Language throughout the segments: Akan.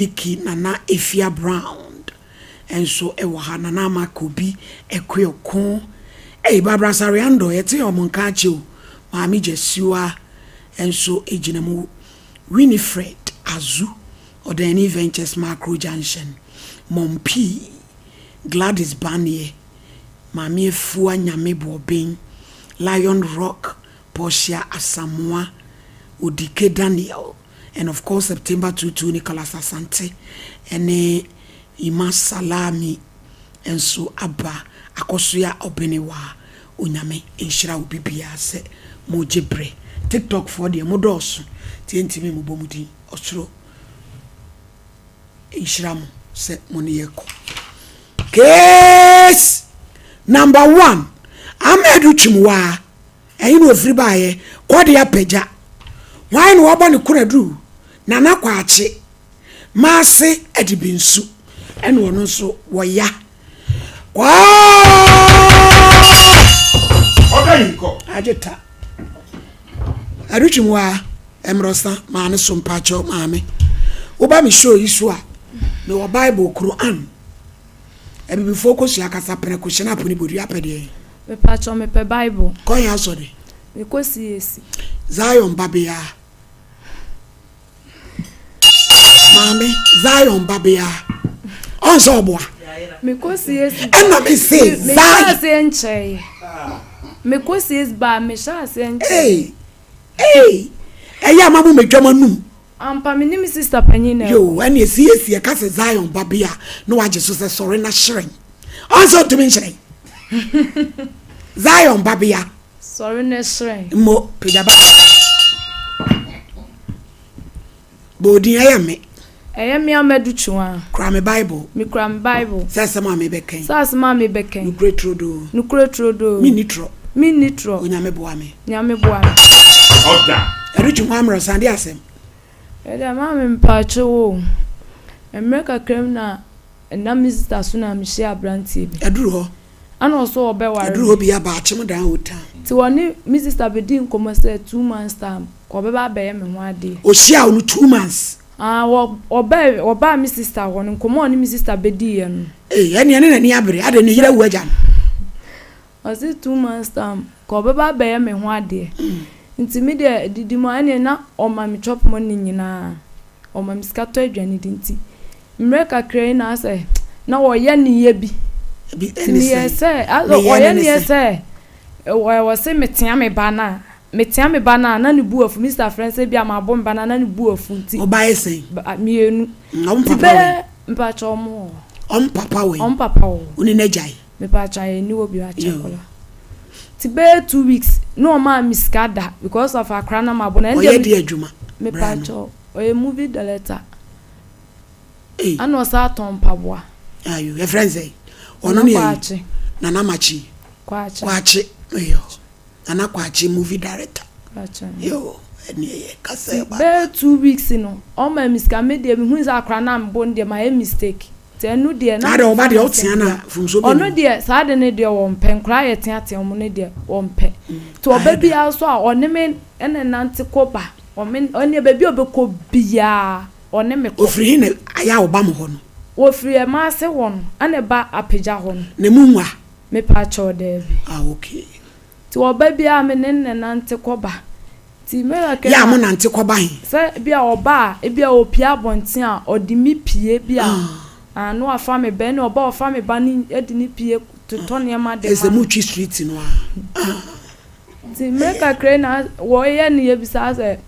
Vicky Nana Afia Brown nso wɔ ha, Nana Ama Kobi Akuoko, ei Barbara Sariando yɛte wɔn nka akyɛ o, Maame Gyasiwa nso gyina mu, Winifred Azu, Ɔdani Ventures Macro Junction, Mom P, Gladys Banie, Maame Afua Nyame Boɔben, Lion Rock, Portia Asamoah, Odike Daniel, and of course September 22 Nicholas Asante ne Emma Salami nso aba Akɔsoa Ɔbenewa. Onyame nhyira obi biara sɛ mogye berɛ. TikTok foɔ deɛ mo dɔɔso nti yɛntumi mmobɔ mo din. Ɔsoro nhyira mo sɛ mo ne yɛ kɔ. Case number one, Ahmed Twumwaa. Ɛhe na ofiri baeɛ? Kɔde apagya. Hwan na wabɔ ne konaduru? Nana Kwakye. Maase Adibinsu. Ɛna ɔno nso wɔya. Kwaa! Ɔda yi nkɔ. Agye ta. Adutwum waa, mmorɔsa, maame so mpakyɛw maame. Woba me show yi so a, mewɔ Bible, Quran. Abibifoɔ kosua kasa prɛko, hyɛn ne bodua pɛ deɛ. Mepakyɛw mepɛ Bible. Kɔ yɛn asɔre. Mekɔ CAC. Zion babea. Maame, Zion babea. Ɔn sɛ ɔboa. Mekɔ CAC. Ɛna me se Zion. Mehyɛ aseɛ nkyɛe. Mekɔ CAC ba mehyɛ aseɛ nkyɛe. Ee, ee, ɛyɛ ama mo medwam anum. Ampa me ne me sister panyin na ɛkɔ. Yo, ɛne CAC ɛka sɛ Zion babea na wagye so sɛ sɔre na hyerɛn. Ɔn sɛ ɔntumi nhyerɛn. Zion babea. Sɔre na hyerɛn. Mo pagya ba. Bɔ ɛyɛ me. Ɛyɛ me Amadu Twumwaa. Kura me Bible. Mekura me Bible. Sɛ asɛm a mebɛkɛn. Sɛ asɛm a mebɛkɛn. Nukure turodoo. Nukure turodoo. Menni torɔ. Menni torɔ. Onyame boa me. Nyame boa me. Ɔda. Adu Twumwaa mmerɛsan de asɛm. Ɛdɛ maame mpakyɛw o. Mmerɛ kakra mu na ɛnam me sister so na mehyia aberanteɛ bi. Aduru hɔ. Ana ɔso ɔbɛware Aduru hɔ bi aba akyem dan o town. Nti wɔne me sister bɛdi nkɔmmɔ sɛ 2 months time kɔ ɔbɛba abɛyɛ me ho adeɛ. Ohyia wo no 2 months. Ah, wɔ ɔbaa ɔbaa me sister hɔ no, nkɔmmɔ a ɔne me sister bɛdiiɛ no. Ee, ɛne n'ani abere ade ne yere awu agya no. Ɔse 2 months time kɔ ɔbɛba abɛyɛ me ho adeɛ. Nti me deɛ didi mu a ɛneɛ na ɔma me chop money nyinaa. Ɔma me sika tɔ aduane di nti mmerɛ kakra yi na asɛ na wɔyɛ ne yɛ bi. Bi Nti ɛne meyɛ sɛn? sɛ asɛ Ne yɛ ɔyɛ ne ne yɛ sɛn? sɛ ɛwɔ sɛ metea me ba no a metea me ba no a na ne bu afu. Mr. Frɛ sɛ bi a mabɔ me ba no a na ne bu afu nti. Ɔba yɛ sɛn? Mmienu. Ɔmo Nti papa wɛ. bɛyɛ mpakyɛ ɔmo wɔ hɔ. Ɔmo papa wɛ. Ɔmo papa wɔ hɔ. Wo ne n'agya yi. Mepakyɛ ayɛ ni wɔ bi akyɛ Yo. kola. Nti bɛyɛ 2 weeks na ɔmaa me sika da because of akora na mabɔ no. Ɛno Ɔyɛ deɛ di adwuma. Bra no. Mepakyɛ ɔyɛ movie director. Ee. Ana ɔsan atɔn mpaboa. Ayo, yɛfrɛ n sɛn? Ɔno Nana ne yɛ Kwakye. Nana Makyi. Kwakye. Kwakye. Yo. Nana Kwakye movie director. Kwakye. Yo, ɛne ɛyɛ kasa ɛba. Bɛyɛ 2 weeks no ɔma me sika. Me deɛ mehu sɛ akora na mebɔ no deɛ mayɛ mistake. Nti ɛno deɛ Na de ɔba memfa deɛ n'asɛm ɔtea na bia. mfomso bi Ɔno ni. deɛ saa de ne deɛ wɔmpɛ nkora yɛ teatea ɔmo ne deɛ wɔmpɛ. Nti ɔba biara so a ɔne me ɛna nante kɔ ba. Ɔme ɔne baabi a ɔbɛkɔ biara ɔne me kɔ. Ofiri hin na ayɛ a ɔba mo hɔ no? Wɔfiri ɛmaase hɔ no ɛna ɛba apagya hɔ no. Ne mu nwa. Mepakyɛw daabi. Ah, okay. Nti ɔba biara me ne ne nante kɔ ba. Nti mmerɛ kakra Yɛ a mo nante kɔ ba he? Sɛ bi a ɔba a ebi a opie abɔnten a ɔde me pie bi a ah na wafa me ba ɛna ɔba a ɔfa me ba no de ne pie totɔ nneɛma de Ɛsɛ ma mo no. twi street no a. Nti mmerɛ kakra yi na wɔyɛ ne yɛ bisa sɛ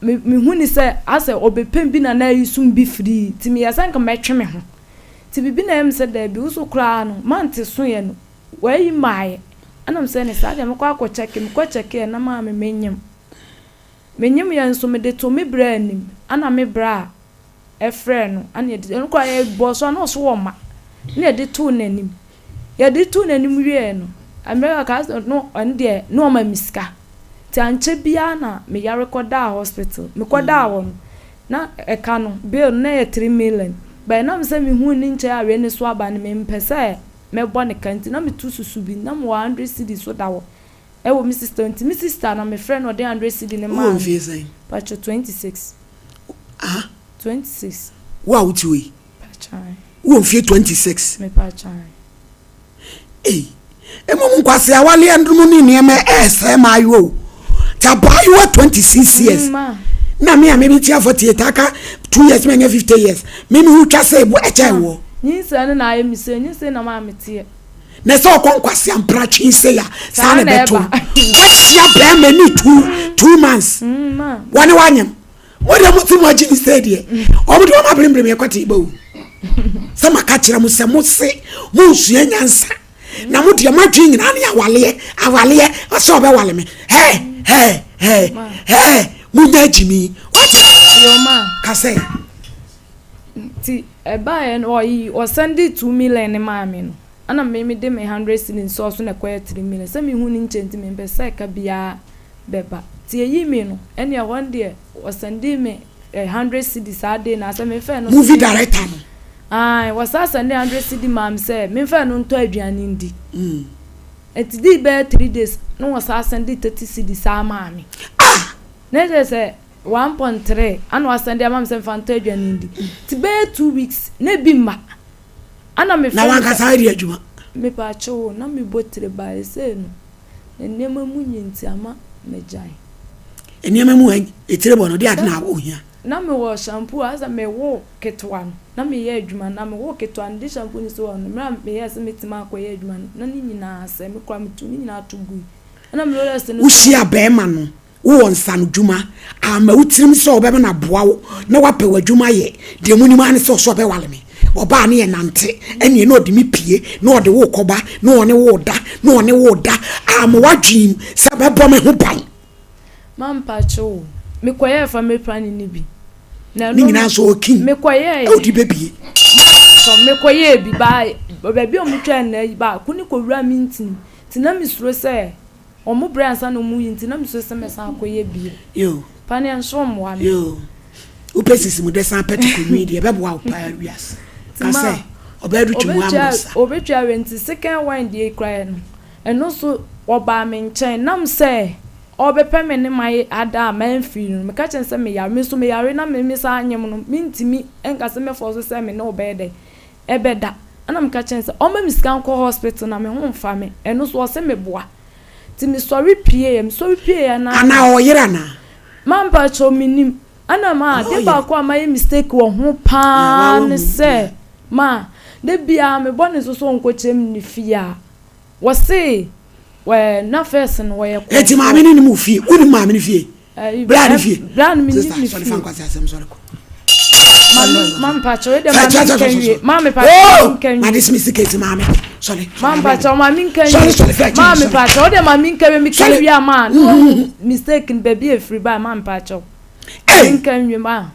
me mehu ne sɛ asɛ ɔbɛpɛm bi na na ayi sum bi firi nti meyɛ sɛ nka mɛtwe me ho. Nti biribi na ɛyɛ me sɛ daabi wo so koraa no mante so yɛ no wɔayi maayɛ. Ɛna me sɛ ne saa deɛ mekɔ akɔ check mekɔ check yɛ na maame menyim. Menyim yɛ nso mede to me bra anim ɛna me bra a ɛfrɛ no ɛna yɛde ɛno koraa yɛbɔ so a na ɔso wɔ ma na yɛde too n'anim. Yɛde too n'anim wieɛ no mmerɛ kakra sɛ no ɔno deɛ na ɔma me sika. Nti ankyɛ biara na meyare kɔdaa hospital. Mekɔdaa hɔ no na ɛka no bill no na ɛyɛ 3 million. But ɛnam sɛ mehuu ne nkyɛn a wei ne so aba no mempɛ sɛ mɛbɔ ne ka nti na metu susu bi na mewɔ 100 cedi so da hɔ ɛwɔ me sister nti me sister na mefrɛ no ɔde 100 cedi ne maa Wowɔ me. mfie sɛn? Pakyɛ 26. Ah. 26. Wo a wote hɔ yi, wowɔ mfie 26. Ei, mmom nkwasi awaleɛ no ne nneɛma ɛresɛe mmaayewa o. Nti abaayewa 26 years mm, na me a me tia 48 aka 2 years manya 50 years me me ho twa sɛ ebu ɛkyɛn woɔ. Nyinsɛn no na ayɛ me sɛ nyinsɛn na maa me teɛ. Na sɛ ɔkɔ nkwasi ampratwe sɛ ya saa na ɛbɛto. Wahyia bɛrima ne 2 months mm, wɔne wanyem. Mo deɛ mo ti mo agye mi sɛ deɛ wɔn de wɔn aberebere mi ɛkɔte ba o sɛ maka kyerɛ mo sɛ mo se mo nsua nyansa na mo deɛ mo adwene nyinaa ne awaleɛ awaleɛ ɔsɛ ɔbɛwale me hɛɛ hɛɛ hɛɛ hɛɛ mo nya agye mi wate kasɛ. Nti ɛbaeɛ no ɔyi ɔsan de 2 million ne maa me no, ɛna me me de me 100 cedis sɔɔ so na ɛkɔyɛ 3 million sɛ mehu ne nkyɛn, nti mempɛ sɛ ɛka biara bɛba. Nti eyi mi no, ɛne ɛhɔ no deɛ ɔsend me 100 cedi saa de na sɛ memfɛ no. Movie director no. Ayi, wɔsa send 100 cedi maa mi sɛ memfɛ no ntɔ aduane ndi. Nti di bɛyɛ 3 days na wɔsa send 30 cedi saa maa mi. Ah! Na kyerɛ sɛ 1.3 ana wasend ama mi sɛ mfa ntɔ aduane ndi. Nti bɛyɛ 2 weeks na ebi ma ana me. Na wankasa ayɛ adwuma. Mepa kyɛw, na mebɔ tire ba ese no nneɛma mu nyi nti ama megyae. Nneɛma mu etire bɔ no de ade na ohia. Na mewɔ shampoo a sɛ mewo ketewa no na meyɛ adwuma, na mewo ketewa no de shampoo no si hɔ no, mmerɛ a meyɛ sɛ metumi akɔyɛ adwuma no na ne nyinaa sɛ me kora metu ne nyinaa to gui, ɛna me rollers no. Wohyia bɛrima no, wowɔ nsanodwuma ama wo tirim sɛ ɔbɛma no aboa wo na woapɛ w'adwuma yɛ deɛ mu nim ane sɛ ɔsɛ ɔbɛwale me. Ɔbaa ne yɛ nante ɛneɛ na ɔde me pie na ɔde wo kɔba na ɔne wo da na ɔne wo da ama woadwene sɛ bɛbɔ me ho ban. Mampakye wo, mekɔyɛɛ family planning no bi. Ne nyinaa nso ɔkin. Mekɔyɛɛ. Ɔde bɛbie. Mekɔyɛɛ bi baa baabi a ɔmo twɛn na baako ne kɔwura mi ntini nti na mesuro sɛ ɔmo brɛ ansa na ɔmo yi, nti na mesuro sɛ mɛsan akɔyɛ bio. Yo. Paneɛ nso mmoa me. Yo, wopɛ sisi mu de san pɛ te kɔnwi deɛ ɛbɛboa wo paa wiase ka sɛ ɔbɛyɛ do twemu amorosa. Obɛtwa wɛ nti second one deɛ kura no, ɛno nso ɔbaa me nkyɛn nam sɛ ɔbɛpɛ me ne ma ada a mamfiri no. Meka kyerɛ sɛ meyare, me nso meyare na me saa nyem no, mentumi nka sɛ mɛfɔ so sɛ me ne ɔbɛyɛ dɛ ɛbɛda. Ɛna meka kyerɛ sɛ ɔma me sika nkɔ hospital na me ho mfa me. Ɛno nso ɔsɛ meboa, nti mesɔre pie, mesɔre pie na. Anaa ɔyere anaa? Mampa kyɛw, menim ɛna ma de baako a mayɛ mistake wɔ ho paa ne sɛ ma de bia mebɔ ne nso so nkɔkyerɛ mu ne fie a wɔse wɛ na first no wɔyɛ. Eti maame ne ne mu fie, wonim maame ne fie, bra ne fie? Bra no, menim ne fie. Sɔre fa nkwasi asɛm, sɔre kɔ. Maame mpakyɛw, ɛdɛ maame nka nwie, maame mpakyɛw, nka nwie. Made simi sika eti maame sɔre. Maame mpakyɛw, maame nka nwie. Sɔre, sɔre fɛ. Maame mpakyɛw, ɔdɛ maame nka nwie, mi ka nwie ama na wɔn mistake no baabi efiri ba. Maame mpakyɛw, maame nka nwie. Ma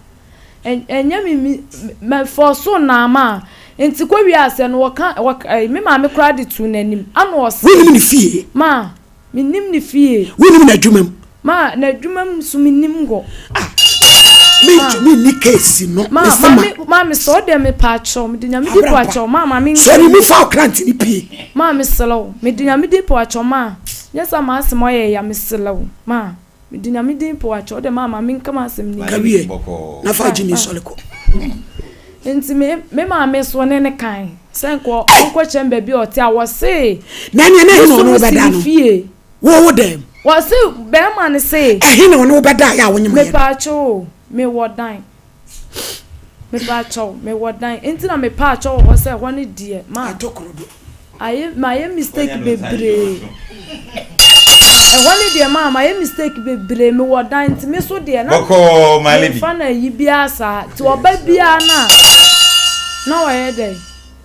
ɛnyɛ mi mi mɛ fɔ so naama nti kɔ wie asɛ no wɔka wɔka ɛɛ mi maame koraa de tu n'anim ana ɔsɛ. Wonim ne fie? Ma menim ne fie. Wonim n'adwuma mu? Ma n'adwuma mu nso menim hɔ. Ah, mentumi nni case no. Ma maame, maame sɛ ɔdeɛ mepa akyɛw, mede Nyame di po akyɛw ma maame nka. Sɔre mu fa ɔkrante ne pie. Ma mesrɛ wo, mede Nyame di po akyɛw ma nyɛ sɛ ma asɛm ɔyɛ ya, mesrɛ wo ma mede Nyame din po akyɛw ɔdeɛ ma maame nka ma asɛm ni. Ka wie na fa agye mi sɔre kɔ. Nti me maame so ne ne kan sɛ nkɔ ɔnkɔkyɛn baabi a ɔte a wɔse. Na ɛneɛ na ɛhe na ɔne wo bɛda no? Fie. Wo dɛm. Wɔse bɛrima no se. Ɛhe na ɔne wo bɛda yɛ a wonyem yɛ no? Mepaakyɛw, mewɔ dan. Mepaakyɛw, mewɔ dan. Nti na mepaakyɛw wɔ hɔ sɛ ɛhɔ no deɛ ma. Ato koro do. Ayɛ mayɛ mistake bebree. Ɛhɔ no deɛ ma mayɛ mistake bebree, mewɔ dan nti me so deɛ na. Bɔkɔɔ, my lady. Mefa na yi biara saa nti ɔba biara na wɔyɛ dɛ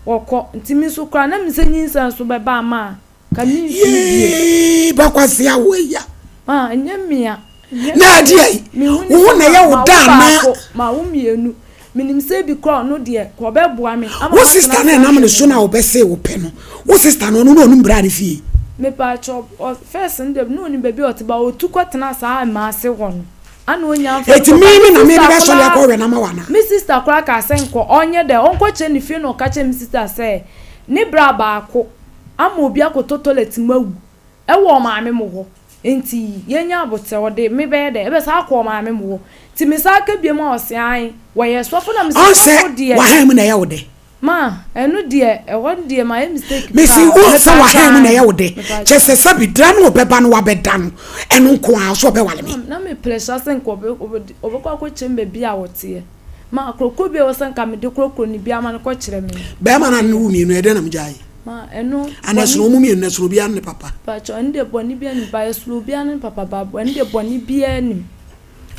wɔkɔ, nti me nso koraa na me sɛ nyinsa nso bɛba ama a ka me nfi bio. Yee, bakwasi awo eya. Ah, nyɛ mmea. Na adeɛ yi wo na yɛ wo da anaa? Ma wo mmienu menim sɛ bi koraa ɔno deɛ kɔ ɔbɛboa me ama. Wo sister no ɛnam ne so na wobɛsee wo pɛ no, wo sister no, ɔno na ɔnim bra ne fie? Mepaakyɛw, first no deɛ na onim baabi a ɔte ba, ɔtu kɔtena saa mmaase hɔ no ana onya nfa. Eti mi mi na mi de bɛ sɔre akɔ wɛ n'ama wa na. Me sister koraa kaa sɛ nkɔ ɔnyɛ dɛ ɔnkɔ kyerɛ ne fie, na ɔka kyerɛ me sister sɛ ne bra baako ama obi akɔtɔ toilet mu awu ɛwɔ ɔmaame mo hɔ, nti yɛnya abotɛ ɔde me bɛyɛ dɛ ɛbɛ saa akɔ ɔmaame mo hɔ. Nti me san ka biom a ɔse ae wɔyɛ sɔfo na mese Ɔn sɛ sɔfo deɛ. wahan mu na ɛyɛ wo dɛ. Ma ɛno deɛ ɛhɔ no deɛ mayɛ mistake paa. Mese wo sɛ wahan mu na ɛyɛ wo dɛ. Mepa Kyɛ sɛ sɛbi da no ɔbɛba no wabɛda no ɛno nko ara ɔse ɔbɛwale me. Na me pressure sɛ nka ɔbɛkɔ akɔkyerɛ me baabi a ɔteɛ. Ma korokoro bi a ɛwɔ sɛ nka mede korokoro no bi ama no kɔkyerɛ me no. Bɛɛma no a ne wo mmienu ɛdɛn na mogyae? Ma ɛno Ana ɛsono bɔne. wɔn mmienu no ɛsono obiara ne ne papa? Pakyɛ ɛno deɛ bɔne biara nnim ba ɛsono obiara ne ne papa ba ɛno deɛ bɔne biara nnim.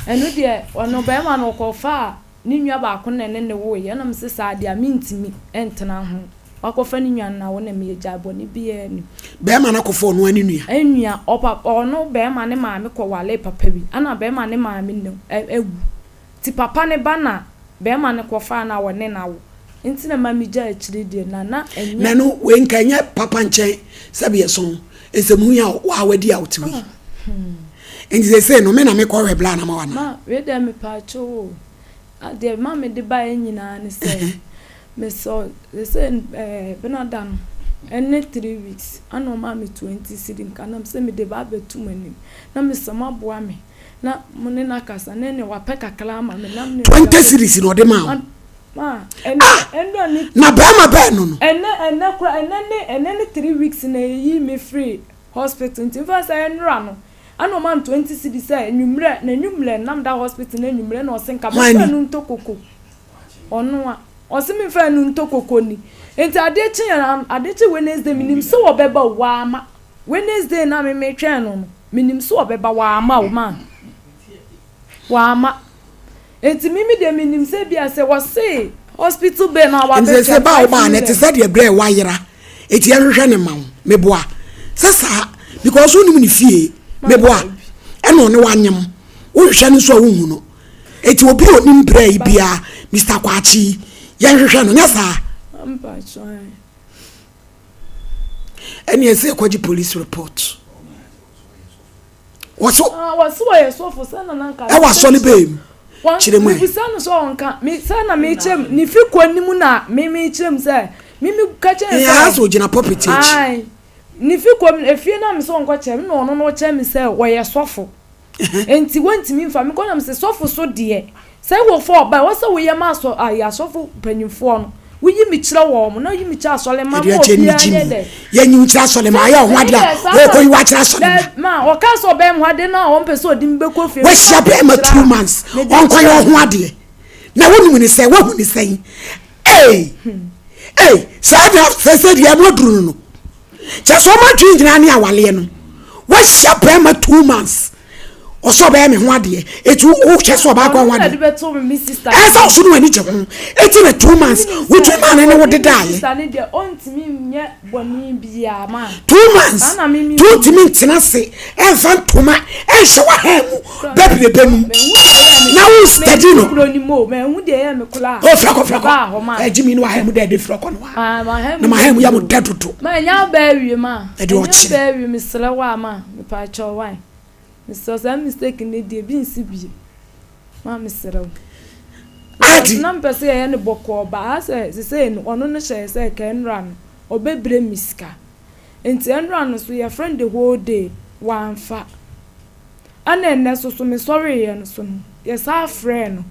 Ɛno deɛ ɔno barima no ɔkɔfaa ne nua baako na ɛne no woeɛ ɛna mese saa deɛ a mentumi ntena ho wakɔfa ne nua no na wo ne me yɛgyae bɔne biara nnim. Barima no akɔfa ɔno ara ne nua. Nua ɔpa ɔno barima ne maame kɔwaree papa bi ɛna barima ne maame no awu nti papa no ba na barima no kɔfaa no a ɔne no awo nti na ɛma megyae akyire deɛ na na ɛnyɛ. Na ɛno wei nka ɛnyɛ papa nkyɛn sɛbi ɛso nsɛmhu yi a wo a wadi a wote hɔ yi. Nti seesei no me na mekɔ hwɛ bla na ma wana. Ma wei deɛ mepaakyɛw o deɛ ma mede baeɛ nyinaa ne sɛ mesɔ seesei ɛɛ benada no ɛne 3 weeks ana ɔmaa me 20 cedi nka na mesɛ mede ba abɛto mo anim na mesɛ moaboa me na mo ne no akasa na ɛne wapɛ kakra ama me na me 20 cedis na ɔde maa wo. Ma ɛnɛ Ah! ɛnura ne Na bɛrima bɛn no no? ɛnɛ ɛnɛ kora ɛnɛ ne ɛnɛ ne 3 weeks na ɛyi me firi hospital nti mfa sɛ ɛnora no ɛna ɔma me 20 cedis sɛ anwummerɛ na anwummerɛ na meda hospital na anwummerɛ na ɔse nka Hwan memfa ni? no ntɔ koko ɔno a ɔse memfa no ntɔ koko ni nti adeɛ kye yɛn adeɛ kye Wednesday menim sɛ ɔbɛba o wama Wednesday na me metwɛn no no menim sɛ ɔbɛba wama o ma wama Enti me me deɛ menim sɛ ebia sɛ wɔse hospital bill no a Nti sɛ wabɛtua ba a 5 wobaa no ɛte million. sɛ deɛ berɛ a wayera eti yɛnhwehwɛ ne ma wo meboa sɛ saa because wonim ne fie meboa ɛna ɔne wanyem wohwehwɛ no nso a wonhu no eti obi a onim berɛ yi biara Mr. Kwakye yi yɛnhwehwɛ no nyɛ saa ɛne ɛsɛ yɛkɔgye police report. Wɔso. Ah, wɔso wɔyɛ sɔfo sɛ na nanka. Ɛwɔ asɔre bɛɛ mu. Kyerɛ mu ɛ. Mebisa no sɛ ɔnka me sɛ na mekyerɛ mu ne fi kɔ ne mu na me mekyerɛ mu sɛ me me ka kyerɛ sɛ. Ɛyɛ sɛ ogyina pulpit akyi. Ae ne fi kɔ mu efie na me sɛ ɔnkɔ kyerɛ me na ɔno no ɔkyerɛ me sɛ wɔyɛ sɔfo. Enti wɔntumi mfa me kɔ na me sɛ sɔfo so deɛ Sɛ wofɔ ɔba a, ɛwɔ sɛ woyɛ ma asɔ ayi asɔfo mpanyinfoɔ no. Woyi me kyerɛ wɔn, na woyi me kyerɛ asɔre mma ma Ɛdeɛ kyɛ obiara ne nyɛ gyimi. dɛ. Yɛnyi wo kyerɛ asɔre mma, Sɛ ayɛ wo ho ɛne adeɛ deɛ a, saa na wɔrekɔyi wo akyerɛ asɔre mma. dɛ ma ɔka sɛ ɔbɛyɛ me ho adeɛ na ɔmpɛ sɛ ɔde me bɛkɔ fie. Wahyia Mede bɛrima kyerɛ two a, months, mede ɔnkɔyɛ kyerɛ. wo ho adeɛ. Na wonim ne sɛn, woahu ne sɛn. Ei! Ei! Saa deɛ sɛsɛ deɛ moaduru no no. Kyerɛ sɛ wɔn adwene nyinaa ne awaleɛ no. Wahyia bɛrima 2 months. Ɔsɛ ɔbɛyɛ me ho adeɛ. Eti wohwɛ sɛ ɔbaa kɔ ho Ɔno na adeɛ. ɛde bɛto me me sister Ɛyɛ sɛ anim. ɔso no w'ani gye ho. Eti na 2 months Menim sɛ wotumi maa no ne wo ɔne me dedaeɛ. sister no deɛ ɔntumi nyɛ bɔne biara ma. Two months Saa na me me to hu. ntumi ntena ase ɛnfa ntoma ɛnhyɛ w'ahan mu bɛbrebe no mu Mehu deɛ ɛyɛ me na wo steady no. me kuro ni mu o mehu deɛ ɛyɛ me koraa. O frɛkɔ frɛkɔ Mebaa hɔ ma. ɛgye mi ne w'ahan mu dɛ ɛde frɛkɔ no wa Ah, m'ahan na mu m'ahan mu dɛ yɛ mo dodo. dɛ dodo. Ma ɛnyɛ abaa awie ma. Ɛde Ɛnyɛ ɔkyere. abaa awie mesrɛ wo a ma mepaakyɛw why. Mesrɛ wo saa mistake no deɛ ebi nsi bio. Ma mesrɛ wo. Adi. Na mepɛ sɛ yɛyɛ no bɔkɔɔ ba asɛ sesei no ɔno no hyɛɛ sɛ kɛ nnora no ɔbɛbrɛ me sika. Nti ɛnora no so yɛfrɛ no the whole day wamfa. Ɛna ɛnnɛ so so mesɔreeɛ no so no yɛsan frɛɛ no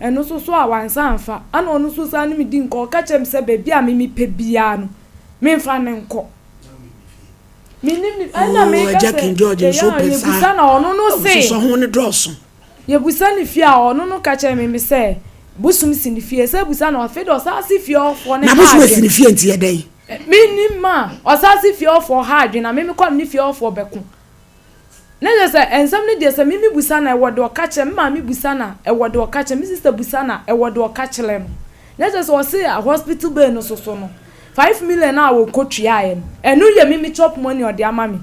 ɛno so so a wansan amfa. Ɛna ɔno nso san ne me di nkɔ ɔka kyerɛ me sɛ baabi a me mepɛ biara no memfa no nkɔ. Menim ne ɛna Oh, meka Agya sɛ King George yɛyɛ nso a pɛ saa. yɛbusa na ɔno no se. Ɔsosɔ ho no dɔɔso. Yɛbusa ne fie a ɔno no ka kyerɛ me me sɛ bosom si ne fie sɛ busa no afei de ɔsan se fie hɔfoɔ no Na ha bosom asi adwene. ne fie nti yɛ dɛn? Mennim ma ɔsan se fie hɔfoɔ ha adwene na me mekɔ a me ne fie hɔfoɔ bɛko. Na kyerɛ sɛ nsɛm no deɛ sɛ me mebusa no a ɛwɔ deɛ ɔka kyerɛ me maame busa no a ɛwɔ deɛ ɔka kyerɛ me sister busa no a ɛwɔ deɛ ɔka kyerɛ no. Na kyerɛ sɛ ɔse hospital bill no soso no 5 million a wɔkɔtuaeɛ no ɛno yɛ me me chop money a ɔde ama me.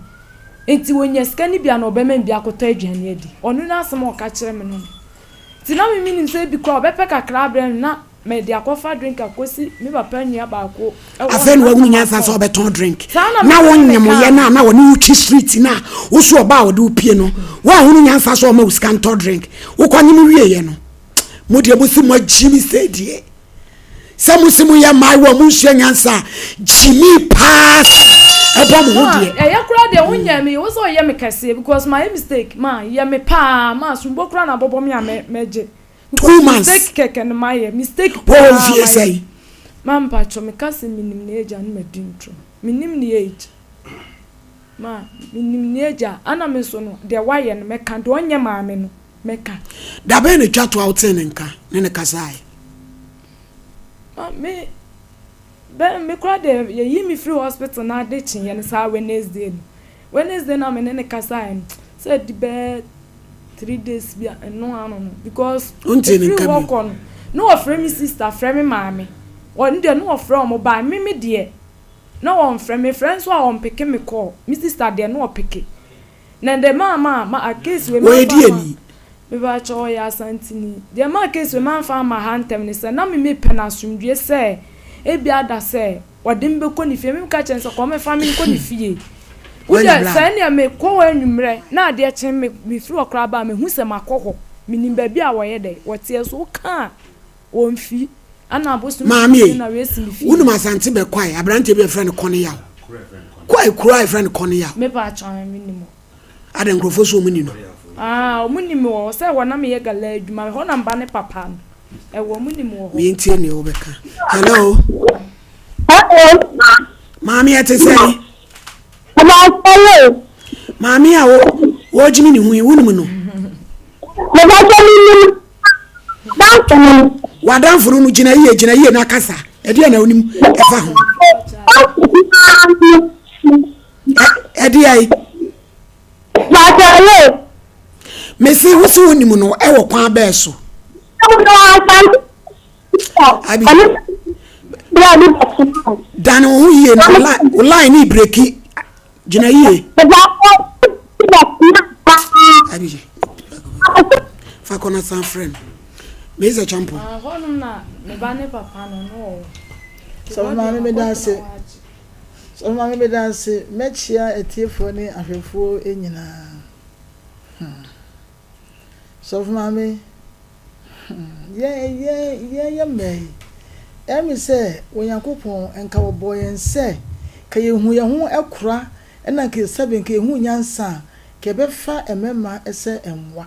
Nti ɔnya sika no bi a na ɔbɛma me bi akɔtɔ aduane adi. Ɔno n'asɛm a ɔka kyerɛ me no no. Nti na me menim sɛ ebi koraa ɔbɛpɛ kakra abrɛ me na mede akɔfa drink akɔsi me papa nua baako wɔ Afei hɔ na na wahunu anka nyansa sɛ matɔn. ɔbɛtɔn drink. Saa na Na me wo ne no nyemoyɛ kaa. no a na wɔne wo twi street no a wo so ɔbaa a ɔde wo pie no woahunu nyansa sɛ ɔma wo sika ntɔ drink. Wokɔ nye mo wieɛ no mo deɛ mo se mo agyi me sɛ deɛ sɛ mo se mo yɛ mmaayewa mo nsua nyansa a gyimi paa sɛ. Ɛbɔ mo ho deɛ. Ɛyɛ koraa deɛ wo nyɛ me wo sɛ ɔyɛ me kɛseɛ because ma yɛ mistake ma yɛ me paa ma asombo koraa na bɔbɔ me a mɛ mɛgye. 2 months. Mistake kɛkɛ no ma yɛ mistake paa Wɔwɔ ma mfie yɛ. sɛn? Ma mpatsɔ me ka sɛ menim ne age a ne ma di ntoro. Menim ne age. Ma menim ne age a ana me nso no deɛ wayɛ no mɛka, deɛ ɔnyɛ maame no mɛka. Da bɛn na etwa to a wotee ne nka ne ne kasaeɛ? Ma me bɛ me koraa deɛ yɛyi me firi hospital na ade kyeeɛ no saa Wednesday no. Wednesday na me ne ne kasaeɛ no sɛ ɛdi bɛyɛ 3 days bi a ɛno ano no because Wontee ne ɛfiri nka hɔ bio? kɔ no na wɔfrɛ me sister, frɛ me maame. Ɔno deɛ na wɔfrɛ wɔn ba, me me deɛ na wɔmfrɛ me, frɛ nso a wɔmpeke me call. Me sister deɛ na ɔpeke. Na deɛ maa ma ma case wei Wɔyɛ mamfa ama diani? Mebakyɛ ɔyɛ Asantini. Deɛ maa case wei mamfa ama ha ntɛm ne sɛ na me mepɛ no asomdwie sɛ ebi ada sɛ ɔde me bɛkɔ ne fie. Me ka kyerɛ no sɛ kɔ mɛfa me nkɔ ne fie. Wanya Wode bla. sɛ nea mekɔ hɔ anwummerɛ na adeɛ kye me mefiri hɔ koraa ba a mehu sɛ makɔ hɔ. Menim baabi a wɔyɛ dɛ wɔteɛ so woka a wɔmfi ana abosom Maame fie ei, na wɔasi me fie. Wonim Asante bɛkwae, aberanteɛ bi a yɛfrɛ no Kɔne Yaw. Kwae kuro a yɛfrɛ no Kɔne Yaw. Mepa kyɛw, menim hɔ. Ada nkurɔfoɔ so ɔmu ni no. Ah, ɔmo nim wɔ hɔ sɛ hɔ na meyɛ gala adwuma hɔ na mba ne papa no ɛwɔ ɔmo nim wɔ hɔ. Mientie nea wobɛka. Hello. Hello. Maame, ɛte sɛn? Hello. Maame a wo wɔgyimi ne ho yi, wonim no? Mebakyɛ menim danfo no. W'adamfo no gyina yie, gyina yie na kasa. Ɛdeɛ na wonim ɛfa ho? Ɛdeɛ ayi? Mebakyɛ hello. Mesi wo sɛ wonim no ɛwɔ kwan bɛɛ so? Abi. Dane wo ho yie na wo line ne break. Gyina yie. Abi. Fa kɔ na san frɛ no. Mesa Champo. Ah, hɔnom na me ba ne papa no no wɔ hɔ. Sɔfo maame, meda ase. Sɔfo maame, meda ase. Mɛkyia atiefoɔ ne ahwɛfoɔ nyinaa. Sɔfo maame, yɛn yɛn yɛn yɛ mmaa yi, ɛmi sɛ Onyankopɔn nka wɔbɔ yɛn sɛ ka yɛhu yɛn ho ɛkora ɛna nka sɛbi nka yɛhu nyansa a ka yɛbɛfa mmarima sɛ mmoa.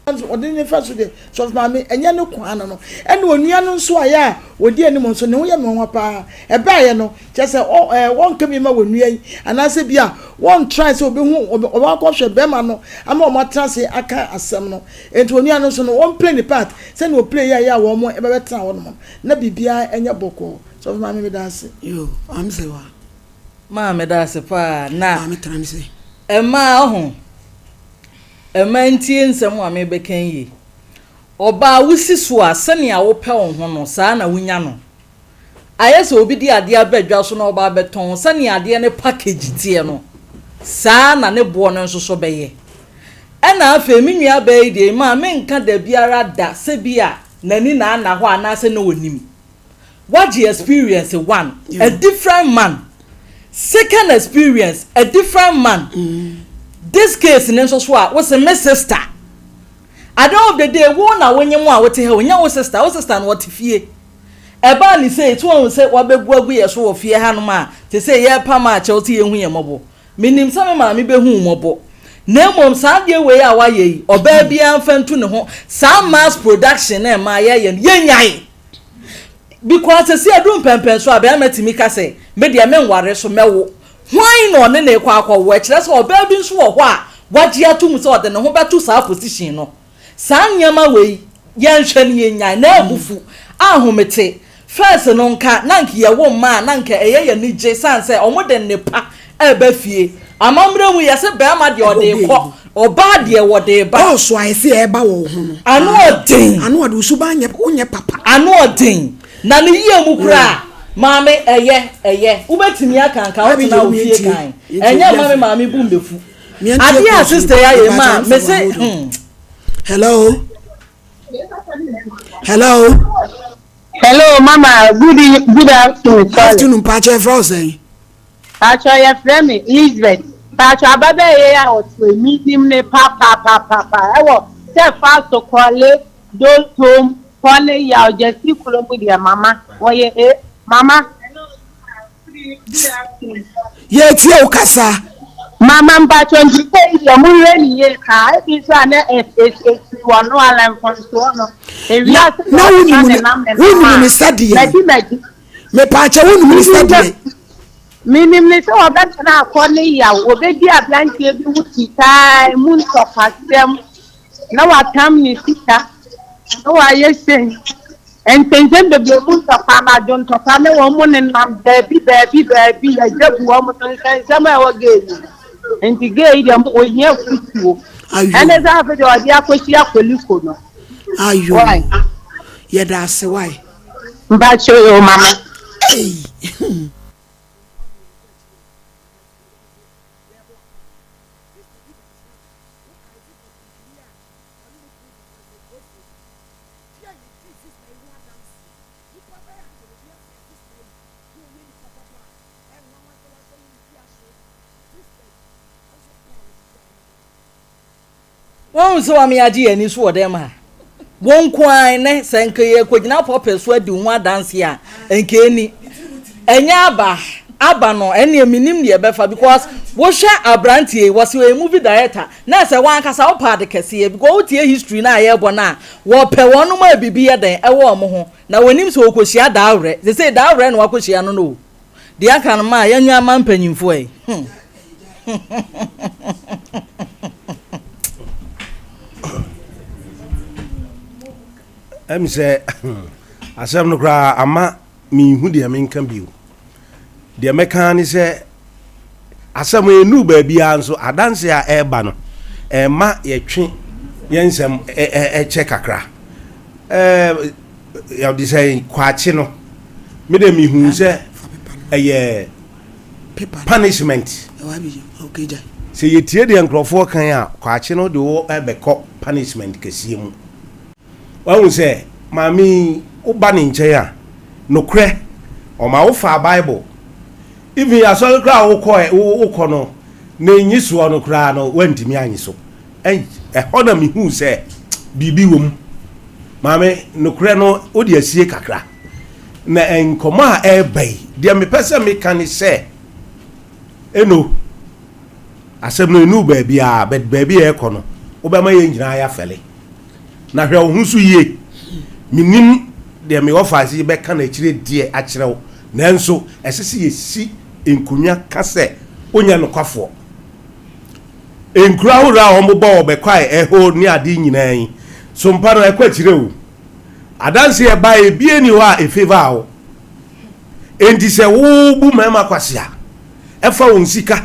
Ɔde ne fa so deɛ, sɔfo maame, ɛnyɛ ne kwan no no ɛna onua no nso ayɛ a ɔdi anim nso ne ho yɛ me nwa paa. Ɛbaayɛ no kyerɛ sɛ ɔ ɛɛ wɔnka bi ma wɔ nua yi anaasɛ bi a wɔntrae sɛ ɔbɛhu ɔbɛ akɔhwɛ bɛrima no ama wɔn atena ase aka asɛm no. Nti onua no nso no wɔn play ne part sɛnea ɔplay yɛ a yɛ a wɔn ɛbɛbɛtena hɔ nom na biribiara ɛnyɛ bɔkɔɔ. Sɔfo maame, mi da ase. Yo, am sɛ wa. Maa meda ase paa na Maame tena ne sɛ. Mmaa ɔho mmaa ntie nsɛm a mebɛka yie. Ɔbaa wosi so a, sɛnea wopɛ wo ho no saa na wonya no. Ayɛ sɛ obi de adeɛ aba dwa so na ɔba abɛtɔn, sɛnea adeɛ ne package teɛ no saa na ne boɔ no nso so bɛyɛ. Ɛna afei me nua baa yi deɛ, maa menka da biara da sɛ bi a n'ani na ana hɔ anaasɛ na onim wagye experience one, a different man, second experience, a different man. This case ne nso so a wosɛ me sister, at the end of the day, wo na wonye mu a wote ha, onye wo sister, wo sister no wɔte fie. Ɛbaa ne sɛ etu wɔn sɛ wabɛgu agu yɛ so wɔ fie hanom a te sɛ yɛrepam a kyɛw sɛ yɛhu yɛn mmɔbɔ. Menim sɛ me maame bɛhu wo mmɔbɔ, na mmom saa adeɛ wei a wayɛ yi, ɔbaa biara mfa ntu ne ho. Saa mass production na ɛmaa yɛyɛ no, yɛnyae, because sɛ adu mpɛmpɛn so a bɛrima tumi ka sɛ me deɛ menware so mɛwo hwan na ɔne ne kɔ akɔwo. Ɛkyerɛ sɛ ɔbaa bi nso wɔ hɔ a wagye ato mu sɛ ɔde ne ho bɛto saa position no. Saa nneɛma wei yɛnhwɛ no yɛnyae na abufu ahomete. First no nka na nka yɛwo mma a na nka ɛyɛ yɛ anigye san sɛ ɔmo de nnepa ɛba fie. Amammerɛ mu yɛsɛ bɛrima deɛ ɔde kɔ, ɔbaa deɛ wɔde ba. Ɔɔso a ɛsɛ ɛba wɔ wo ho no. Ano ɔden. Ano ɔde osuban nyɛ, wonyɛ papa. Ano ɔden na ne yie mu koraa, maame, ɛyɛ ɛyɛ wobɛtumi aka nka wotena wo fie kan ɛnyɛ ma me maame bu mbɛfu adeɛ a sister yɛ ayɛ ma me se. Hello, hello. Hello, Mama. Good afternoon. Sorry. Afternoon, mpakyɛ, ɛfrɛ wo sɛn? Pacho, yɛfrɛ me Elizabeth. Pacho, ababaawa yi a ɔte mi nim ne papapapapa. Ɛwɔ sɛ fa so kɔle dotom kɔle yaw gyasi kurom deɛ mama wɔyɛ e mama. Yɛretie wo kasa. Mama mpakyɛ nti sɛ yi deɛ mo hwɛ ne yie paa ebi nso a na ɛfiri wɔn no ala mfonsoɔ no ewiase na wonim ne wonim ne sɛdeɛ madi madi mepaakyɛ wonim ne sɛdeɛ menim ne sɛ ɔbɛtena akɔ ne yaw ɔbɛdi aberanteɛ bi ho sika mu ntɔkwasɛm na watam ne sika na wayɛ sei Nsɛnsɛm bebree mu ntɔkwa, anadwo ntɔkwa ne wɔn mo nenam baabi baabi baabi, yɛgya gu wɔn so, nsɛnsɛm a ɛwɔ gay mu. Nti gay yi deɛ mo ohia afutuo. Ayo. Ɛne sɛ afei deɛ ɔde akɔhyia koliko no. Ayo. Why? Yɛda ase why? Mpakyɛ o mama. Ei. Di a yedii sista yi ho adanse. Nnipa bɛyɛ 100 obi afrɛ sista yi na ɔyɛ nipa papa a, ɛnwanwa sɛ wasɔre ne ti ahye sista yi. Nanso ɔpɛ a wɔde gyae no no. Woahu sɛ wɔama yɛagye yɛn ani so wɔ dɛm ha? Wo nko ara nnɛ, sɛ anka yɛrekɔgyina pulpit so adi wo ho adanse a, anka ɛnni. Ɛnyɛ aba, aba no, ɛnneɛ mennim deɛ ɛbɛfa because wohwɛ aberanteɛ yi, wɔse ɔyɛ movie director, na sɛ w'ankasa wopɛ ade kɛseɛ because wotie history no a yɛrebɔ no a, wɔpɛ wɔnom a biribi yɛ dɛn ɛwɔ wɔn ho, na wɔnim sɛ wɔkɔhyia Daawerɛ, seesei Daawerɛ na wakɔhyia no no o. Deɛ aka no ma yɛnwɛn ama mpanyinfoɔ yi. Hmm. Ɛm sɛ asɛm no koraa ama menhu deɛ menka bio. Deɛ mɛka ne sɛ asɛm ɛnuu baabiara nso adanse a ɛreba no ɛma yɛtwe yɛn nsɛm ɛkyɛ kakra. Yɛde sɛ kwakye no me de mehu sɛ ɛyɛ punishment. Sɛ yɛtie deɛ nkurɔfoɔ kan a kwakye no de wo bɛkɔ punishment kɛseɛ mu. Wahu sɛ maame yi woba ne nkyɛn a nokorɛ ɔma wo faa bible even asɔre koraa a wokɔ wokɔ no ne nyesoɔ no koraa no wantumi anye so ɛhɔ na mehuu sɛ biribi wɔ mu maame nokorɛ no wode asie kakra na nkɔmɔ a ɛreba yi deɛ mepɛ sɛ meka ne sɛ eno asɛm no enu baabi a but baabi a ɛkɔ no wobɛma yɛn nyinaa yɛafɛle Na hwɛ wo ho so yie. Mennim deɛ me wɔfaase yi bɛka no akyire deɛ akyerɛ wo, nanso ɛsɛ sɛ yɛsi nkonnwa ka sɛ wonyɛ nokwafoɔ. Nkuro ahodoɔ a wɔbobɔ wɔ Bɛkwae, Ɛho ne adeɛ nyinaa yi, sompa no ɛkɔ akyire o. Adanseɛ a ɛbaeɛ biara nni hɔ a ɛfavour wo. Enti sɛ wobu mmarima kwasea, ɛfa wɔn sika,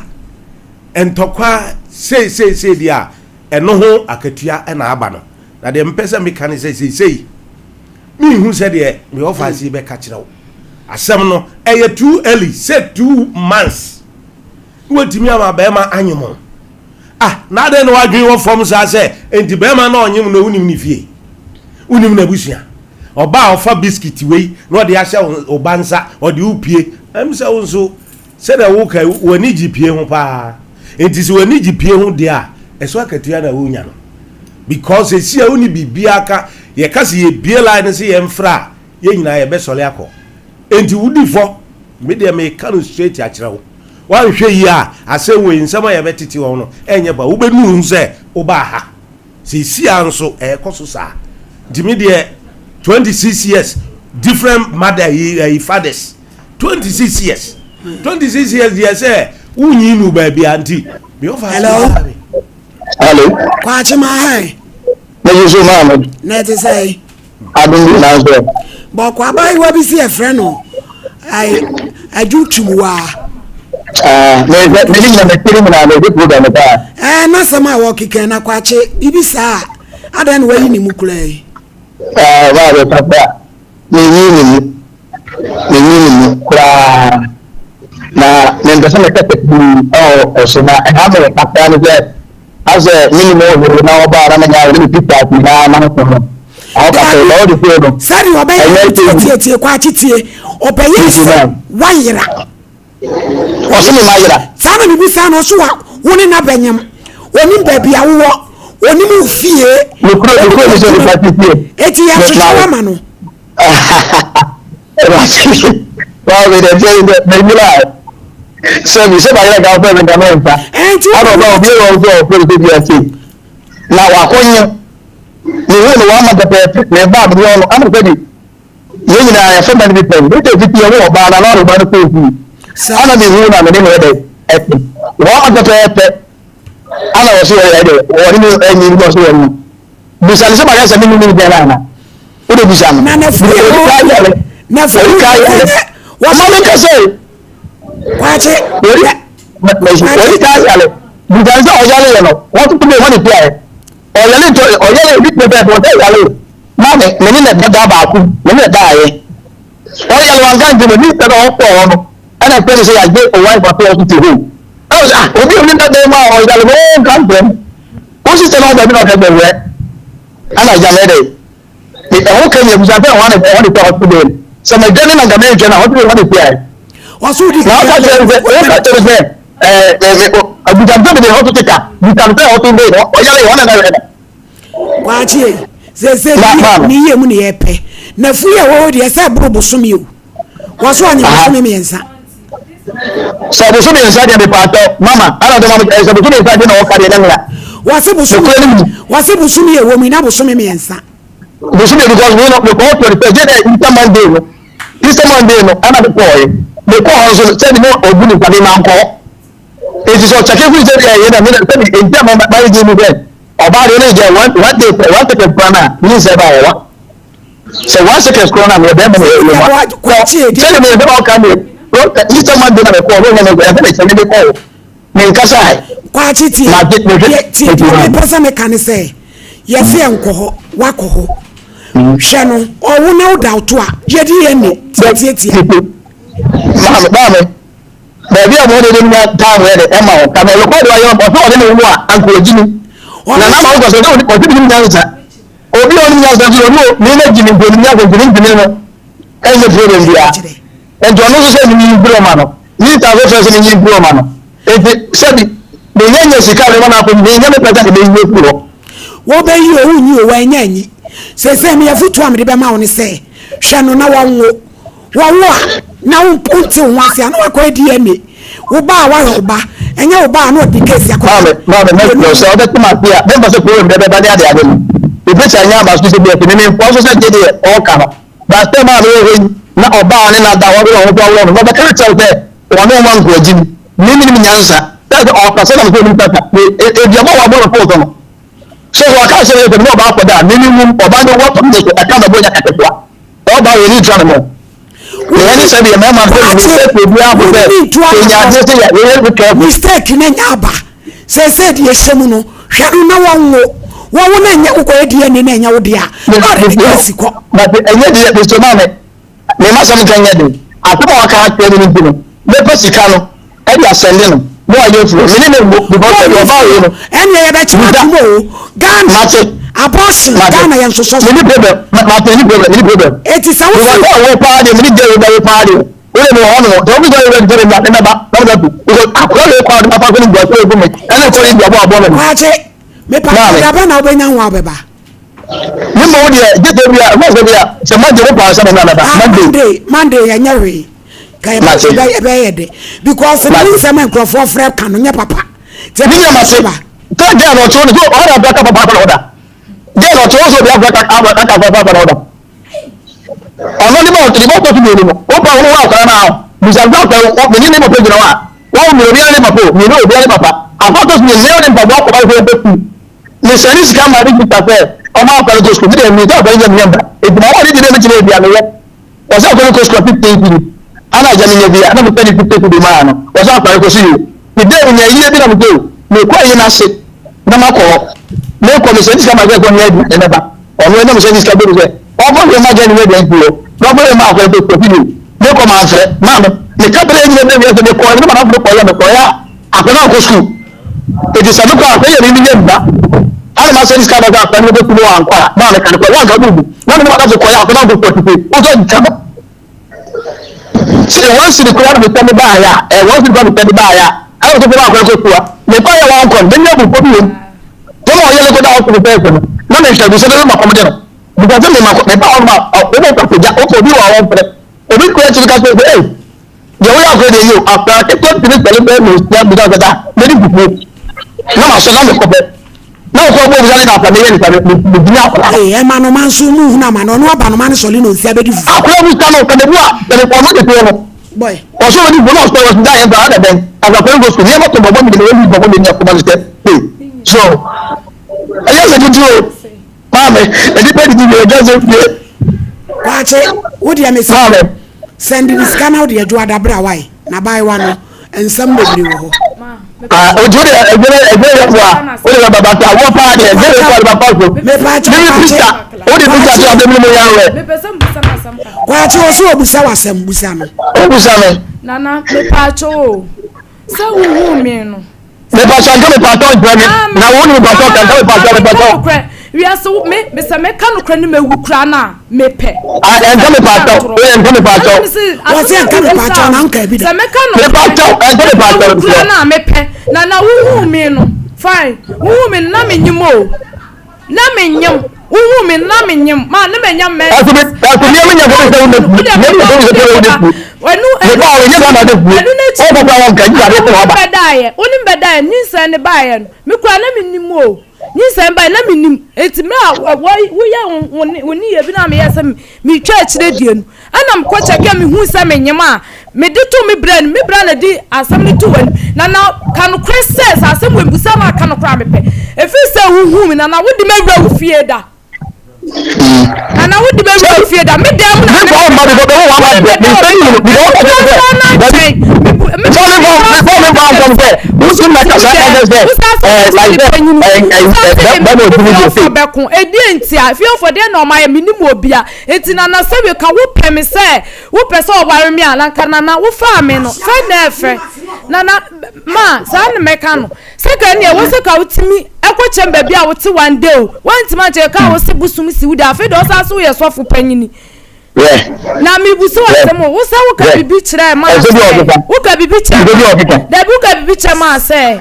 ntɔkwa sei sei sei deɛ a, Ɛno ho akatua na aba no. Na deɛ mepɛ sɛ meka ne sɛ, seesei menhu sɛdeɛ me ɔfaase yi bɛka kyerɛ wo. Asɛm no, ɛyɛ too early sɛ 2 months na watumi ama bɛrima anyem wo. Ah, na adɛn na w'adwene wɔ fam saa sɛ enti bɛrima na ɔnyem no wonim ne fie? Wonim n'abusua? Ɔba a ɔfa biscuit wei na ɔde ahyɛ wo ba nsa, ɔde wo pie. Ɛm sɛ wo nso Sɛdeɛ woka yi, w'ani gye pie ho paa. Nti sɛ w'ani gye pie ho deɛ a, ɛso akatua na wonya no. Because seesei a wonni biribiara ka, yɛka sɛ yɛbue line no sɛ yɛmfrɛ a, yɛn nyinaa yɛbɛsɔre akɔ. Nti wodi fɔ. Me deɛ meka no straight akyerɛ wo. Woanhwɛ yie a, asɛm wei, nsɛm a yɛbɛtete wɔ ho no, ɛnyɛ pa. Wobɛnu wo ho sɛ wobaa ha. Seesei ara nso, ɛrekɔ so saa. Nti me deɛ, 26 years, different mother yi, ɛyi fathers. 26 years 26 years deɛ sɛ wonyi nu baabi a nti hello hello kwakye ma hɛn meyi so maa me na ɛte sɛ adom bi na nso bɔkɔ abayewa bi si ɛfrɛ no adwo twumwaa mene nyina metiri mu na mede program paa ɛɛ n'asɛm a wɔkeka na kwakye biribi saa adɛn na wayi ne mu koraa yi ɛɛ baa bɛpapa Minnyi no mu, minnyi no mu koraa, na mempɛ sɛ mekasa pii wɔ ɛso, na ɛha me kakra ne sɛ, asɛ me ne mu hwee na ɔbaa na menya ne me pictures nyinaa na mekɔ no. Ɔkasa Dabi, ɔwɔ de fie no. sɛdeɛ ɔbɛyɛ Ɛnyɛ no sɛ tietietie kwakye tie, ɔbɛyɛ sɛ wayera. Ɔse me mayera. Saa na mebisaa no, ɔse wa wo ne no abɛnyem, ɔnim baabi a wowɔ, ɔnim wo fie. Mekuro mekuro mi sɛ nipa ti fie. Eti yɛhwehwɛ wo ama no. Waaw, mi dɛ tiɛ mi dɛ mɛnyina. Sɛ mi sɛ bayerɛ ka ɔfɛ mi nka mɛ nfa. Ana ɔba obi wɔ ɔfɛ ɔfɛ mi sɛ bi ase. Na wakɔnye. Mi hu no wɔn ama pɛpɛɛpɛ. Mi ba mi yɛ ɔno ana sɛ bi. Yɛn nyinaa yɛfɛ ma no bi pɛn. Mi sɛ fiti ɛwɔ ɔbaa na na ɔba no kɔ ofi. Ana mi hu na mi ne no yɛ dɛ ɛte. Wɔn ama pɛpɛɛpɛ. Ana wɔsi yɛ dɛ wɔne mi ɛnyi bi ɔsi wɔn mu. Bisa no sɛ mayɛ sɛ me ne no gyina ana? Wode bisa no. Na n'afuru yɛ hɔ. N'afuru yɛ hɔ. Wɔma me kasa o. Kwakye. Wɔdi kaa yale. Bisa no sɛ ɔyale yɛ no. Wɔn toto bɛ hɔ ne pia yɛ. Ɔyale ntɔ ɔyale ebi pɛ pɛ wɔn sɛ yale. Maame me ne na dada baako me ne na da ayɛ. Ɔyale wanka nti no ne sɛ ɔkɔ hɔ no ɛna pɛ ne sɛ yagye ɔwan ato ɔso hɔ. Ɛwɔ sɛ ah obi a ɔne dada mu a ɔyale no ɔnka nkyerɛ m. Wo sister na ɔbɛ bi na ɔka sɛ wɛ ana agya mɛ dɛ ɛho ka nyɛ busa sɛ ɔhɔ ne ɔhɔ ne sɛ hospital sɛ mɛ dɛ ne na nka mɛ nhwɛ na hospital hɔ ne fia Wɔso di na ɔka kyerɛ sɛ ɔka kyerɛ sɛ ɛɛ ɛɛ abusa sɛ mede hospital ka busa sɛ hospital bɛ ɔyare hɔ na na wɛ no. Kwakye sese ne yie mu ne yɛpɛ na fu yɛ wɔ hɔ deɛ sɛ ɛboro bosome o. Wɔso ɔnye bosome mmiɛnsa. Sɛ bosome mmiɛnsa deɛ mepaatɔ mama ana ɔde mama sɛ bosome mmiɛnsa deɛ na ɔka deɛ na mea. Wɔse bosome wɔse bosome yɛ wɔ mu na bosome mmiɛnsa. Bosome because me no mekɔɔ 21 gye dɛ Easter Monday no Easter Monday no ɛna mekɔɔɛ mekɔɔ hɔ nso sɛde ne ɔbu ne nsa me mankɔ eti sɛ ɔkyɛke firi sɛ deɛ ɛyɛ na me sɛde enti a mayɛ gye mu sɛ ɔbaa deɛ ne gye one day one second koraa na ne nsɛ ba wɔ wa. Sɛ one second koraa na meyɛ bɛrima na ɛyɛ ma sɛde meyɛ bɛrima ɔka me Easter Monday na mekɔɔ no nyɛ ɛsɛ mekyɛ me mekɔɔ menkasa Kwakye tie tie deɛ mepɛ sɛ meka ne sɛ yɛse yɛnkɔ hɔ wakɔ hɔ hwɛ no ɔwo na woda wo to a yɛde yɛ ne tiatietia. Maame maame baabi a wɔde ne nya time yɛ de ɛma wo ka na ɔlɔkɔ de ɔyɛ ɔsɛ ɔde ne wo a anka ɔgyi ni na na ma wokɔ sɛ ɔde ne nyansa. Obi a ɔnim nyansa nso ɔno ne na gyimi nti ɔnim nyansa nti ne ntumi no ɛnyɛ problem biara nti ɔno nso sɛ ne nyi mfiri ɔma no minista nso fɛ sɛ ne nyi mfiri ɔma no nti sɛbi menya nya sika de ma no akɔ menya me pɛ sɛ mebɛyi afiri hɔ. Wobɛyi o wonyi o wanya anyi. Seesei me afotuo a mede bɛma wo ne sɛ hwɛ no na wɔnwo. Wɔwo a, na wonte wo ho ase a, na wakɔyɛ DNA. Wo ba a, wahwɛ wo ba. Ɛnyɛ wo ba a, na ɔde case akɔfa. Maame, maame, mɛsrɛ wo sɛ wobɛte m'ase a, memfa sɛ problem bɛ bɛba ne ade ade no. Mepɛ sɛ anyɛ aba so sɛ bi ɛte me memfoa so sɛ gye deɛ ɔɔka no. But sɛ maame wɔ hɔ yi, na ɔbaa ɔne no ada, wɔde wɔn ho so aworɔ no, na ɔbɛka akyerɛ wo sɛ ɔne wo ma nkoagye mu. Me menim nyansa. Sɛ sɛ ɔɔkasa na mesɛ ɔnim kasa. Me, aduaba a wabɔ no foo so no. So sɛ ɔka akyerɛ me sɛ me ne ɔbaa kɔda a, me menwum, ɔbaa no wu atɔ me so, ɛka bɛbɔ nya kaketewa. Ɔba wɔ ni tura ne mo. Yɛn ne sɛ deɛ mmarima sɛ ne sɛ sɛ obiara fo sɛ yɛnya adeɛ sɛ yɛ yɛ be careful. Mistake na nya aba sɛsɛ deɛ ɛhyɛ mu no hwɛ no na wɔnwo wɔwo na ɛnyɛ wokɔyɛ DNA na ɛnyɛ wo deɛ a na ɔde ne kasi kɔ. But ɛnyɛ deɛ Mr. Maame me ma sɛm nka nyɛ den asɛm a waka akyerɛ me no nti no mɛpɛ sika no ɛde asɛnde no na wayɛ afiri hɔ me ne no mmu because sɛdeɛ ɔbaa wei no ɛneɛ yɛbɛkyerɛ atom o Ghana mate abortion mate Ghana yɛn sosɔ so mene problem mate mene problem mene problem eti sɛ wo because sɛ ɔwo paa deɛ mene gye wo bɛwo paa deɛ wo de me wɔ hɔ nom sɛ wofisɛ wo bɛ me me mɛba na mɛba tu because akora wei kɔ a ɔde mafa so no gua sɛ ɔgu me ɛne kɔ ne duabɔ abɔ me no Kwakye mepa maame dabɛ na wobɛnya ho a wobɛba Ne mmom deɛ, gye sɛ ebia, ɛfɔ sɛ ebia, sɛ Monday wo paa sɛ mɛmra mɛba, Ah, Monday. Monday, Monday ɛnyɛ hwee. Ka yɛ Mate. bɛ ɛbɛyɛ de. Because ne Mate. nsɛm a nkurɔfoɔ frɛ ka no nyɛ papa. Nti Ne nua mate. ba. Sɛ girl na ɔte hɔ no, so ɔha na abira ka papa na ɔda. Girl na ɔte hɔ so obi abira ka abira ka papa na ɔda. Ɔno ne ba ɔte ne ba ɔtɔ so mmienu no, wo pa wo wɔ akwadaa no ahɔ. Bisa nsa akwadaa wo, me ne ne papa gyina hɔ a, wɔn mmienu obiara ne papa o, mmienu obiara ne papa. Akwadaa ɔtɔ so mmienu, ne ne mpaboa kɔ ba sɛ ɔbɛ sukuu. Mesɛne sika ma ne sista sɛ ɔma akwa no kɔ sukuu. Me deɛ menim sɛ akwa no nyɛ me namba. Enti ma wɔne deɛ mekyerɛ bia meyɛ. Wɔsɛ akwa no kɔ sukuu a 15 cedi. Ana agya menya bi a na mesɛne 50 cedi maa no. Wɔsɛ akwa no kɔ so yio. Me dɛ menya ayie bi na mesɛ o mekɔ ayi no ase na makɔ hɔ. Mekɔ mesɛne sika ma sɛ kɔ nyɛ aduane mɛba. Ɔno ɛna mesɛne sika bɛ mu sɛ ɔmfa hwɛ ma agya no nyɛ aduane nti hɔ. Na ɔmfa hwɛ ma akwa no kɔ sukuu a 50 Mekɔ mamfrɛ. Maame meka berɛ nyina bɛ wiase mekɔ ɛne madamfo no kɔyɛ mekɔyɛ a akwa no ankɔ sukuu. Enti sɛ mekɔ a, sɛ yɛ me meyɛ mma. Ana masɛ sika bɛsɛ akɔ ne bɛku no ankɔ a, na meka no kɔ, wanka no bu. Na me ne madamfo kɔyɛ akɔ na nkɔkɔ tete, wosɔ nka no. Sɛ wɔn siri koraa na mesɛ me baayɛ a, ɛ wɔn siri koraa mesɛ me baayɛ a, ɛna sɛ kɔba akɔ ɛkɔ sua. Mekɔ yɛ wɔn kɔ no, menya abufuo bi wom. Sɛ ma ɔyɛ ne kɔda hospital fɛɛfɛ no, na mehwɛ bi sɛ bɛbɛ ma kɔm de no. Because sɛ mema meba hɔ no ma, wobɛ kɔ akɔgya, wokɔ obi wɔ a wɔmfrɛ. Obi kura akyiri ka sɛ, ee, Deɛ woyɛ akora deɛ yio akora ketewa tumi sɛle bɛyɛ mmesia bisa sɛ da mɛdi fufuo na masɔ na mekɔ pɛ na wokɔ bɔ bisa ne na akora meyɛ ne sa megyina akora. Ee ɛma no ma nso mu hunu ama no ɔno aba no ma no sɔle na ɔnsia bɛdi fufuo. Akora bisa no sɛ mebu a sɛ mekɔ ɔno teteɛ no Boy. ɔsɛ ɔdi fufuo na ɔsɛ ɔsɛ da yɛn sɛ ada bɛn akora nkɔ sukuu nneɛma tɔ bɔbɔ mi de na wɔyi bɔbɔ mi ne akoma no sɛ ee so ɛyɛ sɛ tutu o maame nnipa didi wie ɛgya sɛ fie. Kwakye wo deɛ me sɛ sɛnde ne sika na wo deɛ dwo adabra wae na baayewa no nsɛm bebree wɔ hɔ. Ah, ojú de ẹgbẹ́ ẹgbẹ́ yẹn fún wa o de bẹ bàbá tó àwọn paa de ẹgbẹ́ yẹn fún wa de bá pa so. Mepaakyɛ Mímí kwakye písà o de písà tó abẹ́ mímú yẹn rẹ. Mepɛ sɛ mbusa no asɛm kakra. Kwakye wɔ so obusa w'asɛm busa no. O busa mi. Nana mepaakyɛ o sɛ wohuu me no. Mepatɔ nka mepatɔ nkyerɛ me na wo ne mepatɔ ka nka mepatɔ mepatɔ. Wiase wo me mesɛ meka nokorɛ ne mawu koraa no a mepɛ. Ah nka mepatɔ oyɛ nka mepatɔ. Wɔsi nka mepatɔ na nka ebi da. Sɛ meka nokorɛ mepatɔ nka mepatɔ mawu koraa no a mepɛ na na wohuu me no fine wohuu me no na menyim o. Na me nyem, wo hu me na me nyem, ma ne me nya mɛ. Ɛso bi ɛso nneɛma nya fɛn sɛ wode fu nneɛma nya fɛn sɛ wode fu. Ɛnu ɛnu ɛnu ɛnu n'akyi. Ɔkɔ kɔ awɔ nka gyi ade sɛ waba. Bɛdaayɛ, wo ne bɛdaayɛ, nyinsɛn ne baayɛ no, me kura na me nim o, nyinsɛn baayɛ na me nim, eti mmerɛ a wɔ woyɛ wo wo ne yɛ bi na meyɛ sɛ metwa akyire die no. Ɛna mekɔ kyɛke a mehuu sɛ menyem a, mede too me bra anim. Me bra na di asɛm no too w'anim. Na na ka nokorɛ sɛ, sɛ asɛm wei mbusa no a, ka nokorɛ a mepɛ. Ɛfiri sɛ wohuu me, na na wode me awura wo fie da. Na na wode me awura wo fie da. Me dan mu na me wode me da wo fie. Mekura na nkyɛn. Me Fiefo bɛko. Ɛdeɛ ntia? Fiefo deɛ na ɔma yɛ menim obia. Enti Nana sɛbe ka wo pɛ me sɛ wo pɛ sɛ ɔware me a na nka Nana wo faa me no sɛ na ɛfɛ Nana ma saa na mɛka no sɛ ka ɛneɛ wo sɛ ka wo tumi ɛkɔ kyɛm baabi a wo te one day o woantumi ankyɛ ka wo se bosom si wo de afei deɛ ɔsan so woyɛ sɔfo panyini na mebusa wo asɛm o wo sɛ wo ka bibi kyerɛ ma sɛ wo ka bibi kyerɛ ma dabi wo ka bibi kyerɛ ma sɛ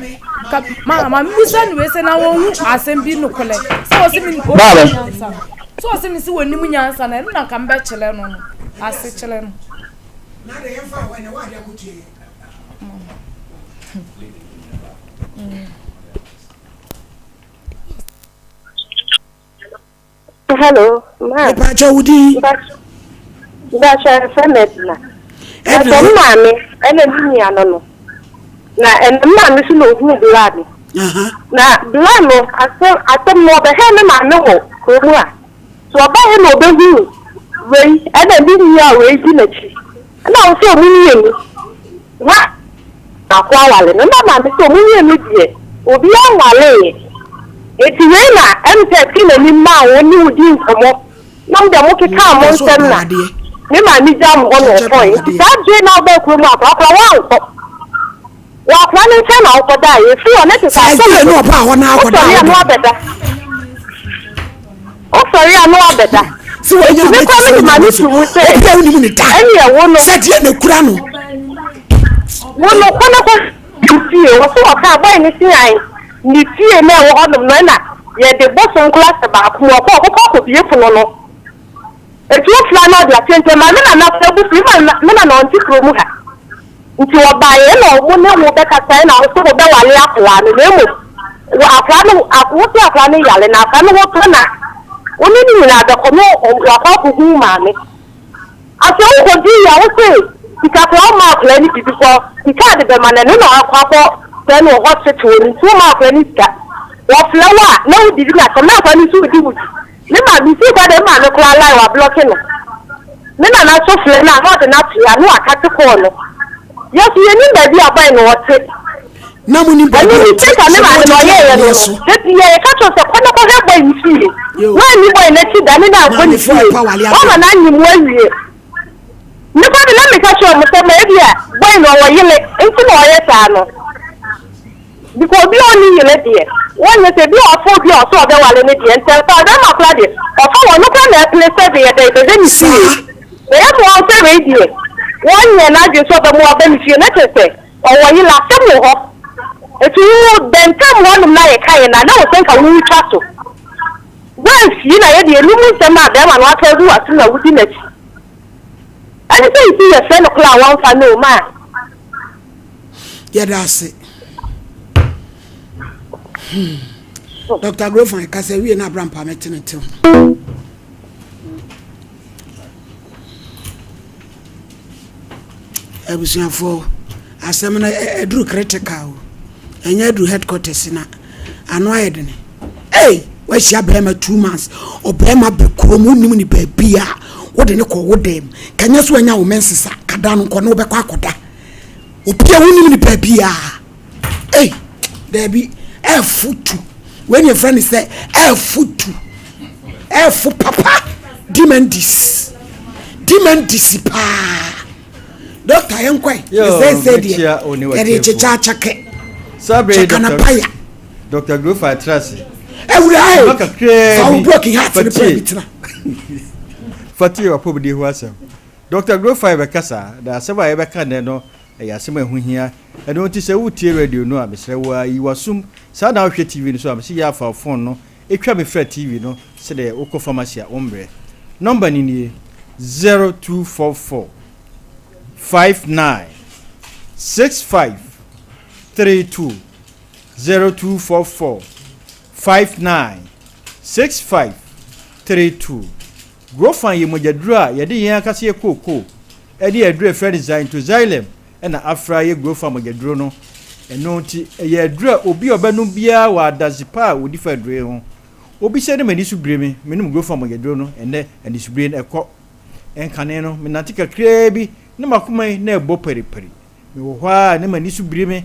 ka ma ma mebusa no wei sɛ na wɔn hu asɛm bi nokorɛ sɛ wɔ se me ɔnim nyansa Sɛ ɔse me se wɔnim nyansa no ɛno na nka mebɛkyerɛ no no ase kyerɛ no. Hello, ma. Mepakyɛ wo din. Mepakyɛ yɛfrɛ me Edna. Edna. Me maame ɛna me nua no no. Na ɛna me maame so na ohuu bla no. Na bla no asɛm asɛm no ɔbɛhwɛɛ me maame wɔ kurom ha. So ɔbaeɛ na ɔbɛhuu wei ɛna ne nua a wei di n'akyi. Ɛna ɔsɛ ɔmo mmienu wa baako awale no. Na maame sɛ ɔmo mmienu deɛ obiara nwaleeɛ. Eti wei na ɛm sɛ ɛte n'anim maa wo ne wo di nkɔmmɔ. Na mo deɛ mo kekaa mo nsɛm na me maame gyaa mo hɔ na ɔkɔe. Nti saa bere na wobaa kurom a korakora woankɔ. Wɔ akora no nkyɛn na wokɔdaeɛ. Ɛfiri hɔ na kyerɛ sɛ asɛm no, wosɔre a na woabɛda. Wosɔre a na woabɛda. Enti me koraa mede m'ano to mu sɛ, ɛnneɛ wo no, wo no, kɔ na kɔ fie. Wɔ so wɔkaa bɔe no se ae, ne fie na ɛwɔ hɔnom no, ɛna yɛde bosom koraa hyɛ baako mu. Ɔkɔ, ɔkɔkɔ akɔbue pono no. Enti wofra na ɔde aseɛ nti ɛma me nana koraa bo fui. Me nana ɔnte kurom ha. Nti wɔbaeɛ na ɔmo ne wo bɛkasaeɛ na wo se wo bɛwale akwadaa no na mmom wo akwadaa no wo se akwadaa no yare na akwadaa no ho tɔ na wo ne no nyinaa bɛkɔ na wakɔ akɔhu wo maame. Afei wo kɔduiɛ a wo se sika koraa wo mma akwadaa no biribi kɔ sika a de bɛma no ɛno na wakɔ akɔ sɛe no wɔ hospital hɔ no nti wo mma akwadaa no sika. Wɔfrɛ wo a na wo didi no asɛm na akwadaa no nso redi wo di. Me maame sii kwa dɛ me maame koraa line ɔablɔke no. Me nana so frɛ no a na ɔde no ato a na ɔakate call no. Yɛ so yennyim beebi a boy no ɔtse. Na munim baabi Ɛno a ɔte, mistake a me sɛ maame no mowɔ ɔyɛeɛ no adeɛ no, so. da biara yɛka kyerɛ no sɛ kɔ na kɔhwɛ boy no fie. Yo. Woanni boy no akyi da ne no ankɔ ne Maamefoɔ fie. ɛpa wale Woama adeɛ. no anyem wo awie. Me koraa de na meka kyerɛ wɔn sɛ ma ebia boy no ɔwɔ yele nti na ɔyɛ saa no. Because obi a ɔnni yere deɛ, wɔnyɛ sɛ ebi a ɔfa obi a ɔsɛ ɔbɛwale no deɛ, ntɛmpa bɛrima koraa deɛ, ɔfa wɔn no koraa na ɛpene sɛ deɛ yɛdɛ bɛbɛ ne fie. Na ɛyɛ mmoa sɛ wei deɛ, wɔnyɛ n'adwene sɛ ɔbɛma waba ne fie, na kyerɛ sɛ ɔwɔ yere, asɛm wɔ hɔ. Eti wo bɛntam hɔnom na yɛkaeɛ no a, na wɔ sɛ nka woretwa so. Woamfie na yɛ deɛ, ɛno mu nsɛm a bɛrima no aka agu w'asom na wodi n'akyi. Ɛne sɛ nti yɛfrɛ no koraa a wɔmfa no o, ma. Yɛda ase. Hmm. Dr. Grofan kasa wie na abrampa mɛtene te ho. Abusuafoɔ, asɛm no aduru critical o. Ɛnyɛ aduru headquarters na ano ayɛ dene. Ei, wahyia bɛrima 2 months, ɔbɛrima bɛ kurom, wonim ne baabi a wode ne kɔ wo dɛm. Kanyɛ so anya wo mensesa, kada no nkɔ ne wobɛkɔ akɔda. Obi a wonim ne baabi a, ei, daabi, ɛfo tu. Wei ne yɛfrɛ ne sɛ ɛfo tu. Ɛfo papa, demandis. Demandis paa. Dɔkta yɛn kɔɛ. Sɛ sɛ deɛ yɛde kyekyɛ akyɛkɛ. Kyɛka na paya. Dr. Grofa Atrase. Awura ee. Fa wo broken heart ne pɛ bi tena. Fati wapɔmuden ho asɛm. Dr. Grofa bɛkasa na asɛm a yɛbɛka nnɛ no ɛyɛ asɛm a ɛho hia. Ɛno nti sɛ wotie radio no a, mesrɛ wo a yi w'asom. Saa na wohwɛ TV no so a, mesɛ yɛ afa phone no ɛtwa me frɛ TV no sɛdeɛ wokɔ pharmacy a wommerɛ. Nɔmba no nie: 0244 59 65 32, 0244 59 65 32. Grofan yɛ mogyaduro a yɛde yɛn ankasa yɛ kookoo ɛne aduro a yɛfrɛ no xanthoxylum ɛna afra yɛ Grofan mogyaduro no. Ɛno nti ɛyɛ aduro a obi a ɔbɛnom biara wɔ adanse pa a wɔdi fa aduro yi ho. Obi sɛ ne m'ani so bire me, menom Grofan mogyaduro no, ɛnɛ anisobire no ɛkɔ. Ɛnkane no, menante kakraa bi na m'akoma yi na ɛbɔ paripari. Mewɔ hɔ a na m'ani so biri me.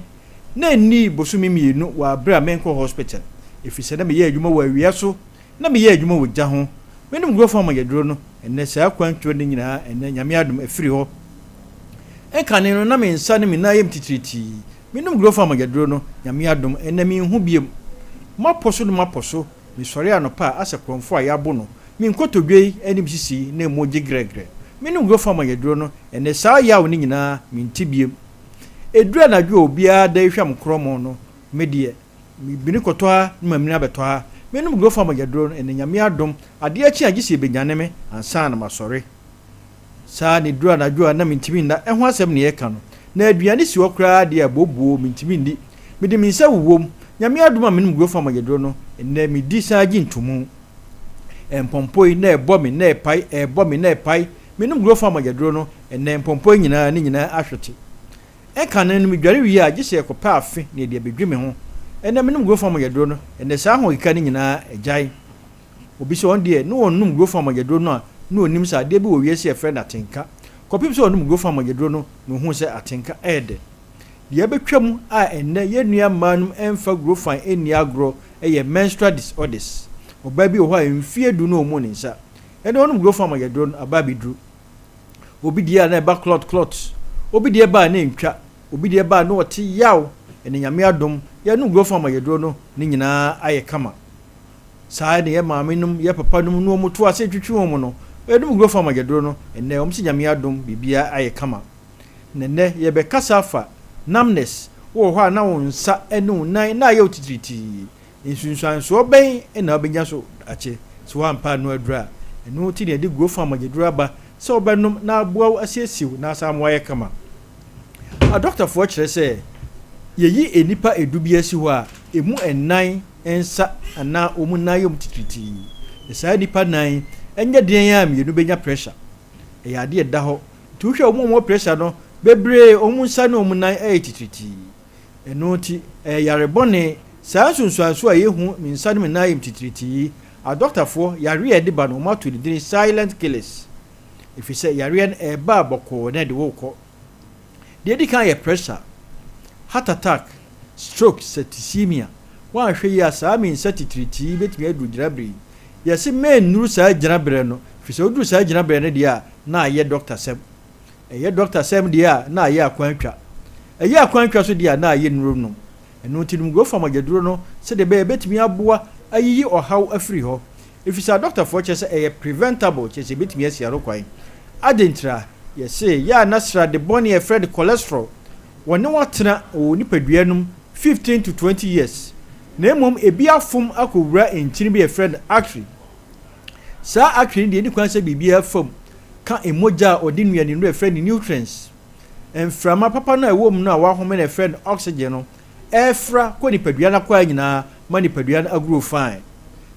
Na ɛnnii bosome 2 wɔ abere a menkɔ hospital, ɛfiri sɛ na meyɛ adwuma wɔ awia so, na meyɛ adwuma wɔ gya ho. Menom Grofan mogyaduro no, ɛnnɛ saa kwantuo no nyinaa, ɛnnɛ Nyame adom afiri hɔ. Ɛnkane no, na me nsa ne me nan yam titiritii. Menom Grofan mogyaduro no, Nyame adom, ɛnnɛ menhu biom. Mapɔ so no mapɔ so, mesɔre anɔpa a asɛ korɔmfo a yɛabo no. Me nkotodwe yi anim sisi na emu gye grɛgrɛ. Menom Grofan mogyaduro no, ɛnnɛ saa yaw no nyinaa mente biom. Ɛduru anadwo a obiara da rehwam korɔmɔ no, me deɛ, mebini kɔtɔ ha na mamini abɛtɔ ha. Menom Grofan mogyaduro no, ɛnnɛ Nyame adom, adeɛ kye a gye sɛ yɛbɛnyane me ansa na masɔre. Saa na ɛduru anadwo a na mentumi nna, ɛho asɛm na yɛreka no. Na aduane si hɔ koraa deɛ a, booboo, mentumi nni. Mede me nsa wowom. Nyame adom a menom Grofan mogyaduro no, ɛnnɛ medi san gye ntomu. Mpɔmpɔ yi, na ɛbɔ me, na ɛpae, ɛrebɔ me, na ɛpae. Menom Grofan mogyaduro no, ɛnnɛ mpɔmpɔ yi nyinaa, ne nyinaa ahwete. Ɛnkane no, medware wie a, gye sɛ yɛkɔpɛ afe na yɛde abɛdwi me ho. Ɛnnɛ menom Grofan mogyaduro no, ɛnnɛ saa ahokeka no nyinaa agyae. Obi sɛ ɔno deɛ na ɔnnom Grofan mogyaduro no a, na ɔnnim sɛ adeɛ bi wɔ wiase a yɛfrɛ no atenka. Kɔpem sɛ ɔnom Grofan mogyaduro no na ɔhuu sɛ atenka yɛ dɛ. Deɛ abɛtwa mu a ɛnnɛ yɛn nua mmaa nom mfa Grofan nni agorɔ yɛ menstrual disorders. Ɔbaa bi wɔ hɔ a mfeɛ du na ɔmmuu ne nsa. Ɛnnɛ ɔnom Grofan mogyaduro no, aba abɛduru. Obi deɛ a na ɛba clot clot, obi deɛ ba a na ɛntwa, obi deɛ ba a na ɔte yaw. Ɛnnɛ Nyame adom, yɛnom Grofan mogyaduro no, ne nyinaa ayɛ kama. Saa na yɛ maame nom, yɛ papa nom ne wɔn to ase twetwe wɔn no. Yɛnom Grofan mogyaduro no, ɛnnɛ wɔn se Nyame adom, biribiara ayɛ kama. Na ɛnnɛ yɛbɛkasa afa numbness, wowɔ hɔ a na wo nsa ne wo nan na ayɛ wo titiritii. Nsunsuansoɔ bɛn na wobɛnya so daakye sɛ woampɛ ano aduru a? Ɛno nti na yɛde Grofan mogyaduro aba sɛ wobɛnom na aboa wo asiesie wo na asan ama woayɛ kama. Adɔktafoɔ kyerɛ sɛ yɛyi nnipa du bi asi hɔ a, ɛmu nnan nsa anaa wɔn nan yɛ wɔn titiritii. Na saa nnipa nnan yi, ɛnyɛ den ara mmienu bɛnya pressure. Ɛyɛ adeɛ a ɛda hɔ. Nti wohwɛ wɔn a wɔwɔ pressure no, bebree wɔn nsa ne wɔn nan yɛ titiritii. Ɛno nti, ɛyɛ yare bɔne. Saa nsunsuansoɔ a yɛhu, me nsa ne me nan yɛ me titiritii yi, adɔktafoɔ, yareɛ a ɛde ba no, wɔato ne din silent killers. Ɛfiri sɛ yareɛ no ɛreba a bɔkɔɔ na ɛde wo rekɔ. Deɛ ɛdi kan yɛ pressure, heart attack, stroke, septicemia. Woanhwɛ yie a saa me nsa titiritii yi bɛtumi aduru gyinaberɛ yi. Yɛse mɛnnuru saa gyinaberɛ no, ɛfiri sɛ woduru saa gyinaberɛ no deɛ a, na ayɛ dɔktasɛm. Ɛyɛ dɔktasɛm deɛ a, na ayɛ akwantwa. Ɛyɛ akwantwa nso deɛ a, na ayɛ nnuro nom. Ɛno nti nom Grofan mogyaduro no sɛdeɛ ɛbɛyɛ ɛbɛtumi aboa ayiyi ɔhaw afiri hɔ. Ɛfiri sɛ adɔktafoɔ kyerɛ sɛ ɛyɛ preventable, kyerɛ sɛ ɛbɛtumi asi ano kwan. Adɛn ntira? Yɛse yɛ a na srade bɔne a yɛfrɛ no cholesterol wɔne wo atena wɔ wo nipadua no mu 15 to 20 years na mmom ebi afom akɔwura nkyini bi a yɛfrɛ no artery. Saa artery no deɛ ɛnni kwan sɛ biribiara fa mu ka mogya a ɔde nnuanennuro a yɛfrɛ no nutrients. Mframa papa no a ɛwɔ mu no a wahome no a yɛfrɛ no oxygen no, ɛrefra kɔ nipadua no akwaa nyinaa ma nipadua no agro fine.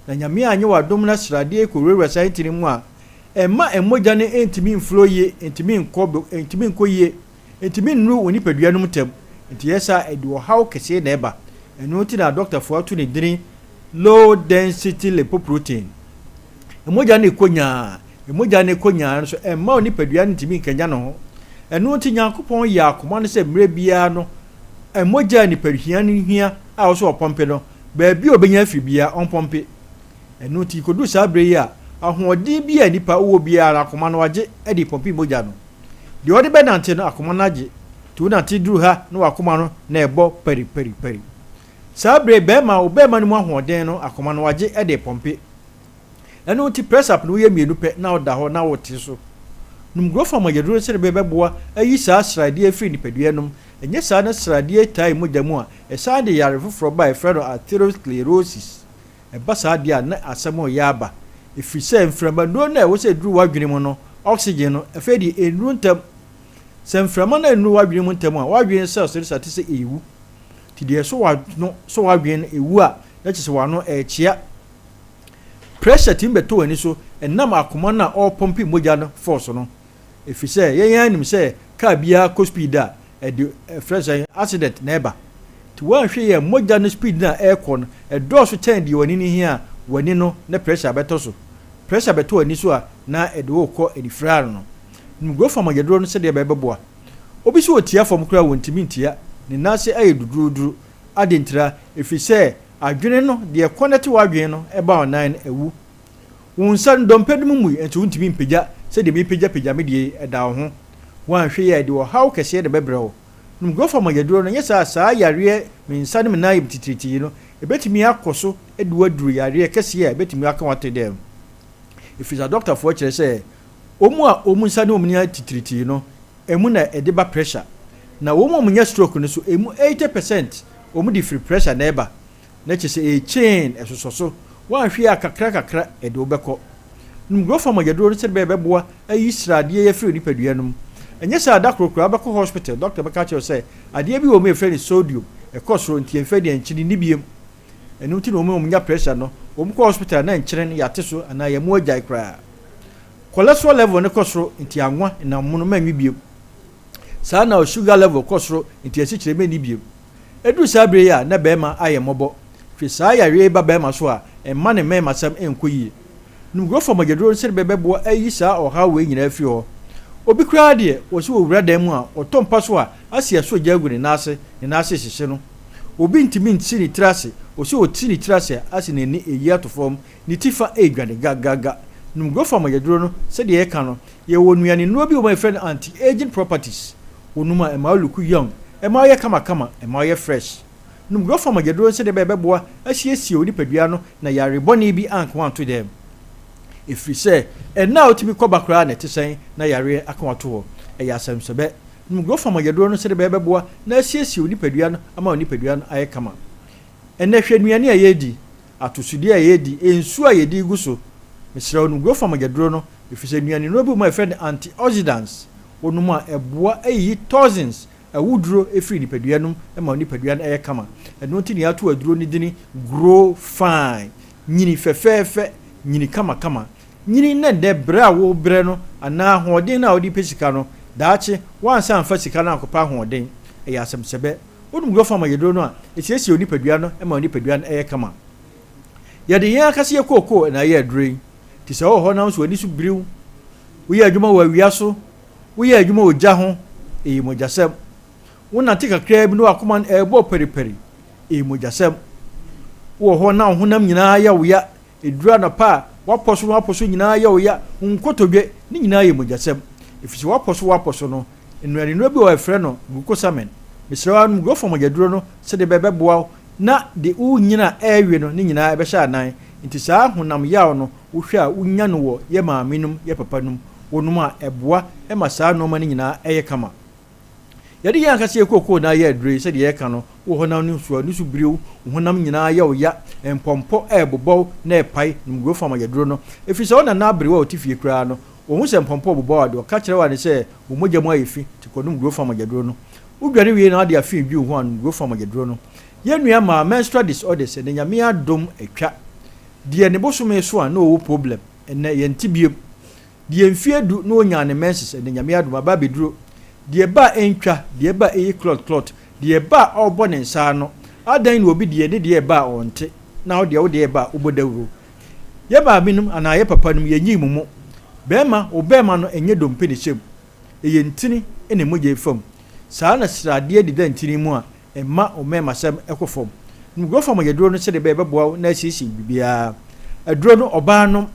Na Nyame anyɛ wo adom na sradeɛ kɔwurawura saa ntini mu a, ɛmma mogya no ntumi mflow yie, ntumi nkɔ, ntumi nkɔ yie, ntumi nnuru wo nipadua no mu ntɛm. Nti ɛyɛ saa a, ɛde ɔhaw kɛseɛ na ɛba. Ɛno nti na adɔktafoɔ ato ne dini low density lipoprotein. Mogya no rekɔ nyaa, mogya no rekɔ nyaa no nso, ɛmma wo nipadua no ntumi nkanyan ne ho. Ɛno nti Nyankopɔn yɛɛ akoma no sɛ mmerɛ biara no, mogya a nipa hia no hia a ɔwɔ sɛ ɔpɔmpe no, baabi a ɔbɛnya afiri biara, ɔmpɔmpe. Ɛno nti, kɔduru saa berɛ yi a, ahoɔden bi a nipa wɔ biara no, akoma no agye de repɔmpe mogya no. Deɛ ɔde bɛnante no, akoma no agye. Nti wonante duru ha na w'akoma no na ɛbɔ pari pari pari. Saa berɛ yi, bɛrima, wo bɛrima no mu ahoɔden no, akoma no agye de repɔmpe. Ɛno nti, press up no woyɛ mmienu pɛ na woda hɔ na wote so. Nom Grofam agyaduro sɛdeɛ ɛbɛboa ayi saa sradeɛ afiri nipadua no mu. Ɛnyɛ saa na sradeɛ tae mogya mu a, ɛsan de yare foforɔ ba a yɛfrɛ no atherosclerosis. Ɛba saa deɛ a, na asɛm reyɛ aba. Ɛfiri sɛ mframanuro no a ɛwɔ sɛ ɛduru w'adwene mu no, oxygen no, afei deɛ ɛnnuru ntɛm. Sɛ mframa no annuru w'adwene mu ntɛm a, w'adwene cells no starte sɛ ɛrewu. Nti deɛ ɛsɔ w'ano, sɔ w'adwene no, ɛwu a, na kyerɛ sɛ w'ano ɛrekyea. Pressure tumi bɛtɔ w'ani so ɛnam akoma no a ɔrepɔmpe mogya no force no. Ɛfiri sɛ yɛn ara nim sɛ car biara kɔ speed a, ɛde ɛfrɛ sɛn, accident na ɛba. Nti woanhwɛ yie a mogya no speed no a ɛrekɔ no, ɛdɔɔso kyɛn deɛ w'ani no hia a, w'ani no na pressure bɛtɔ so. Pressure bɛtɔ w'ani so a, na ɛde wo rekɔ anifira ano no. Nom Grofa mogyaduro no sɛdeɛ ɛbɛboa. Obi sɛ ɔtia fam koraa a ɔntumi ntia, ne nan ase ayɛ duduroduro. Adɛn ntira? Ɛfiri sɛ adwene no, deɛ ɛkɔnɛte w'adwene no ba wo nan no awu. Wo nsa no, dɔmpɛ no mu mmui, nso wontumi mpagya sɛdeɛ merepagyapagya me deɛ yi, ɛda wo ho. Woanhwɛ yie a, ɛde ɔhaw kɛseɛ na ɛbɛbrɛ wo. Nom Grofa mogyaduro no, nyɛ saa a, saa yareɛ me nsa ne me nan yam titiritii yi no, ɛbɛtumi akɔ so de wo aduru yareɛ kɛseɛ a ɛbɛtumi aka wo ato dɛm. Ɛfiri sɛ adɔktafoɔ kyerɛ sɛ, wɔn a wɔn nsa ne wɔn nan titiritii no, Emu na ɛde ba pressure. Na wɔn a wɔnya stroke no nso, emu 80 percent wɔn de firi pressure na ɛba. Na kyerɛ sɛ ɛyɛ chain, ɛsosɔ so. Woanhwɛ a kakra kakra ɛde wo bɛkɔ. Nom Growth Hormone aduro no sɛdeɛ ɛbɛyɛ ɛbɛboa ayi sradeɛ yi afiri wo nipadua no mu. Ɛnyɛ saa a, da koro koraa wobɛkɔ hospital, doctor bɛka akyerɛ wo sɛ adeɛ bi wɔ mu a yɛfrɛ no sodium, ɛkɔ soro nti yɛmfa nni nkyene nni biom. Ɛno nti na wɔn a wɔnya pressure no, wɔkɔ hospital na nkyene no yɛate so anaa yɛn agyae koraa. Cholesterol level no kɔ soro nti anwa nam mono mɛnwe bio. Saa na sugar level kɔ soro nti asikyire mɛnni bio. Ɛduru saa bere yi a na barima ayɛ mmɔbɔ. Firi saa yareɛ yi ba barima so a ɛmma ne mmarimasɛm nkɔ yie. Nom Grofa mogyaduro no sɛdeɛ ɛbɛboa ayi saa ɔhaw wei nyinaa afiri hɔ. Obi koraa deɛ wɔse ɔwura dan mu a ɔtɔ mpa so a asi ɛso gya agu ne nan ase, ne nan ase rehyehye no. Obi ntumi nsi ne tiri ase, ɔse ɔsi ne tiri ase a asi n'ani reyi ato fam. Ne ti fa redwane gagaga. Nom Grofa mogyaduro no, sɛdeɛ yɛka no, yɛwɔ nnuane nnuro bi wɔ mu a yɛfrɛ no anti-aging properties. Wonom a, ɛma wo look young, ɛma woyɛ kamakama, ɛma woyɛ fresh. Nom Grofa mogyaduro no sɛdeɛ ɛbɛyɛ ɛbɛboa asiesie wo nipadua no na yare bɔne bi anka wo anto dɛm. Ɛfiri sɛ, ɛnna a wotumi kɔ ba koraa na ɛte sɛn na yareɛ aka wo ato hɔ. Ɛyɛ asɛmsɛbɛ. Nom Grofa mogyaduro no sɛdeɛ ɛbɛyɛ ɛbɛboa na asiesie wo nipadua no ama wo nipadua no ayɛ kama. Ɛnnɛ, hwɛ nnuane a yɛredi. Atosodeɛ a yɛdi, nsuo a yɛde gu so. Mesrɛ wo nom Grofa mogyaduro no, ɛfiri sɛ nnuanennuro bi wɔ mu a yɛfrɛ no antioxidants. Wonom a, ɛboa yiyi toxins, awuduro, firi nipadua no mu ma nipadua no yɛ kama. Ɛno nti na yɛato aduro no dini Grow Fine, nyini fɛfɛɛfɛ, nyini kamakama. Nyini na nnɛ brɛ a worebrɛ no anaa ahoɔden no a wode repɛ sika no, daakye woansan amfa sika no ankɔpɛ ahoɔden. Ɛyɛ asɛmsɛbɛ. Wonom Grofa ma yɛduro no a, ɛsiesie onipadua no ma onipadua no yɛ kama. Yɛde yɛn ankasa yɛ kookoo na ayɛ aduro yi. Nti sɛ wowɔ hɔ na wo nso w'ani so biriw, woyɛ adwuma wɔ awia so, woyɛ adwuma wɔ gya ho, ɛyɛ mogyasɛm. Wonante kakraa bi na w'akoma no ɛrebɔ paripari, ɛyɛ mogyasɛm. Wowɔ hɔ na wo honam nyinaa yɛ wo ya, Ɛduru anɔpa a, w'apɔ so w'apɔ so nyinaa yɛ wo ya, wo nkotodwe, ne nyinaa yɛ mogyasɛm. Ɛfiri sɛ w'apɔ so w'apɔ so no, nnuanennuro bi wɔ hɔ a yɛfrɛ no glucosamine. Mesrɛ wo ara nom Growth mogyaduro no sɛdeɛ ɛbɛyɛ ɛbɛboa wo na de wo nyini a ɛrewe no ne nyinaa ɛbɛhyɛ anan. Nti saa honam yaw no wohwɛ a wonya no wɔ yɛ maame nom, yɛ papa nom, wonom a ɛboa ma saa nnoɔma no nyinaa ɛyɛ kama. Yɛde yɛn ankasa yɛn kookoo na ayɛ aduro yi, sɛdeɛ yɛka no, wo honam no nsuo, nusu biriw, wo honam nyinaa yɛ wo ya, mpɔmpɔ rebobɔ wo na ɛrepae, nom Grofam ayɛ aduro no. Ɛfiri sɛ wo nana aberewa a ɔte fie koraa no, Wɔhu sɛ mpɔmpɔ rebobɔ wo a, deɛ wɔka kyerɛ wo ara ne sɛ wo mogya mu ayɛ fi, nti kɔnom Grofan mogyaduro no. Wodware wie na wode afe redwi wo ho a, nom Grofan mogyaduro no. Yɛn nua maa menstrual disorders, ɛnɛ Nyame adom atwa. Deɛ ne bosome so a na ɔwɔ problem, ɛnɛ yɛnte biom. Deɛ mfeɛ du na ɔnyaa ne menses, ɛnɛ Nyame adom aba abɛduro. Deɛ ɛba a ɛntwa, deɛ ɛba a ɛyi clot clot, deɛ ɛba a ɔrebɔ ne nsa ano. Adɛn na obi deɛ ne deɛ ɛba a ɔnte, na wo deɛ wo deɛ ɛba a wobɔ dawuro. Yɛ maame nom anaa yɛ papa nom yɛnyii mo mo. Bɛɛma, wo bɛɛma no ɛnyɛ dompe na ɛhyɛ mu. Ɛyɛ ntini na mogya ɛfa mu. Saa na sradeɛ deda ntini mu a ɛma wo mɛɛmasɛm ɛkɔ fam. Nom Growth Farm aduro no sɛdeɛ ɛbɛyɛ ɛbɛboa wo na asiesie biribiara. Aduro no ɔbaa nom,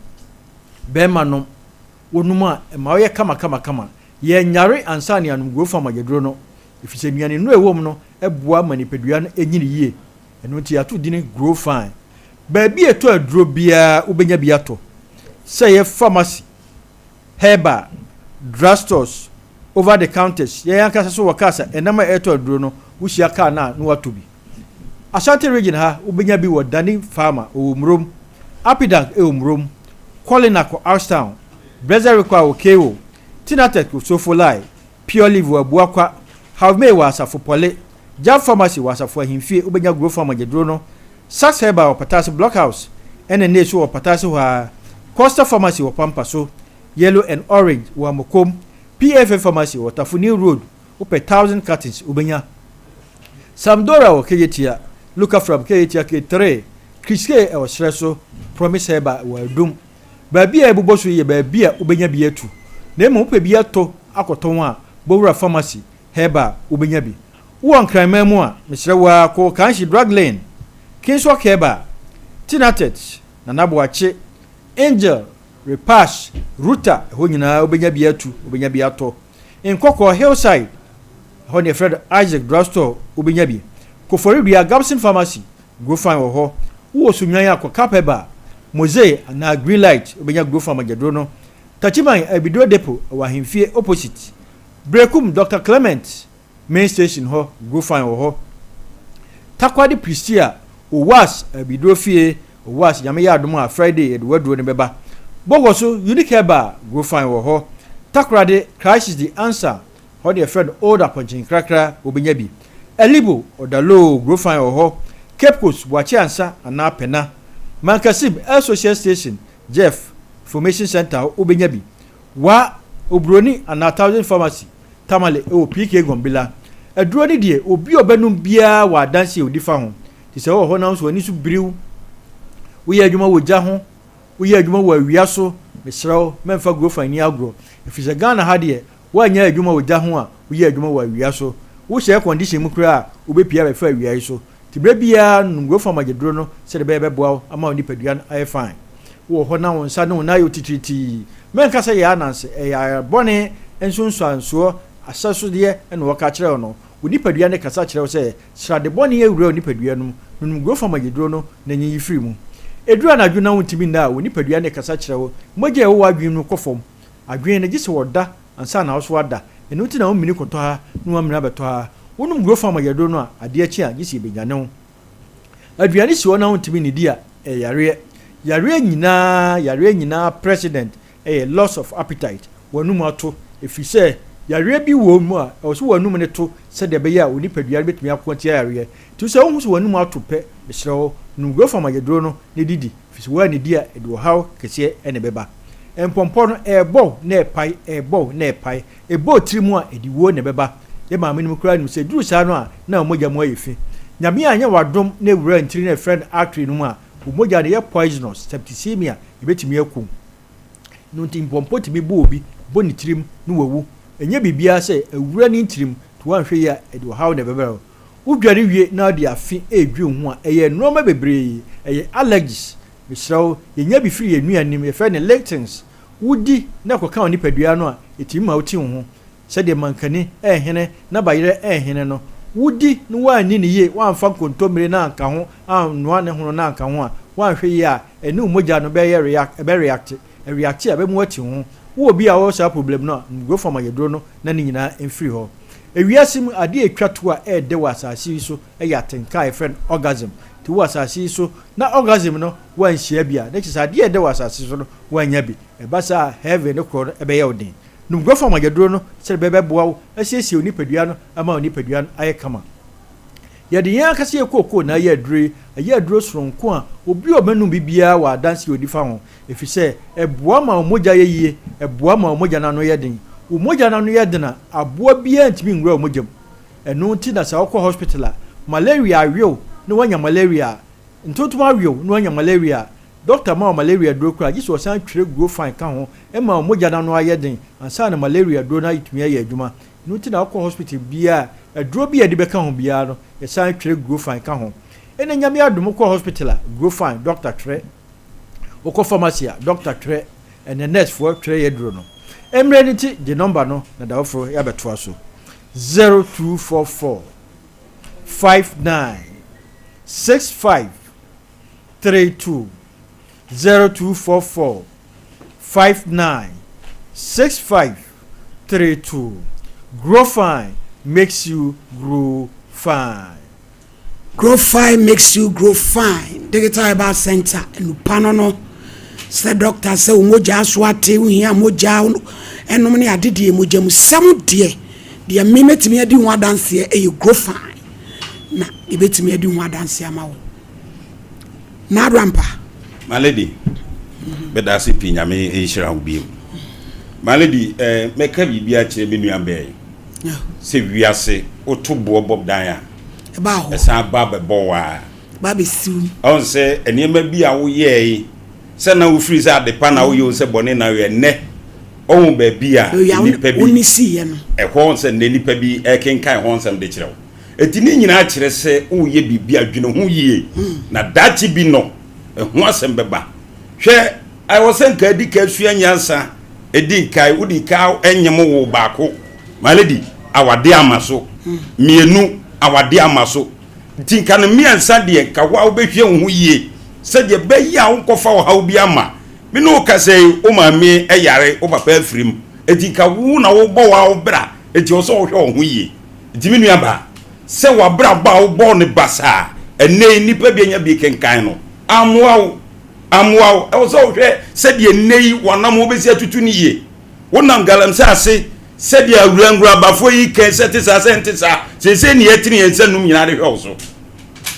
bɛɛma nom, wo nom a ɛma woyɛ kama kama kama. Yɛnyare ansa na yɛanom Growth Farm aduro no ɛfiri sɛ nnuane nnuro a ɛwɔ mu no boa ma nipadua no nyini yie. Ɛno nti yɛato dini Grow Fine. Baabi a ɛtɔ aduro biara wobɛnya bi atɔ. Sɛ ɛyɛ pharmacy, herbal, drugstores, over the counters, yɛn ankasa so wɔ cars a ɛnam a ɛretɔ aduro no, wohyia car no a na woatɔ bi. Ashanti region ha wobɛnya bi wɔ Dani Pharma ɛwɔ Murom, Apidank ɛwɔ Murom, Colinac wɔ Ashtown, Blessed Require wɔ Kewo, Tinatech wɔ Sofolai, Pure Leaf wɔ Abuakwa, Havmay wɔ Asafo Pɔle, Jab Pharmacy wɔ Asafo Ahemfie, wobɛnya Grow Farm agyaduro no, Saks Herbal wɔ Patase Block House, ɛna Nne so wɔ Patase hɔ ara, Costa Pharmacy wɔ Pampa so, Yellow and Orange wɔ Amokom, PFA Pharmacy wɔ Tafo New Road, wopɛ Thousand Cartons wobɛnya. Samdora wɔ Kejetia, Lukafram Kejetia K3, Kriske wɔ Serɛ so, Promise Herbal wɔ Adum. Baabi a yɛbobɔ so yi yɛ baabi a wobɛnya bi atu, na mmom wopɛ bi atɔ akɔtɔn a, bɔ wura Pharmacy, Herbal, wobɛnya bi. Wowɔ Nkranman mu a, mesrɛ wo ara kɔ Kanshi Drug Lane, Kingswalk Herbal, Tinatet, Nana Boakye, Angel, Repash, Ruta, ɛhɔ nyinaa wobɛnya bi atu, wobɛnya bi atɔ. Nkɔkɔɔ, Hillside, ɛhɔ na yɛfrɛ no Isaac Drug Store, wobɛnya bi. Koforidua, Gabson Pharmacy, Grofan wɔ hɔ. Wowɔ Sunnwan a, kɔ Cap Herbal, Mosaic anaa Green Light, wobɛnya Grofan mogyaduro no. Takyiman, Abiduro Depot, ɛwɔ Ahemfie opposite. Berekum, Doctor Clement main station hɔ, Grofan wɔ hɔ. Takoradi Prestea, Owas Abiduro fie, Owas, Nyame yɛ adom a Friday yɛde w'aduro no bɛba. Bogoso, Unique Herbal, Grofan wɔ hɔ. Takoradi, Christ is the answer, hɔ na yɛfrɛ no Old Apɔnkye Nkrakra, wobɛnya bi. Elibo, Ɔdaloo, Grofan wɔ hɔ. Cape Coast, Boakye Ansa anaa Pɛna. Mankasim, El Social Station, Jeff, Information Centre hɔ, wobɛnya bi. Wa, Oburoni anaa Thousand Pharmacy, Tamale wɔ PK Gombila. Aduro no deɛ, obi a ɔbɛnom biara wɔ adanseɛ a ɔdi fa ho. Nti sɛ wowɔ hɔ na wo nso w'ani so biriw, woyɛ adwuma wɔ gya ho, woyɛ adwuma wɔ awia so, mesrɛ wo, mɛmfa Grofan nni agorɔ. Ɛfiri sɛ Ghana ha deɛ, woanyɛ adwuma wɔ gya ho a, woyɛ adwuma wɔ awia so. Wohyɛ air condition mu koraa a, wobɛpue abɛfa awia yi so. Nti berɛ biara nom Grofan mogyaduro no sɛdeɛ ɛbɛyɛ ɛbɛboa wo ama wo nipadua no ayɛ fine. Wowɔ hɔ na wo nsa ne wo nan ayɛ wo titiritii. Mɛnka sɛ yɛ ananse, ɛyɛ yare bɔne nsunsuansoɔ ahyɛnsodeɛ na wɔka kyerɛ wo no. Wo nipadua no kasa kyerɛ wo sɛ srade bɔne awura wo nipadua no mu. Nom Grofan mogyaduro no na nyiyi firi mu. Ɛduru anadwo na wontumi nna a, wo nipadua no kasa kyerɛ wo. Mogya a ɛwɔ w'adwene mu no kɔ fam. Adwene no, gye sɛ wɔda ansa na wo so ada. Ɛno nti na womini kɔtɔ ha na woamini abɛtɔ ha. Wonom Grofan mogyaduro no a, adeɛ kye a, gye sɛ yɛbɛnyane wo. Aduane si hɔ na wontumi nnidi a, ɛyɛ yareɛ. Yareɛ nyinaa, yareɛ nyinaa president yɛ loss of appetite, w'anum ato, ɛfiri sɛ yareɛ bi wɔ mu a, ɛwɔ sɛ w'anum no to sɛdeɛ ɛbɛyɛ a wo nipadua no bɛtumi ako atia yareɛ. Nti sɛ wohu sɛ w'anum ato pɛ, mesrɛ wo, nom Grofam ayɛduro no na didi, ɛfiri sɛ woannidi a, ɛde ɔhaw kɛseɛ na ɛbɛba. Mpɔmpɔ no, ɛrebɔ wo na ɛrepae, ɛrebɔ wo na ɛrepae. Ɛbɔ wo tiri mu a, ɛde wuo na ɛbɛba. Yɛn maamenom koraa nim sɛ ɛduru saa no a, na wɔn mogya mu ayɛ fi. Nyame anyɛ wo adom na ɛwura ntini no a yɛfrɛ no artery no mu a, wo mogya no yɛ poisonous, septicemia, ɛbɛtumi aku wo. Ɛno nti mpɔmpɔ tumi bɔ obi, bɔ ne tirim na wawu. Ɛnyɛ biribiara sɛ awura ne ntirim, nti woanhwɛ yie a, ɛde ɔhaw na ɛbɛbrɛ wo. Wodware wie na wode afe redwi wo ho a, ɛyɛ nnoɔma bebree, ɛyɛ allergies. Mesrɛ wo, yɛnya bi firi yɛn nnuane mu, yɛfrɛ no lectins. Wodi na ɛkɔka wo nipadua no a, ɛtumi ma wote wo ho. Sɛdeɛ mankani rehene na bayerɛ rehene no, wodi na woanni no yie, woamfa nkontommire no anka ho, annoa ne hono no anka ho a, woanhwɛ yie a, ɛne wo mogya no bɛyɛ react, ɛbɛ reacte. Ɛreacte a, ɛbɛma woate wo ho. Wowɔ bi a ɔwɔ saa problem no a, nom Grofam ayɛduro no na ne nyinaa mfiri hɔ. Ewiase mu adeɛ a ɛtwa toɔ a ɛyɛ dɛ wɔ asase yi so yɛ atenka a yɛfrɛ no orgasm. Nti wowɔ asase yi so na orgasm no woanhyia bi a, na kyerɛ sɛ adeɛ a ɛdɛ wɔ asase so no woannya bi. Ɛba saa a, heaven no korɔ no bɛyɛ wo den. Nom Grofan mogyaduro no sɛdeɛ ɛbɛyɛ bɛboa wo asiesie wo nipadua no ama wo nipadua no ayɛ kama. Yɛde yɛn ankasa yɛn kookoo na ayɛ aduro yi. Ɛyɛ aduro sononko a obi a ɔbɛnom bi biara wɔ adanse a ɔdi fa ho, efisɛ ɛboa ma wo mogya yɛ yie, ɛboa ma wo mogya no ano yɛ den. Wo mogya no ano yɛ den a, aboa biara ntumi nwura wo mogya mu. Ɛno nti na sɛ wokɔ hospital a, malaria awe wo na woanya malaria a, ntontom awe wo na woanya malaria a, dɔkta ma wo malaria aduro koraa a, gye sɛ ɔsan twerɛ Grofine ka ho ma wo mogya no ano ayɛ den ansa na malaria aduro no atumi ayɛ adwuma. Ɛno nti na wokɔ hospital biara a, aduro bi a yɛde bɛka ho biara no, yɛsan twerɛ Grofine ka ho. Ɛnna Nyame adom wokɔ hospital a, Grofine, dɔkta twerɛ. Wokɔ pharmacy a, dɔkta twerɛ, ɛnna nurse foɔ twerɛ yɛ aduro no. Mmerɛ no nti, gye nɔmba no na da foforɔ yɛabɛtoa so. 0244 59 65 32 0244 59 65 32 Grow fine makes you grow fine. Grow fine makes you grow fine Digital Herbal Center nnupa no no sɛ dɔkta sɛ wo mogya so ate wohia mogya ɛnom ne ade deɛ mogya mu sɛm deɛ deɛ me mɛtumi adi ho adanseɛ ɛyɛ grow fine na yɛbɛtumi adi ho adanseɛ ama wo na abrampa. My lady, bɛda ase pii nyame nhyira wo bio. My lady, eh, mɛka biribi akyerɛ me nua bɛɛ sɛ wiase woto boɔ bɔ dan a ɛsan ba bɛbɔ wo a. Ɔn sɛ nneɛma bi a woyɛe sɛ na wofiri sɛ adepa na woyɛ o sɛ bɔne na woyɛ nnɛ ɔhu baabi a nnipa bi ɛhɔ sɛ nnɛ nnipa bi ɛkenkan ho nsɛm de kyerɛ wo. Enti ne nyinaa kyerɛ sɛ woreyɛ biribi a, dwene ho yie, na daakye bi no, ɛho asɛm bɛba. Hwɛ, ɛwɔ sɛ nka adi ka sua nyansa, ɛdi nkae, wodi ka nyem wo baako, my lady, awadeɛ ama so, mmienu, awadeɛ ama so, nti nka no mmiɛnsa deɛ, nka wo a wobɛhwɛ wo ho yie, sɛdeɛ ɛbɛyɛ a wonkɔfa ɔhaw bi ama. Me ne wo kasa yi, wo maame yare, wo papa afiri mu, enti nka wo na wobɔ wo bra, enti ɛwɔ sɛ wohwɛ wo ho yie. Nti me nuabaa, sɛ w'abrabɔ a wobɔɔ no basaa ɛnnɛ yi nnipa bi anya bi kenkan no ammoa wo, ammoa wo. Ɛwɔ sɛ wohwɛ sɛdeɛ nnɛ yi w'anam wobɛsi atutu no yie. Wonam galamsey ase sɛdeɛ awurawurabafoɔ yi kɛn sɛ te saa sɛ nte saa. Seesei ne yɛtene yɛn nsa num nyinaa de hwɛ wo so.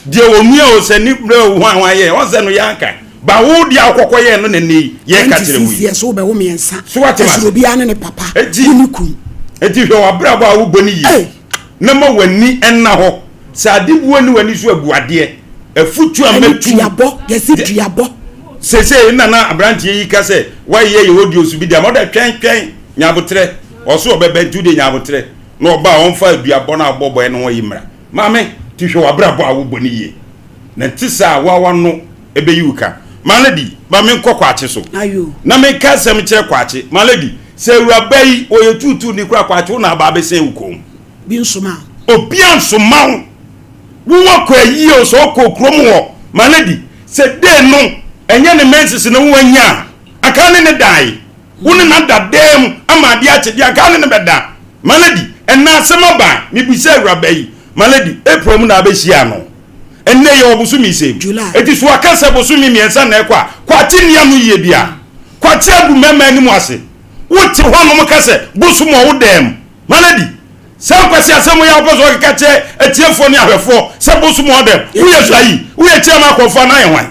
Deɛ onua o sɛ ne mmerɛ o hwan hwan yɛ ɔn sɛ no yɛanka ba wo deɛ a wokɔkɔ yɛɛ no na nnɛ yi yɛka kyerɛ wo yi. So wobɛwo mmiɛnsa. So wate mase. Obiara ne ne papa ne ne kunu. Enti hwɛ w'abrabɔ a wobɔ no yie na ma w'ani nna hɔ. Sɛ ade buo nni w'ani so a bu adeɛ. Afutuo a mɛtu. Ɛne duabɔ, yɛse duabɔ. Seesei nna na aberanteɛ yi ka sɛ wayeyɛ yɛ audios bi de ama ɔdɛ twɛn twɛn nya aboterɛ ɔse ɔbɛba nti wodeɛ nya aboterɛ na ɔba a ɔmfa aduabɔ no a wobɔbɔɛ no ho yi mmra. Maame, ti hwɛ w'abrabɔ a wobɔ no yie, na nte saa a woa w'ano bɛyi wo ka. My lady, ma menkɔ Kwakye so na menka asɛm nkyerɛ Kwakye. My lady, sɛ awuraba yi ɔyɛ tuutuuni koraa Kwakye wo na aba abɛsɛn wo kɔn mu. Bi nsoma wo. Obia nsoma wo. Wo wakɔ ayie o, sɛ ɔkɔ kurom hɔ. My lady, sɛ day no ɛnyɛ ne menses na wo anya a, anka ne ne dae. Wo ne no ada dan mu ama adeɛ akye deɛ anka wo ne no bɛda. My lady, ɛnnɛ asɛm aba, mebisa awuraba yi, my lady, April mu na abɛhyia no, ɛnnɛ yɛwɔ bosome sɛn mu? Enti so waka sɛ bosome mmiɛnsa na ɛkɔ a, Kwakye nni ano yie bia. Kwakye agu mmarima anim ase. Wote hɔnom ka sɛ bosom wɔ wo dan mu. My lady, saa nkwaseasɛm yi a wopɛ sɛ wɔkeka kyerɛ atiefoɔ ne ahwɛfoɔ sɛ bosom wɔ wo dan mu, woyɛ so ayi, woyɛ kyerɛ ma akɔmfoɔ anaa yɛ hwan?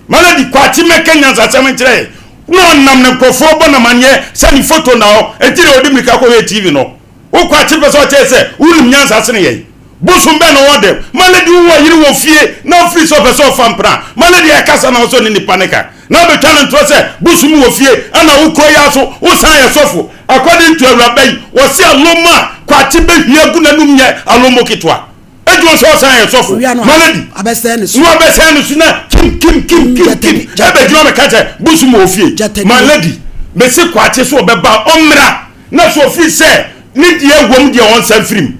Malady Kwakye mmɛka nyansasɛm nkyerɛ yɛn. Na ɔnam ne nkurɔfoɔ bɔ no amaneɛ sɛ ne foto nna hɔ, enti na ɔde mmirika kɔhwɛɛ TV no. Wo Kwakye pɛ sɛ ɔkyerɛ sɛ wonim nyansa sene yɛn? Bosom bɛn na ɔwɔ dɛm? Malady wowɔ yere wɔ fie na ɔfiri sɛ ɔpɛ sɛ ɔfa mpena a, Malady ɛkasa na wo sɛ ɔne nipa no ka na abɛtwa no ntorɔ sɛ bosom wɔ fie ɛna wo kuro yi ara so wosan yɛ sɔfo. According to awuraba yi, wɔse alomo a Kwakye bɛhwie agu n'anum nyɛ alomo ketewa. Eti ɔsɛ ɔsan yɛ sɔfo. Malady. Abɛsɛn ne so. Na wabɛsɛn ne so na kim kim kim kim kim. Ɛbɛ gyina bɛka sɛ bosom wɔ fie. Malady. Mesi kwakye so ɔbɛba ɔmmra na so ofiri sɛ ne deɛ wɔm deɛ ɔnsa mfirim.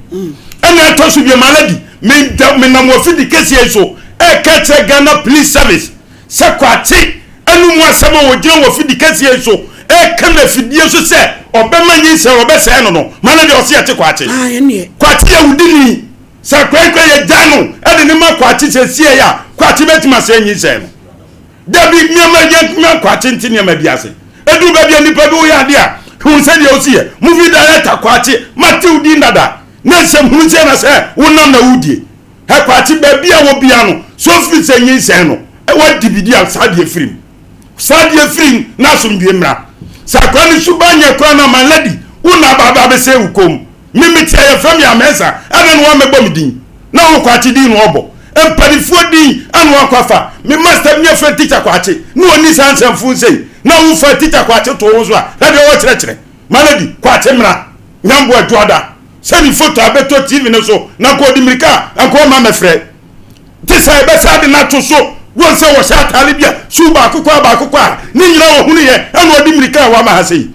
Ɛna ɛtɔ so bie Malady. Menam wɔ fidi kɛseɛ yi so ɛka kyerɛ Ghana Police Service sɛ kwakye ɛnum asɛm a wɔgyina wɔ fidi kɛseɛ yi so. Ɛka no afidie so sɛ ɔbɛma nyinsɛn ɔbɛsɛe no no ma no deɛ ɔse yɛte kwakye. Kwakye yɛ wodini. Sɛ kwankwan yɛgya no de ne ma kwakye sɛsiei a kwakye bɛtumi asɛe nyinsɛn no. Dabi nneɛma yɛ kwakye nte nneɛma bi ase. Ɛduru baabi a nnipa bi woyɛ adeɛ a hu sɛdeɛ wosi yɛ. Movie director kwakye mate wo din dada na nsɛm hunu sɛ na sɛ wonam na wodie. Hɛ kwakye baabi a wɔ bia no so firi sɛ nyinsɛn no wadi bidi a saa deɛ firi mu. Saa deɛ firi mu na asomdwie mmra. Sɛ akora no suban nyɛ koraa no a my lady wo na aba aba abɛsɛe wo kɔn mu. Me mete a yɛfrɛ me Amɛnsa adɛn na woammɛbɔ me din na wo Kwakye din na wɔbɔ. Mpanifoɔ din ana woakɔ afa. Me master bi yɛfrɛ no teacher Kwakye na ɔnni saa nsɛmfoo sei na wofa teacher Kwakye to wo ho so a na deɛ ɔkyerɛkyerɛ. My lady Kwakye mmra Nyamboa Dwoada sɛ ne photo abɛtɔ TV no so na nka ɔde mmirika a nka ɔmma mɛfrɛ. Te sɛ yɛbɛsan de no ato so wɔn sɛ wɔhyɛ ataade bi a suu baako kɔ a baako kɔ a ne nyinaa wɔhunu yɛ ɛna ɔde mmirika a wama ha sei.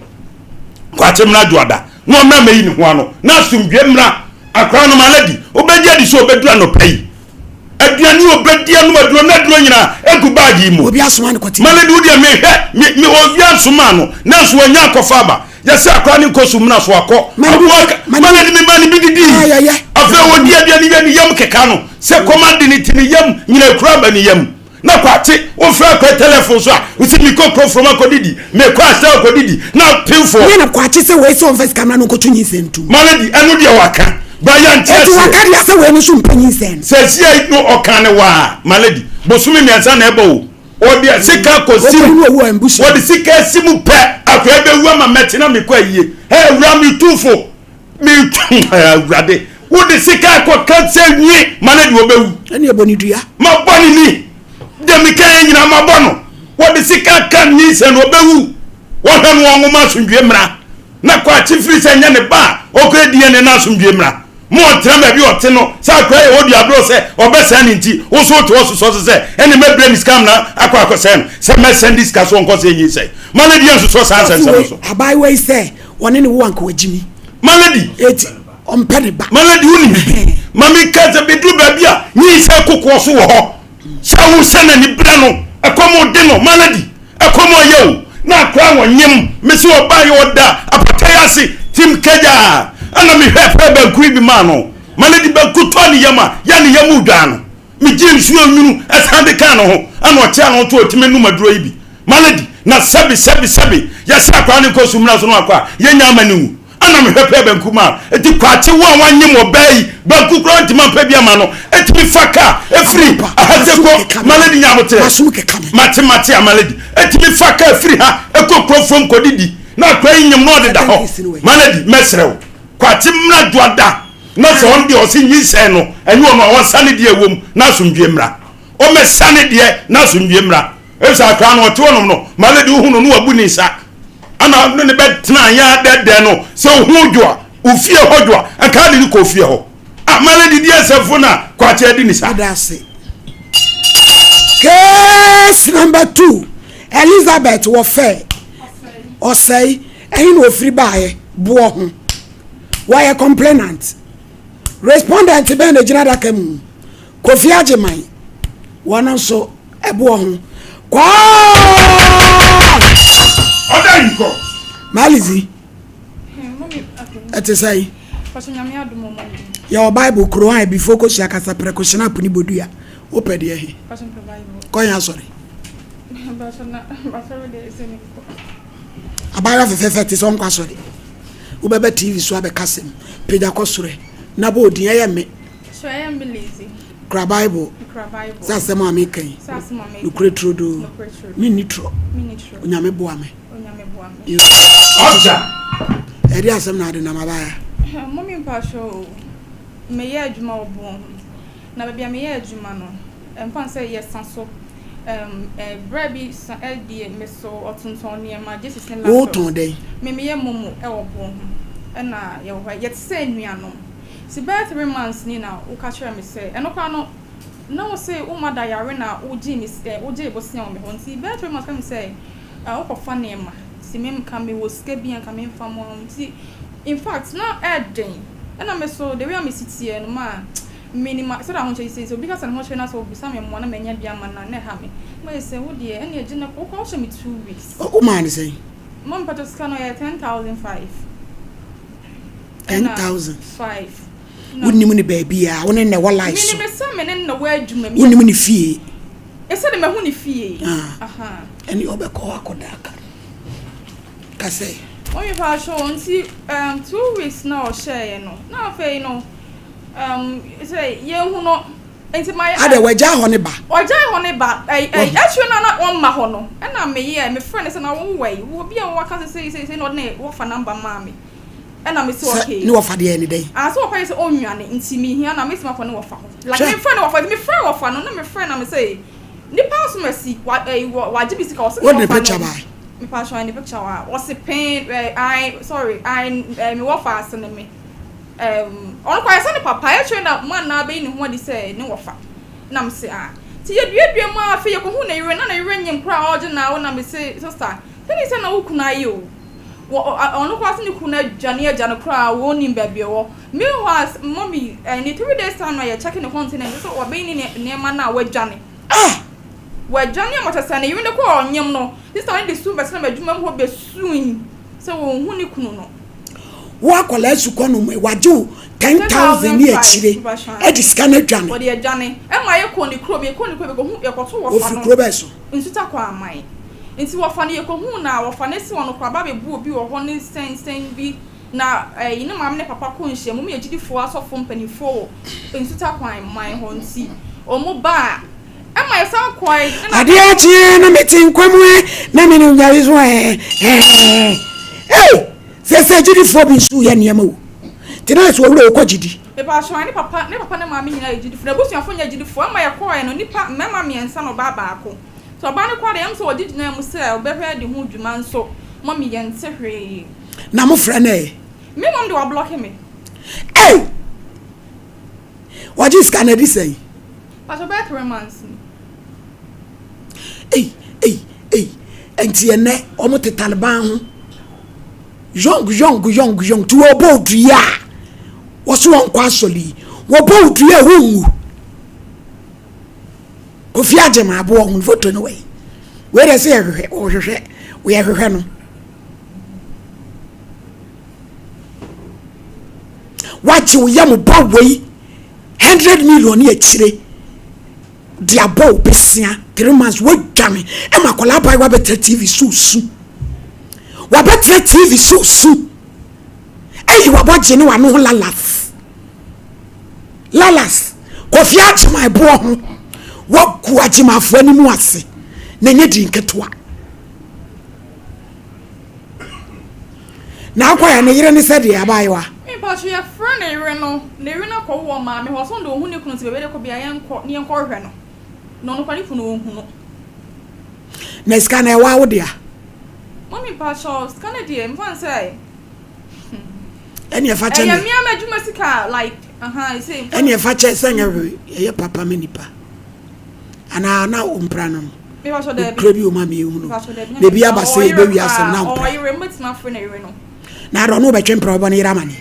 Kwakye mmra Dwoada na ɔmmra mmɛyi ne ho ano na asomdwoe mmra akora no ma lady wobɛgye adi sɛ ɔbɛduru anɔpa yi aduane a ɔbɛdi anom aduro na aduro nyinaa egu baage yi mu. Obi asoma no kɔte. Ma lady wo deɛ mehwɛ me me obi asoma no nanso wanya akɔfa aba yɛsɛ akora ne nkɔ sum na so akɔ aboa ma lady me ma ne bi didi afei wɔdi aduane wie ne yam keka no sɛ kɔma de ne ti ne yam nyina ekura aba ne yam. Na kwakye wofrɛ akɔ telefon so a wosi mekɔ kurofrom akɔdidi mekɔ asɛ akɔdidi na pemfoɔ. Nyɛ na kwakye sɛ wei sɛ ɔmfa sika mmra no nkɔto nyinsɛn ntom. Malady ɛno deɛ waka ba yɛ nte aseɛ. Eti waka deɛ sɛ wei no so mpɛ nyinsɛn no. Sɛsiei no ɔka ne waa Malady bosome mmiɛnsa na ɛbɔ o ɔde sika kɔ si mu wɔde sika asi mu pɛ akɔɛ bɛwu ama mɛte na mekɔ ayie hɛ awura metu fo. Awurade, wode sika akɔka sɛ nwi ma no de ɔbɛwu. Ɛne ɛbɔ ne dua. Mabɔ ne ni. Deɛ meka yɛ nyinaa mabɔ no. Wɔde sika ka nyinsɛn no ɔbɛwu. Wɔhwɛ no wɔn nwoma asomdwie mmra. Na kwakye firi sɛ nyɛ ne ba a ɔkɔyɛ DNA na asomdwie mmra. Ma ɔntena baabi ɔte no sɛ akora yɛ hɔ dua berɛ sɛ ɔbɛsɛn ne nti wo so wote hɔ sosɔ so sɛ ɛne mɛbrɛ ne sika amena akɔ akɔsɛn no sɛ mɛsɛn de sika so ɔnkɔ sɛ nyinsɛn. Ma no deɛ nsosɔ saa nsɛnsɛm no so. Abaayewa yi sɛ Ɔne ne wo anka wagye mi. Malady. Eti ɔmpɛ ne ba. Malady wo nim bibi. Ma mi ka sɛ beduru baabi a nyinsɛn kokoɔ so wɔ hɔ. Sɛ wo sɛ n'ani bere no ɛkɔm de no Malady ɛkɔm ɔyɛ o na akora wɔ nyem me se ɔbaa yɛ ɔda apata yi ase tim kagyaa ɛna me hwɛ pɛ banku yi bi maa no Malady banku tɔ ne yam a yɛ ne yam dwaa no. Megyee nsuo nwunu san de kaa ne ho, ɛna ɔkyea ne ho to ɔtumi nom aduro yi bi. Malady, na sɛbe sɛbe sɛbe, yɛsɛ akwadaa no nkɔ sumina so no akɔ a, yɛnya ama no wu. Ɛna mehwɛ pɛɛ banku maa no. Enti Kwakye wo a wanyem ɔbaa yi, banku koraa ntumi ampɛ bi ama no. Ɛtumi fa kaa ɛfiri aha sɛ kɔ Malady nya aboterɛ. Mate mate a Malady. Ɛtumi fa kaa firi ha ɛkɔ kuro fam kɔdidi. Na akwadaa yi nyem na ɔdeda hɔ. Malady, mɛsrɛ wo. Kwakye mmra Dwoada. Na sɛ ɔno deɛ ɔse nyinsɛn no ɛnyɛ ɔno a ɔnsa ne deɛ ɛwom na asomdwie mmra. Ɔmmɛsa ne deɛ na asomdwie mmra. Efisɛ akwadaa no ɔte hɔnom no, Malady wohu no na wabu ne nsa. Ana ne ne bɛtena yɛ adɛdɛ no sɛ ohu dwo a, ofie hɔ dwo a, nka ade no kɔ ofie hɔ. Ah, Malady deɛ nsɛmfo na Kwakye adi ne sa. Meda ase. Case number two, Elizabeth wɔ fɛ, ɔsɛe, ɛhe na ofiri baeɛ, boɔ ho. Wɔyɛ complainant. Respondent bɛn na egyina adaka mu? Kofi Agyeman. Wɔn nso ɛboɔ ho. Kwaa! Ɔda yi kɔ. Malizi. Ɛte sɛ yi. Yɛwɔ Bible kuro a ebifo kosua kasa prɛko hyena ne bodua. Wopɛ deɛ he? Kɔ yɛn asɔre. Abaayewa fɛfɛɛfɛ te sɛ ɔnkɔ asɔre. Wobɛba TV so abɛka asɛm. Pagya kɔ soro ɛ, na bɔ odin, ɛyɛ me. Kura Bible. Sɛ asɛm a meka yi, nokorɛ turodoo. Menni torɔ. Onyame boa me. Ɛde asɛm na ade nam abaayewa. Mummy mpakyɛw o, meyɛ adwuma wɔ bon ho. Na baabi a meyɛ adwuma no, ɛmfa ho sɛ yɛsa so, ɛm, ɛ, berɛ bi sa, ɛ, deɛ me so ɔtontɔn nneɛma, Jesus ne Lazarus. Wotɔn dɛn? Me, meyɛ momo wɔ boɔ ho, ɛna yɛwɔ hɔ, yɛte sɛ anuanom. Nti bɛyɛ 3 months ni na woka kyerɛɛ me sɛ, ɛno koraa no, na wo se wo mother yare na wogyee me, ɛ, wogyee bosea wɔ me hɔ, nti bɛyɛ 3 months woka kyerɛɛ me sɛ, ɛ, wokɔfa nneɛma, nti me, nka mewɔ sika bi a nka memfa mmoa wo, nti in fact na ɛɛden, ɛna me so the way a mesi teɛ no, maa. Minim a, sɛdeɛ ahokyere yi sɛ obi ka sɛ ne ho kyere no a sɛ ɔbisa me mmoa na manya bi ama no a na ɛha me. Mayɛ sɛ wo deɛ ɛnneɛ gye na kɔ, wo koraa wohyɛ me 2 weeks. Wo maa no sɛn? Mo mpatɔ sika no yɛ 10,005. 10,000. Wonim ne baabi a wo ne na ɛwɔ life so. Menim sɛ me ne na wɔ adwuma mu. Wonim ne fie. Ɛsɛ de mahu ne fie. Ah. Ɛne ɔbɛkɔ akɔda aka. Kasɛ. Wɔn mepa ahyɛ nti um, 2 weeks na ɔhyɛeɛ no. Na afei no um, sɛ yɛhu no nti ma yɛ. Ada wagya hɔ ne ba. Ɔgya hɔ ne ba. Ɛy ɛy akyire no na ɔmma hɔ no. Ɛna meyɛ mefrɛ no sɛ na wowɔ yi. Wɔ bi a wɔaka sɛ sɛ sɛ sɛ na ɔde ne wɔfa number maa me. Ɛna me sɛ okay. Ne wɔfa deɛ ne dɛn? Ah sɛ wɔfa yɛ sɛ ɔnwane nti mehia na mɛtumi akɔ ne wɔfa hɔ. Like mefrɛ ne wɔfa nti mefrɛ wɔfa no na mefrɛ na me sɛ nipa asom asi wa ɛy wagye me sika ɔsɛ ne wɔfa no. picture ba. Mepa ahyɛ ne picture wa ɔse pɛn ɛ I sorry I ɛ me wɔfa ase ne me. Um, ɔno kɔ ayɛ sɛ ne papa ɛkyerɛ na man na abɛyi ne ho adi sɛ ne wɔfa. Na me se ah. Nti yɛduadua mu a afei yɛkɔhu ne yere na ne yere nyim koraa ɔgye na wo na me se sister sɛne sɛ na wo kunu ayɛ o. Wɔ ɔno koraa sɛ ne kunu adwane agya no koraa wɔnnim baabi ɔwɔ. Meanwhile mommy eh, ne 3 days time na yɛ check ne container no sɛ wabɛyi ne nneɛma no a wadwane. Ah! Wadwane ama kyerɛ sɛ ne yere no kɔɔ ɔnyem no, sister no de su bɛtena m'adwuma mu hɔ bɛsui sɛ wɔnhu ne kunu no. Wo akwadaa sukɔ no mu wagye wo 10,000 ne akyire ɛde sika no adwane. Wɔde adwane. Ɛma yɛkɔɔ ne kurom, yɛkɔɔ ne kurom yɛkɔhu yɛkɔto wɔfa no. Ofiri kuro bɛn so? Nsuta kɔ aman. Nti wɔfa no yɛkɔhuu no a wɔfa no si hɔ no koraa aba abɛbu obi wɔ hɔ ne sɛnsɛn bi na ɛyi ne maame ne papa kɔ nhyiamu wɔn yɛ gyidifoɔ asɔfoɔ mpanimfoɔ wɔ Nsuta kwan man hɔ nti wɔn ba a ɛma yɛsan kɔe ɛna Adeɛ kyeɛ na mete nkwa mu ɛ na me ne onyame so ɛ ɛ ɛ sɛ sɛ gyidifoɔ bi nso yɛ nneɛma o nti na sɛ owura wokɔ gyidi. Mepakyɛw, ne papa ne papa ne maame nyinaa yɛ gyidifo. N'abusuafo nyɛ gyidifo. Ɛma yɛkɔe no, nnipa mmarima mmiɛnsa na ɔbaa baako. Sɛ ɔbaa no koraa deɛ, ɛyɛ me sɛ ɔgye gyinaa mu sɛ ɔbɛhwɛ adi ho dwuma nso mummy yɛnte hwee. Na mo frɛ no ɛ? Me mmom de wablɔke me. Ei! Wagye sika no adi sɛn? Pakyɛ bɛyɛ 3 months ni. Ei! Ei! Ei! Nti ɛnɛ wɔn te Taliban ho. Young young young young ti wɔbɔ odua a wɔso wɔn kɔ asɔre yi wɔbɔ odua a wɔnwu. Kofi Agyeman aboɔ ho foto no wei. Wei deɛ sɛ yɛhwehwɛ wɔhwehwɛ yɛhwehwɛ no. Wagye wo yam ba wei 100 million ne akyire de abɔ wo besia 3 months wadwane ɛma akwadaa abaayewa bɛtena TV so su wabɛtena TV so su ɛyi wabɔgye ne wano ho lalas lalas. Kofi Agyeman boɔ ho wagu Agyemafoɔ anim ase na ɛnyɛ din ketewa. Na akɔ yɛ ne yere ne sɛ deɛ abaayewa. Mpacho yɛfrɛ ne yere no, ne yere no akɔwo wɔ maame hɔ, ɔsɛ ɔno de ɔhu ne kunu nti baabi de kɔ bia yɛnkɔ ne yɛnkɔ hwehwɛ no, na ɔno koraa ne kunu ɔnhu no. Na sika no ɛwɔ awo dea? Mummy mpacho sika no deɛ mfa no sɛ. Ɛne ɛfa kyɛ me. Ɛyɛ mea m'adwuma sika like aha ɛsɛ. Ɛne ɛfa kyɛ sɛ nyɛ hwee ɛyɛ papa ma nipa anaa na ɔmpra no no. Okura bi ɔma mi ehunu. Beebi aba sɛ ebe wi asɛm na ɔmpra. Ɔyere mbɛtumi afrɛ ne yere no. Na adɔ no bɛtwe mpra ɔbɔ ne yere amane.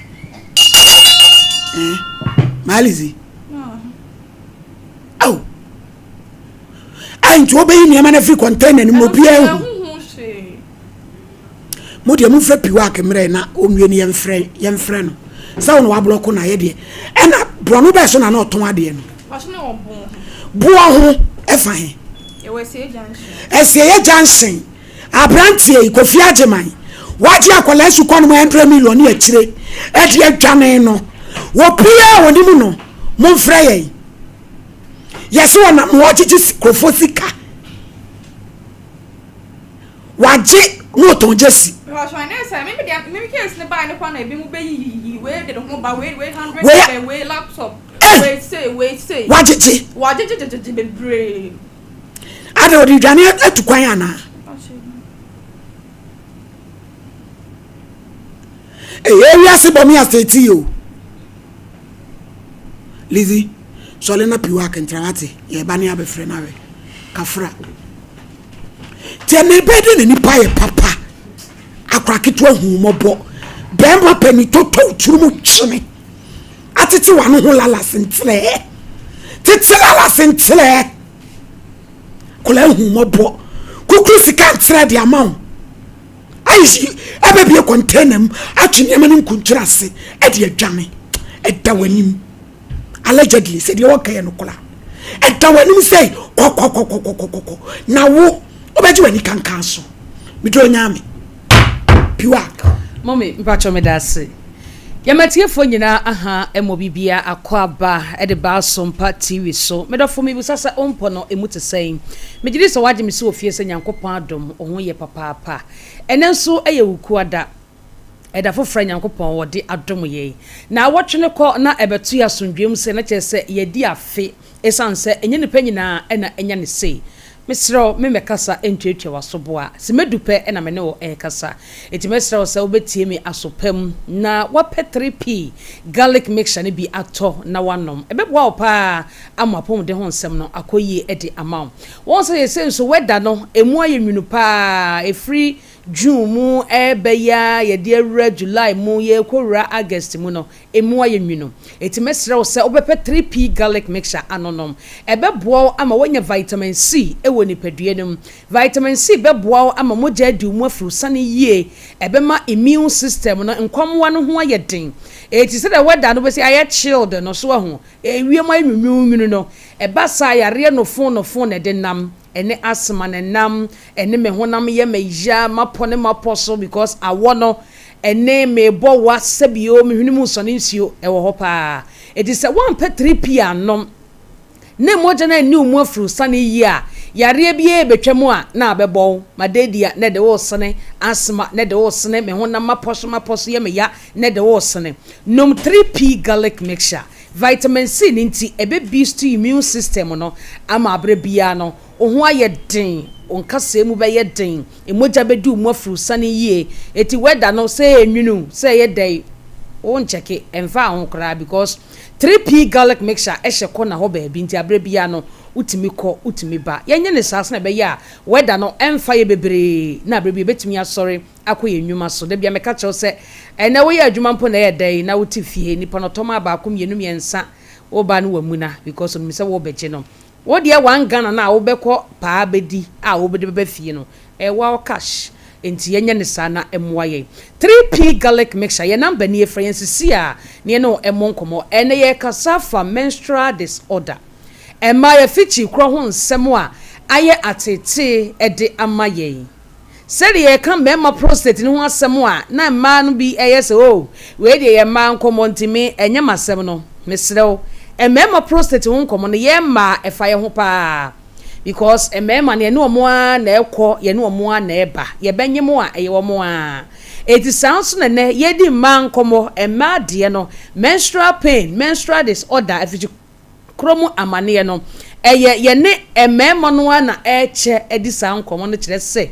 Eh, Maalizi. Aw. Ai nti wobɛyi nneɛma no afiri container no mu obiara hu. Mo deɛ momfrɛ Piwak mmerɛ na ɔnwie no yɛmfrɛ yɛmfrɛ no sɛ wo na wablɔko na yɛ deɛ ɛna borɔno bɛɛ so na na ɔtɔn adeɛ no boɔ ho ɛfa he ɛsieyɛ junction aberanteɛ yi Kofi Agyeman wagye akwadaa sukɔ no mu 100 million ne akyire ɛde adwane no wɔpia a wɔnim no momfrɛ yɛn yɛse wɔnam wɔgyegye kurɔfoɔ sika wagye na ɔtɔn gyesi. Wei wagyegye ada ɔde dwane atu kwan anaa ɛyɛ wiase bɔ me asɛti o Lizzy sɔle na piwa akentra wate yɛba ne abɛfrɛ no awɛ kafra Deɛ na ɛbɛyɛ dɛ na nipa yɛ papa. Akora ketewa hu mmɔbɔ. Bɛrima panin totɔ wo tiri mu kyene. Atete w'ano ho lalas nterɛɛ. Tete lalas nterɛɛ. Akora hu mmɔbɔ. Kukuru sika nterɛɛ de ama wo. Ayi ɛbɛbie container mu atwe nneɛma no nkunturu ase ɛde adwane. Ɛda w'anim. Allegedly sɛ deɛ wɔka yɛ no koraa. Ɛda w'anim sɛ kɔkɔkɔkɔkɔkɔ na wo wobɛgye w'ani kankan so. Medɔ Nyame. Piwak. Mummy mpakyɛw medase. Yɛma atiefoɔ nyinaa aha mmɔ bibia akɔ aba de ba Asompa TV so. Medɔfo mebisa sɛ wo mpɔ no emu te sɛn? Megyedi sɛ wagye me so wɔ fie sɛ Nyankopɔn adom wo ho yɛ papaapa. Ɛnɛ nso yɛ Wukuada, ɛda foforɔ a Nyankopɔn ɔde adom yɛn. Naawɔtwe no kɔ na ɛbɛto yɛ asomdwoeɛ mu sɛ na kyerɛ sɛ yɛadi afe Esiane sɛ ɛnyɛ nnipa nyinaa na anya no sei, mesrɛ wo memmɛkasa ntuatua w'asoboa. Sɛ madu pɛ na me ne wo rekasa. Enti mɛsrɛ wo sɛ wobɛtie me aso pa mu na woapɛ 3P garlic mixture no bi atɔ na woanom. Ɛbɛboa wo pa ara ama w'apɔmuden ho nsɛm no akɔ yie de ama wo. Woahu sɛ seesei nso weather no, ɛmu ayɛ nwunu pa ara. Ɛfiri June mu reba yi ara yɛde awura July mu, yɛrekɔwura August mu no, Emu ayɛ nwunu. Enti mɛsrɛ wo sɛ wobɛpɛ 3P Garlic Mixture anonom. Ɛbɛboa wo ama woanya Vitamin C wɔ nipadua no mu. Vitamin C bɛboa wo ama mogya adi wo mu afurusane yie. Ɛbɛma immune system no, nkwammoa no ho ayɛ den. Enti sɛdeɛ weather no bɛsi ayɛ chilled no, so wahu? Ewiem ayɛ nwunwunwunu no, ɛba saa a yareɛ nofoonofoo na ɛde nam. Ɛne asthma na ɛnam, ɛne me honam yɛ me ya, mapɔ ne mapɔ so because awɔ no Ɛne mebɔ wa sɛbi oo me hwene mu nsɔne nsuo ɛwɔ hɔ paa enti sɛ woampɛ 3P annom ne mogya no anni wo mu afurusane yie a yareɛ biara ɛbɛtwa mu a na abɛbɔ wo madadua na ɛde wo resene asthma na ɛde wo resene me honam mapɔ so mapɔ so yɛ me ya na ɛde wo resene nom 3P garlic mixture vitamin C no nti ɛbɛ boost immune system no ama aberɛ biara no Wo ho ayɛ den, wo nkasɛɛ mu bɛyɛ den, mogya bɛdi wo mu afurusane yie, enti weather no sɛ ɛyɛ nwunu o, sɛ ɛyɛ dɛn wo nkyɛke, ɛmfaa ho koraa because 3P garlic mixture hyɛ corner hɔ baabi nti aberɛ biara no wotumi kɔ wotumi ba. Yɛnyɛ no saa sɛdeɛ ɛbɛyɛ a weather no ɛmfa yɛ bebree na aberɛ biara yɛbɛtumi asɔre akɔ yɛn nnwuma so. Da biara meka kyerɛ wo sɛ ɛnnɛ woyɛ adwuma mpo na ɛyɛ dɛn na wote fie, nipa no ɔtɔ maa baako mmienu mmiɛnsa, wo ba no wamuna because ɔnim sɛ worebɛgye no. Wo deɛ one Ghana no a wobɛkɔ paa bɛdi a wobɛde bɛba fie no ɛyɛ woa wo cash nti yɛnyɛ no saa na ɛmmoa yɛn. 3P garlic mixture yɛn number nie frɛ yɛn sisi a na yɛne wo mmɔ nkɔmmɔ. Ɛnɛ yɛrekasa afa menstrual disorder, mmaa yɛafikyi korɔ ho nsɛm a ayɛ ateetee de ama yɛn. Sɛdeɛ yɛka mmarima prostate no ho asɛm a na mmaa no bi yɛ sɛ oh wei deɛ yɛ mmaa nkɔmmɔ nti me ɛnyɛ m'asɛm no, mesrɛ wo mmarima prostate ho nkɔmmɔ no yɛn mmaa ɛfa yɛn ho paa because mmarima no yɛne wɔn ara na ɛkɔ yɛne wɔn ara na ɛba yɛbɛnyem a ɛyɛ wɔn ara enti saa nso na ɛnɛ yɛredi mmaa nkɔmmɔ mmaa deɛ no menstrual pain menstrual disorder afikyi Kuro mu amaneɛ no, ɛyɛ yɛne mmarima no ara na ɛrekyɛ di saa nkɔmmɔ no kyerɛ sɛ,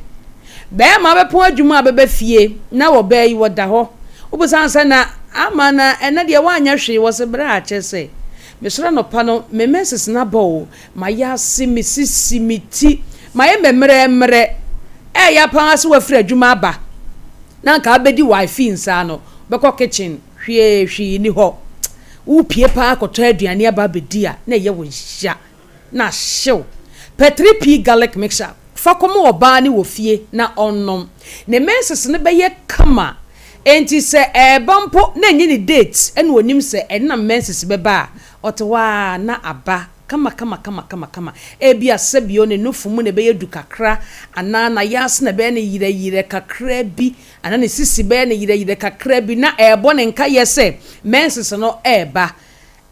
barima bɛpɔn adwuma a bɛba fie na ɔbaa yi ɔda hɔ, wobisa no sɛ na ama na ɛnɛ deɛ woanyɛ hwee, wɔse berɛ a kyerɛ sɛ mesɔre anɔpa no me menses no aba o, mayɛ ase, me sisi, me ti, mayɛ mɛmmerɛmmerɛ, ɛyɛ paa sɛ wafiri adwuma aba na anka abɛdi wifey nsa ano, bɛkɔ kitchen, hwee hwee nni hɔ. Wopue paa kɔtɔ aduane aba abɛdi a, na ɛyɛ wo ya, na ahye wo. Pɛ 3P garlic mixture fa kɔma ɔbaa no wɔ fie na ɔnnom. Ne menses no bɛyɛ kama. Enti sɛ ɛreba mpo na ɛnyɛ ne date na ɔnim sɛ ɛnnɛ na me menses bɛba a, ɔte hɔ ara na aba kama kama kama kama kama. Ebia sɛbio ne nufu mu na ɛbɛyɛ du kakra anaa n'ayaase na ɛbɛyɛ no yerɛyerɛ kakra bi. Anaa ne sisi bɛyɛ no yerɛyerɛ kakra bi na ɛrebɔ ne nkayɛ sɛ menses no reba.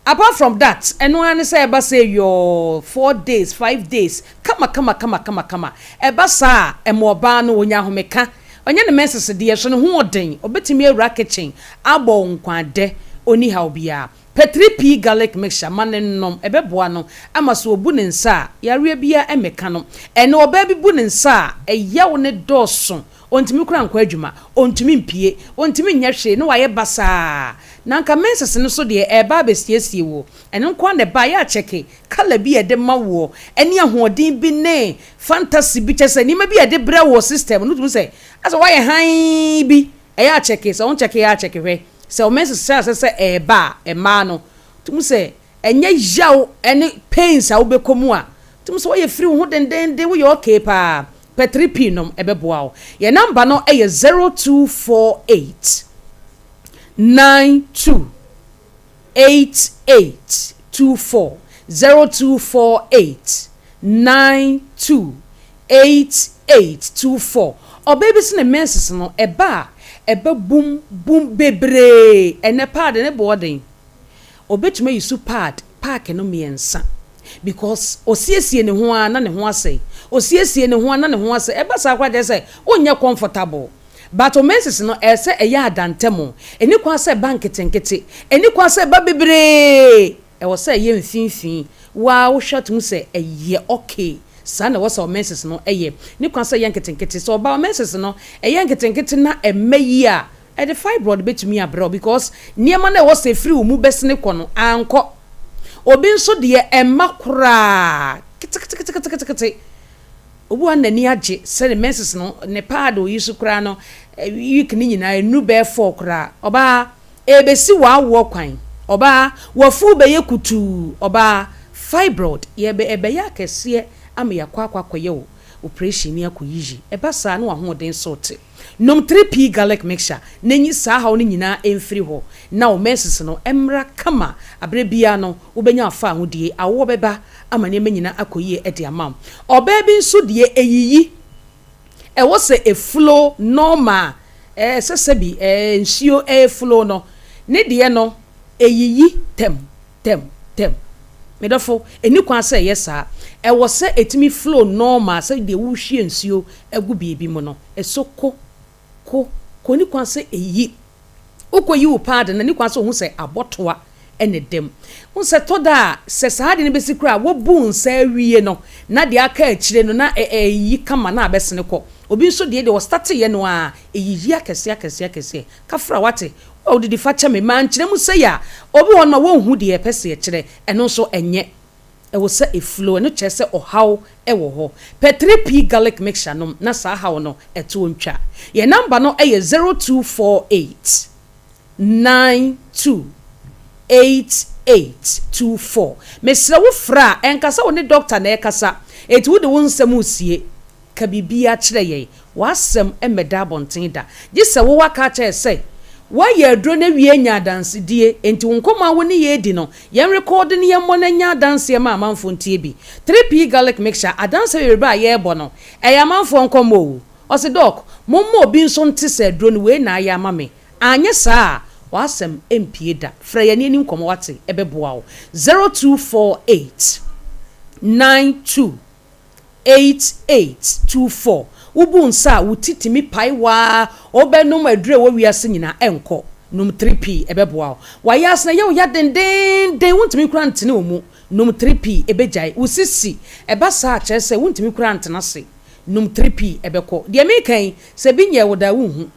Apart from that, ɛno ara ne sɛ ɛba sɛ yɔɔ, four days, five days, kama kama kama kama kama. Ɛba saa a, ɛma ɔbaa no ɔnya ahomeka. Ɔnyɛ ne menses deɛ, so ne ho ɔden, ɔbɛtumi awura kitchen abɔ wo nkwan dɛ, ɔnni haw biara. Pɛ 3P garlic mixture ma no nnom, ɛbɛboa no ama sɛ ɔbu ne nsa a, yareɛ biara mmɛka no. Ɛnnɛ ɔbaa bi bu ne nsa a, ɛyaw no dɔɔso. Ontumi koraa nkɔ adwuma, ontumi mpue, ontumi nyɛ hwee na wayɛ basaa. Na anka menses no so deɛ ɛreba abɛsiesie wo. Ɛno nko ara na ɛba a, yɛ a kyɛke colour bi a ɛde ma woɔ, ɛne ahoɔden bi ne fantasy bi, kyerɛ sɛ nneɛma bi a ɛde brɛ wo wɔ system no, wotumi hu sɛ asɛ woayɛ hann bi. Ɛyɛ a kyɛke, sɛ wonkyɛke a kyɛke hwɛ. Sɛ wo menses hyɛ aseɛ sɛ ɛreba a, mmaa no, wotumi hu sɛ ɛnyɛ yaw ne pains a wobɛkɔ mu a, wotumi hu sɛ woayɛ firi wo ho dendeenden, woyɛ okay paa. Pɛ 3P nom, ɛbɛboa wo. Yɛn number no yɛ 0248 92 8824, 0248 92 8824. Ɔbaa bi se ne menses no ɛba a, ɛba bum bum bebree. Ɛnɛ pad ne boɔ den. Ɔbɛtumi ayi so pad pack no mmiɛnsa because ɔsiesie ne ho ara na ne ho asɛe. Ɔsiesie ne ho ara na ne ho asɛe. Ɛba saa koraa kyerɛ sɛ wonyɛ comfortable. But wo menses no ɛyɛ sɛ ɛyɛ adantam. Ɛnni kwan sɛ ɛba nketenkete. Ɛnni kwan sɛ ɛba bebree. Ɛwɔ sɛ ɛyɛ mfimfini. Wo ara wohwɛ a wotumi hu sɛ ɛyɛ okay. Saa na ɛwɔ sɛ wo menses no yɛ. Ɛnni kwan sɛ ɛyɛ nketenkete. Sɛ ɔbaa wo menses no ɛyɛ nketenkete na ɛmma yie a, Ɛde fibroid bɛtumi abrɛ wo because nneɛma no a ɛwɔ sɛ ɛfiri wo mu bɛsene kɔ no ankɔ. Obi nso deɛ ɛmma koraa keteketeketekete. Obi wɔ hɔ a n'ani agye sɛ ne menses no ne pad a ɔyi so koraa no week no nyinaa ɛnnuru bɛyɛ four koraa. Ɔbaa, ɛrebɛsi w'awoɔ kwan. Ɔbaa, w'afuo bɛyɛ kutuu. Ɔbaa, fibroid yɛbɛ ɛbɛyɛ akɛseɛ ama yɛakɔ akɔ akɔyɛ wo operation ne akɔyiyi. Ɛba saa na w'ahoɔden so te. Nom 3P Garlic Mixture na nyi saa haw no nyinaa mfiri hɔ na wo menses no mmra kama. Aberɛ biara no wobɛnya w'faahodie, awoɔ bɛba ama nneɛma nyinaa akɔ yie de ama wo. Ɔbaa bi nso deɛ ɛyiyi, ɛwɔ sɛ ɛflow normal, ɛsɛ sɛbi nsuo ɛflow no, ne deɛ no ɛyiyi tɛm tɛm tɛm. Me dɔfo, ɛnni kwan sɛ ɛyɛ saa. Ɛwɔ sɛ ɛtumi flow normal sɛ deɛ worehwie nsuo agu biribi mu no. Ɛsɔ ko, ko, ko. Ɛnni kwan sɛ ɛyi. Wokɔyi wo paade no, ɛnni kwan sɛ wohu sɛ abɔtoa na ɛda mu. Wohu sɛ ɛtɔ da a, sɛ saa ade no bɛsi koraa a, woabu wo nsa awie no, na deɛ aka akyire no, na ɛreyi kama na abɛsene kɔ. Obi nso deɛ deɛ ɔstarteeɛ no ara, ɛyiyi akɛseɛ akɛseɛ akɛseɛ. Kafra, woate? Wo a wodidi fa kyɛ me. Mankyerɛ mu sei a, obi wɔ hɔnom a wonhu deɛ yɛpɛ sɛ yɛkyerɛ. Ɛno nso ɛnyɛ. Ɛwɔ sɛ ɛflow. Ɛno kyerɛ sɛ ɔhaw wɔ hɔ. Pɛ 3P Garlic Mixture nom na saa haw no ɛtoɔ ntwa. Yɛn number no yɛ 0248 92 8824. Mesrɛ wo frɛ a, ɛnka sɛ wo ne doctor na ɛrekasa, enti wode wo nsɛm resie. Ka biribiara kyerɛ yɛn. W'asɛm mmɛda abɔnten da. Gye sɛ wo aka akyerɛ yɛn sɛ woayɛ aduro no awie anya adansedie, enti wo nkɔmmɔ a wo ne yɛn redi no, yɛn rekɔɔde na yɛmmɔ no nyɛ adanseɛ ma amanfoɔ ntie bi. 3P Garlic Mixture, adanseɛ bebrebe a yɛrebɔ no, ɛyɛ amanfoɔ nkɔmmɔ o. Ɔse, Doc, momma obi nso nte sɛ aduro no wei na ayɛ ama me. Anyɛ saa a, w'asɛm mpue da. Frɛ yɛn na yɛnni nkɔmmɔ wate, ɛbɛboa wo. 0248 92 8824 Wobu nsa a, wo ti tumi pae wo ara, wobɛnom aduru a ɛwɔ wiase nyinaa, ɛnkɔ. Nom 3P, ɛbɛboa wo. W'ayɛ ase no ɛyɛ wo ya dendeenden, wontumi koraa ntene wo mu. Nom 3P, ɛbɛgyae. Wo sisi, ɛba saa a, kyerɛ sɛ wontumi koraa ntena ase. Nom 3P, ɛbɛkɔ. Deɛ mereka yi, sɛ ebi nyɛɛ wo da a, wonhu.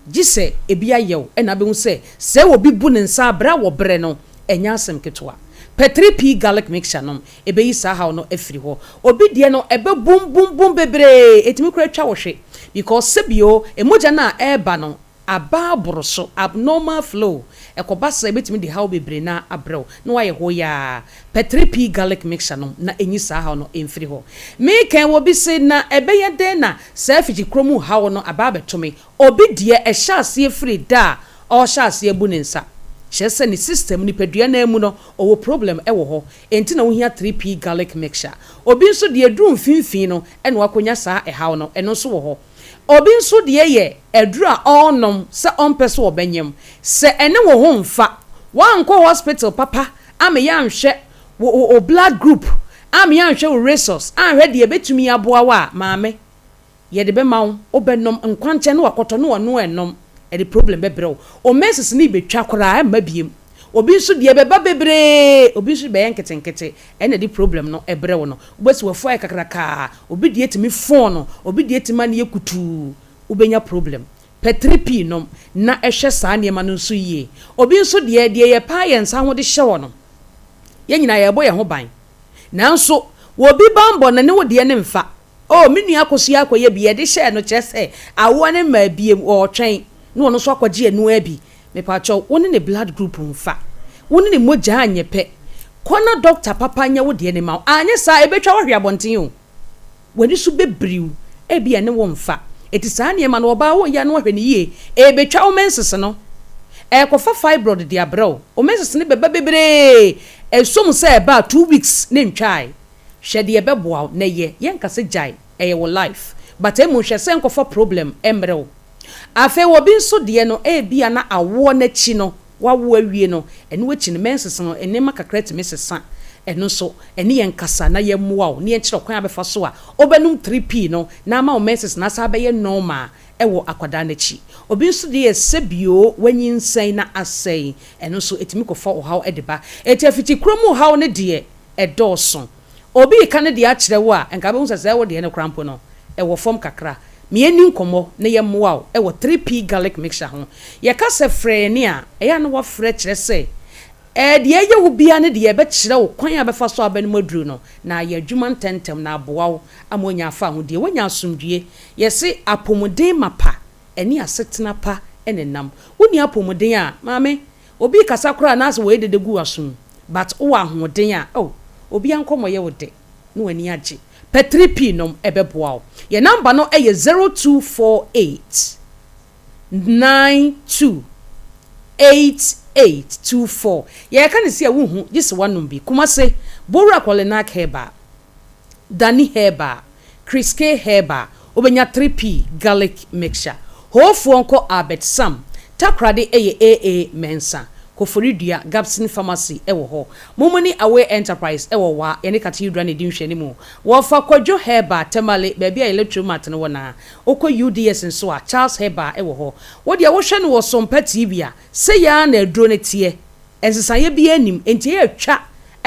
Gye sɛ ebi ayɛ wo na abɛhu sɛ, sɛ obi bu ne nsa a, brɛ a wɔbrɛ no, ɛnyɛ asɛm ketewa. Pɛ 3P Garlic Mixture nom, ɛbɛyi saa haw no afiri hɔ. Obi deɛ no, ɛbɛ bum bum bum bebree, ɛtumi koraa twa wo hwe. Because sɛbio, mogya no a ɛreba no, aba aboro so, abnormal flow. Ɛkɔba saa a, ɛbɛtumi de haw bebree no ara abrɛ wo, na woayɛ hoyaa. Pɛ 3P Garlic Mixture nom na ɛnyi saa haw no mfiri hɔ. Meekɛn, obi se, na ɛbɛyɛ dɛn na Saa afikyikuro mu haw no aba abɛto me. Obi deɛ, ɛhyɛ aseɛ firi da a ɔrehyɛ aseɛ abu ne nsa. Kyerɛ sɛ ne system, nipadua no ara mu no, ɔwɔ problem wɔ hɔ. Enti na wohia 3P garlic mixture. Obi nso deɛ, ɛduru mfimfini no na wakɔnya saa ɛhaw no. Ɛno nso wɔ hɔ. Obi nso deɛ yɛ aduru a ɔrenom sɛ ɔmpɛ sɛ ɔbɛnyem. Sɛ ɛne wo ho mfa, woankɔ hospital papa ammeyɛ anhwɛ wo wo wo blood group a me anhwɛ wo resource anhwɛ deɛ ɛbɛtumi aboa wo a maame yɛde bɛma wo wobɛnom nkwankyɛn ne wakɔtɔ ne wano ɛnom ɛde problem bɛbrɛ wo wo menses no rebɛtwa koraa ɛmma biem obi nso deɛ ɛbɛba bebree obi nso bɛyɛ nketenkete ɛna ɛde problem no ɛbrɛ wo no wobɛsi wafu ayɛ kakrakaa obi deɛ tumi fon no obi deɛ tumi ma no yɛ kutuu wobɛnya problem pɛ 3P nom na ɛhwɛ saa nneɛma no nso yie obi nso deɛ deɛ yɛpaa yɛn nsa ho de hyɛ wɔ no Yɛn nyinaa yɛrebɔ yɛn ho ban. Nanso wɔ obi banbɔ no ne wo deɛ no mfa. Oh, me nua Akosua akɔyɛ bi, yɛde hyɛɛ no kyerɛ sɛ awoɔ no mmaa biem, ɔretwɛn na ɔno nso akɔgye ɛno ara bi. Mepakyɛw, wo ne ne blood group mfa. Wo ne ne mogya nyɛ pɛ. Kɔ na dɔkta papa nyɛ wo deɛ no mma wo. Anyɛ saa a, ɛbɛtwa wo ahwe abɔnten o. W'ani so bɛbiriw. Ebia ɛne wo mfa. Enti saa nneɛma no, ɔbaa woyɛ a na woahwɛ no yie. Ɛrebɛtwa wo menses no. Ɛrekɔfa fibroid de abrɛ wo. Wo menses no bɛba bebree. Ɛsɔ mu sɛ ɛba a, 2 weeks na ɛntwae. Hwɛ deɛ ɛbɛboa wo na yɛ. Yɛnka sɛ gyae, ɛyɛ wo life. But mmom hwɛ sɛ ɛnkɔfa problem mmrɛ wo. Afei obi nso deɛ no, ebia na awoɔ no akyi no, woawo awie no, ɛno akyi no, menses no, nneɛma kakra tumi sesa. Ɛno nso, ɛne yɛn nkasa na yɛmmoa wo na yɛnkyerɛ wo kwan a wobɛfa so a wobɛnom 3P no na ama wo menses no asan abɛyɛ normal wɔ akwadaa no akyi. Obi nso deɛ yɛ sɛbio wanyinsɛn na asɛe, ɛno nso ɛtumi kɔfa ɔhaw de ba. Enti afitikuro mu haw no deɛ, ɛdɔɔso. Obi reka ne deɛ akyerɛ wo a, nka wobɛhu sɛ sɛɛ wo deɛ no koraa mpo no, ɛwɔ fam kakra. Ma yɛnni nkɔmmɔ na yɛmmoa wo wɔ 3P Garlic Mixture ho. Yɛka sɛ frɛ yɛn a, ɛyɛ a na woafrɛ kyerɛ sɛ, ɛɛ deɛ ɛyɛ wo biara ne deɛ yɛbɛkyerɛ wo kwan a wobɛfa so a wobɛnom aduru no na ayɛ adwuma ntɛmntɛm na aboa wo ama woanya afahodie, woanya asomdwoeɛ. Yɛse apɔmuden mapa ɛne asetena pa na ɛnam. Wonni apɔmuden a, maame, obi rekasa koraa na asɛ wɔyɛ dede gu w'asom but wowɔ ahoɔden a, oh, obiara nkɔmmɔ yɛ wo dɛ na w'ani agye. Pɛ 3P nom, ɛbɛboa wo. Yɛn number no yɛ 0248 92 8824. Yɛreka no sei a wonhu, gye sɛ woanom bi. Kumase, Bowura Kɔlenak Herbal, Dani Herbal, Chris K Herbal, wobɛnya 3P Garlic Mixture. Hoofoɔ nkɔ Albert Sam, Takoradi yɛ AA Mensah, Koforidua, Gabson Pharmacy wɔ hɔ. Mumuni Away Enterprise wɔ Wa, yɛne Cathedral na ɛdi nhwɛanimu. Wɔfa Kwadwo Herbal, Tamale, baabi a Electromat no wɔ no ara. Wokɔ UDS nso a, Charles Herbal wɔ hɔ. Wo deɛ wohwɛ no wɔ Sompa TV a, sei ara na aduro no teɛ. Nsesaeɛ biara nnim, enti ɛyɛ a twa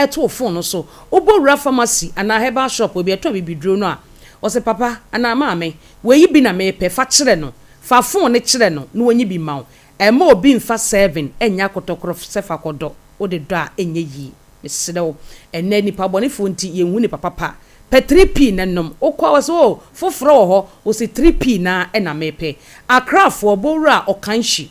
to wo fon no so. Wobɔ wura pharmacy anaa herbal shop baabi a yɛtɔn abibiduro no a, ɔse papa anaa maame, wei yi bi na mepɛ, fa kyerɛ no. Fa fon no kyerɛ no na ɔnyi bi mma wo. Mma obi mfa serving nyɛ akɔtɔkorɔ sɛ fa kɔdɔ, wode dɔ a ɛnyɛ yie. Mesrɛ wo, ɛnnɛ nnipa bɔnefoɔ nti yɛnhu nnipa papa. Pɛ 3P na nom. Wokɔ a wɔse oh, foforɔ wɔ hɔ, wose 3P no ara na mepɛ. Accrafoɔ, Bowura, Ɔkanhyi.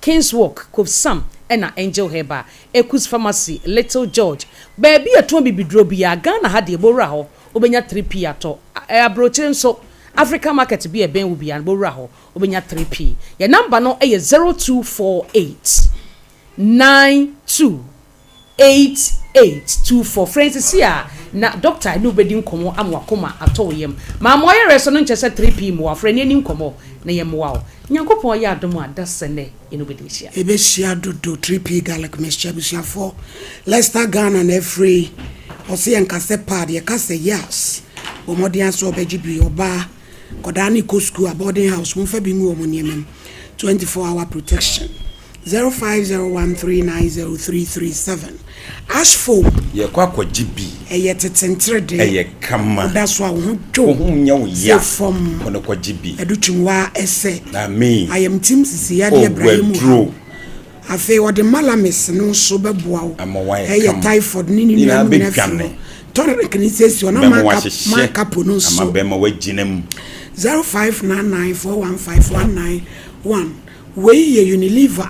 Kings Walk, Kofsam ɛna Angel Herbal, Ekus Pharmacy, Little George, baabi a yɛtɔn bibiduro biara, Ghana ha deɛ bɔwura hɔ wobɛnya 3P atɔ, aburokyire nso African market bi a ɛbɛn wo biara no bɔwura hɔ wobɛnya 3P. Yɛn number no yɛ 0248 92 8824 Frɛ yɛn sisi a na dɔkta ne wo bɛdi nkɔmmɔ ama w'akoma atɔ wo yam. Ma ma ɔyɛ rɛso no nkyɛ sɛ 3P mmoa. Frɛ ne yɛnni nkɔmmɔ na yɛmmoa wo. Nyankopɔn yɛ adom a, da sɛ nnɛ yɛne wo bɛdi ahyia. Yɛbɛhyia dodo 3P garlic mixture abusuafoɔ Leicester Ghana na afiri yi ɔse yɛnka sɛ pad yɛka sɛ yas bɔ mmɔden ara sɛ ɔbɛgye bi ɔbaa Nkwadaa no rekɔ sukuu a, boarding house, momfa bi ngu wɔn nneɛma mu. 24 hour protection, 0501390337. Ash foam. Yɛkɔ akɔgye bi. Ɛyɛ tete nterede. Ɛyɛ kama. Woda so a, wo ho dwo. Wo ho nyɛ wo ya. Sɛ fam. Kɔ na kɔgye bi. Ɛdo twim waa ɛsɛ. Amen. Ayamtim sisi yadeɛ brayɛ mu haw. Afei ɔde malamis no nso bɛboa wo. Ama woayɛ Ɛyɛ kama. typhoid ne ne Nyinaa nuanom nyinaa firi bɛdwane. hɔ. Tonic no siesie hɔ na Bɛma maka woahyehyɛ. makapo no nso. Ama bɛma woagyina mu. 0599415191 Wei yɛ Unilever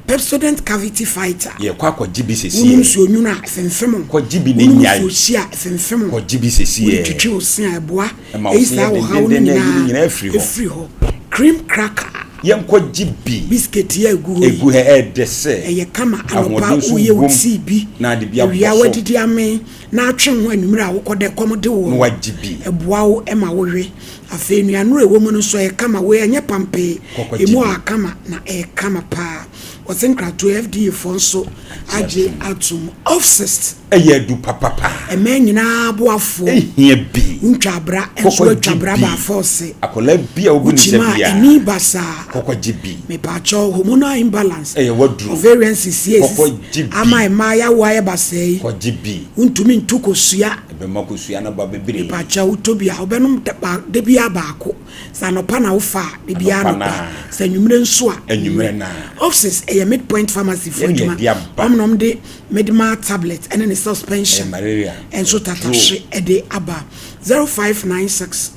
Pepsodent Cavity Fighter. Yɛkɔ akɔgye bi Wonom sesiɛ. nsuo nwunu a, ɛfemfem wo. Kɔgye bi na Wonom nyae. nsuo hye a, ɛfemfem wo. Kɔgye bi sesiɛ. Wode twitwi wo se a, ɛboa. Ɛma wo Ɛyi se saa yɛ ɔhaw no dendenden na ɛyi ne nyinaa nyinaa firi hɔ. firi hɔ. Cream cracker. Yɛnkɔgye bi. Biscuit yi a ɛgu hɔ yi. Ɛgu ha ɛɛdɛ sɛ. Ɛyɛ kama anɔpa Ahoɔden nso woyɛ wo wom tea bi. na ade bi abɔ Awia so. woadidi amee na atwe wo ho anwummere a wokɔ dɛ kɔm de woɔ Na no, wagye bi. ɛboa wo ma wowe. Afei nnuanuro a ɛwɔ mu no nso ɛyɛ kama. Wei ɛnyɛ pampee. Kɔkɔgye Ɛmu bi. ɔha kama na ɛyɛ kama paa. Wɔse nkratoɔ FDA foɔ nso Agye agye atom. atom. Offsist. Ɛyɛ adu papapa. Ɛmɛn nyinaa boafoɔ. Ehia bi. Wontwa abra nso Kɔkɔ woatwa gye abra bi. ba afɔɔse. Akwadaa bi a wobu ne nsa Wokyima a biara. ani basaa. Kɔkɔ gye bi. Mepaakyɛw hormonal imbalance. Ɛyɛ waduro. Ovarian cyst yi a Kɔkɔ esisi gye bi. ama mmaa yawoɔ ayɛ basaa yi. Kɔ gye bi. Wontumi ntu kosua. Ɛbɛma kosua no aba bebree. Mepaakyɛw wotɔ bi a wobɛnom da ba da biara baako. Sɛ anɔpa na wofa a, da biara Anɔpa anɔpa. no ara. Sɛ anwummere nso a, Anwummere no ara. Opsis ɛyɛ Midpoint Pharmacy foɔ Yɛn na adwuma. yɛde aba. Wɔn na wɔde Medima tablet ne ne suspension Ɛyɛ malaria nso aduro. tatahwe de aba. 0596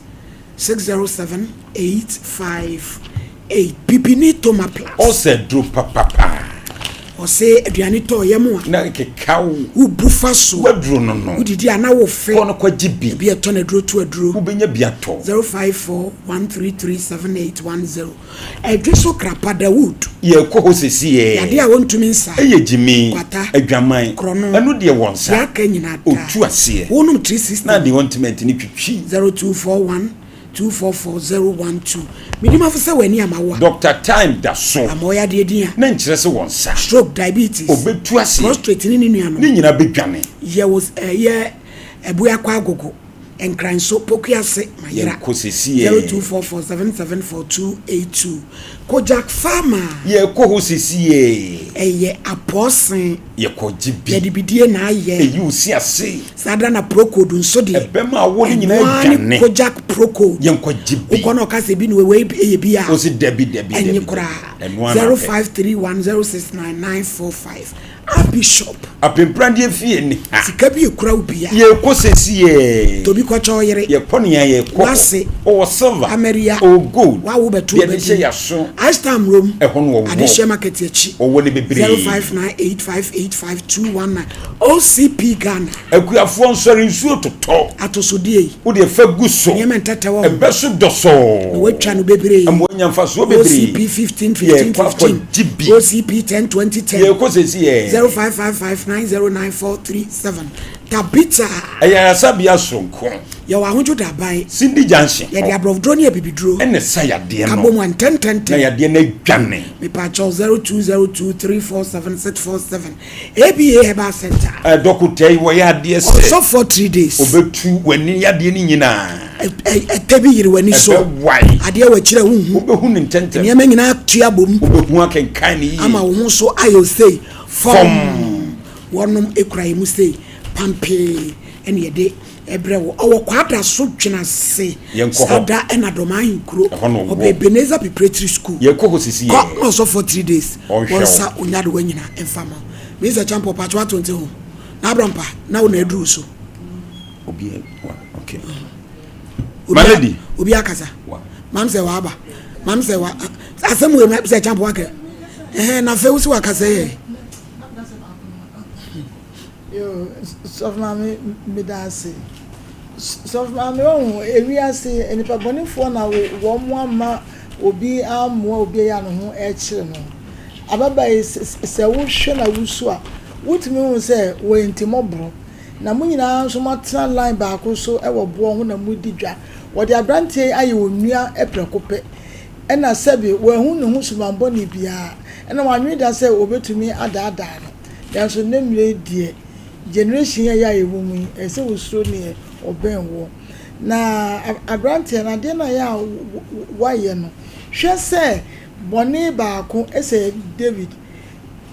607 858. Bibini Toma Plus. Ɔsɛ duro papapa. Ɔse aduane tɔ yam a. Na ɛkeka wo. Wobu fa so. W'aduro no no. Wodidi a na wofe. Kɔ no kɔgye bi. Ebi ɛtɔ no aduro to aduro. Wobɛnya bi atɔ. 0541337810 Ɛdwe so krapa Dawood. Yɛkɔ hɔ sesiɛ. Yadeɛ a wɔntumi nsa. Ɛyɛ gyimi. Kwata. Adwaman. Korɔno. Ɛno deɛ wɔ nsa. Deɛ aka nyinaa da. Ɔtu aseɛ. Wonom 360. Na deɛ ɔntumi no twitwi. 0241 244012 Menim afo sɛ w'ani ama wo a. Doctor Time da so. Ama ɔyɛ adeɛ din a. Na nkyerɛ sɛ wɔ nsa. Stroke, diabetes. Ɔbɛtu aseɛ. Prostrate ne ne nuanom. Ne nyinaa bɛdwane. Yɛ wo ɛyɛ Abuakwa Agogo. Nkranso, Pokuase, Mayera. Yɛnkɔ sesiɛ. 0244774282 Kojak Pharma. Yɛkɔ hɔ sesiɛ. Ɛyɛ apɔɔsen. Yɛkɔ gye bi. Yɛde bidie na ayɛ. Ɛyi wo si ase. Saa da na Procold nso deɛ. Ɛbɛma awo no nyinaa Ɛno ara adwane. ne Kojak Procold. Yɛnkɔ gye bi. Wokɔ na ɔka sɛ bi na wei ɛyɛ bi a. Ɔsi dabi dabi dabi. Ɛnye koraa. Ɛno ara na pɛ. 0531069945 Archbishop. Apemprandeɛ fie ni ha. Sika bi ekura wo bia. Yɛkɔ sesiɛ. Tobi kɔkyɛ ɔyere. Yɛkɔ nea yɛkɔ. Wase. Ɔwɔ silver. Amaria. Ɔwɔ gold. Wawo bɛto Deɛ de hyɛ yaso. Ice time rom. Ɛhɔ no ɔwɔ. Adehyɛ market akyi. Ɔwɔ ne bebree. 0598585219 OCP Ghana. Akuafoɔ nsɔre nsuo totɔ. Atosodeɛ yi. Wo deɛ fa gu so. Nneɛma ntɛtɛ wɔ ho. Ɛbɛ so dɔsɔɔ. Na watwa no bebree. Ama wanya mfasoɔ bebree. OCP 15 15 Yɛkɔ 15. akɔgye bi. OCP 10 20 10. Yɛkɔ sɛsi ɛ. 0555 909437. Tabitha. Ɛyɛ ayaresabea soronko. Yɛwɔ ahodwo daban. Cindy Junction hɔ. Yɛde aborɔfoduro ne abibiduro. Ɛna ɛsa yadeɛ no. Ka bɔ mu a ntɛntɛntɛm. Na yadeɛ no adwane. Mepaakyɛw 0202 347 647. ABA Herbal Center. Dɔkota yi wɔyɛ adeɛ sɛ. Ɔsɔfoɔ 3 days. Ɔbɛtu w'ani yadeɛ no nyinaa. Ɛtɛ bi yere w'ani so. Ɛbɛwae. Adeɛ wɔ akyire a wonhu. Wobɛhu no ntɛntɛm. Nneɛma nyinaa tua bom. Wobɛhu akenkan no yie. Ama wo ho so ayɛ osei. Fam. Wɔnom ekura yɛn mu sei pampee ɛna yɛde ɛbrɛ wo. Ɔwɔ Kwada so Dwenase. Yɛnkɔ hɔ. Sada ɛna Dɔm Ahenkuro. Ɛhɔ na ɔwɔ. Ɔbɛn Ebenezer Preparatory School. Yɛkɔ hɔ sisi Kɔ yɛ. na ɔsɔfoɔ 3 days. Ɔnhwɛ Wɔn wo. nsa onyadewa nyina ɛmfa ma wo. Mr. Champo patch wato nte ho. Na abrampa na wo na aduru so. Obi wa okay. My lady. Obi akasa. Mam sɛ waba. Mam sɛ wa asɛm wei sɛ Champo aka. Ɛhɛn na afei wo sɛ wakasa yɛ. Yo, sɔfo maame meda ase. Sɔfo maame wahu ewiase nnipa bɔnefoɔ na wɔn ama obi ammoa obi a ɛyɛ a ne ho ɛkyere no. Ababaa yi sɛ wohwɛ na wusu a, wotumi hu sɛ wɔyɛ ntimmɔborɔ. Na mo nyinaa nso moatena line baako so wɔ boɔ ho na modi dwa. Wɔde aberanteɛ yi ayɛ onua prɛko pɛ. Ɛna sɛbe wanhu ne ho subammɔne biara. Ɛna wannwene da sɛ wɔbɛtumi adaadaa no. Nanso nnɛ mmerɛ yi deɛ, generation yi a yɛwɔ mu yi, ɛsɛ sɛ wosuro neɛ ɔbɛn woɔ. Na aberanteɛ no, adeɛ no a ɛyɛ a woayɛ no, hwɛ sɛ bɔne baako sɛ David,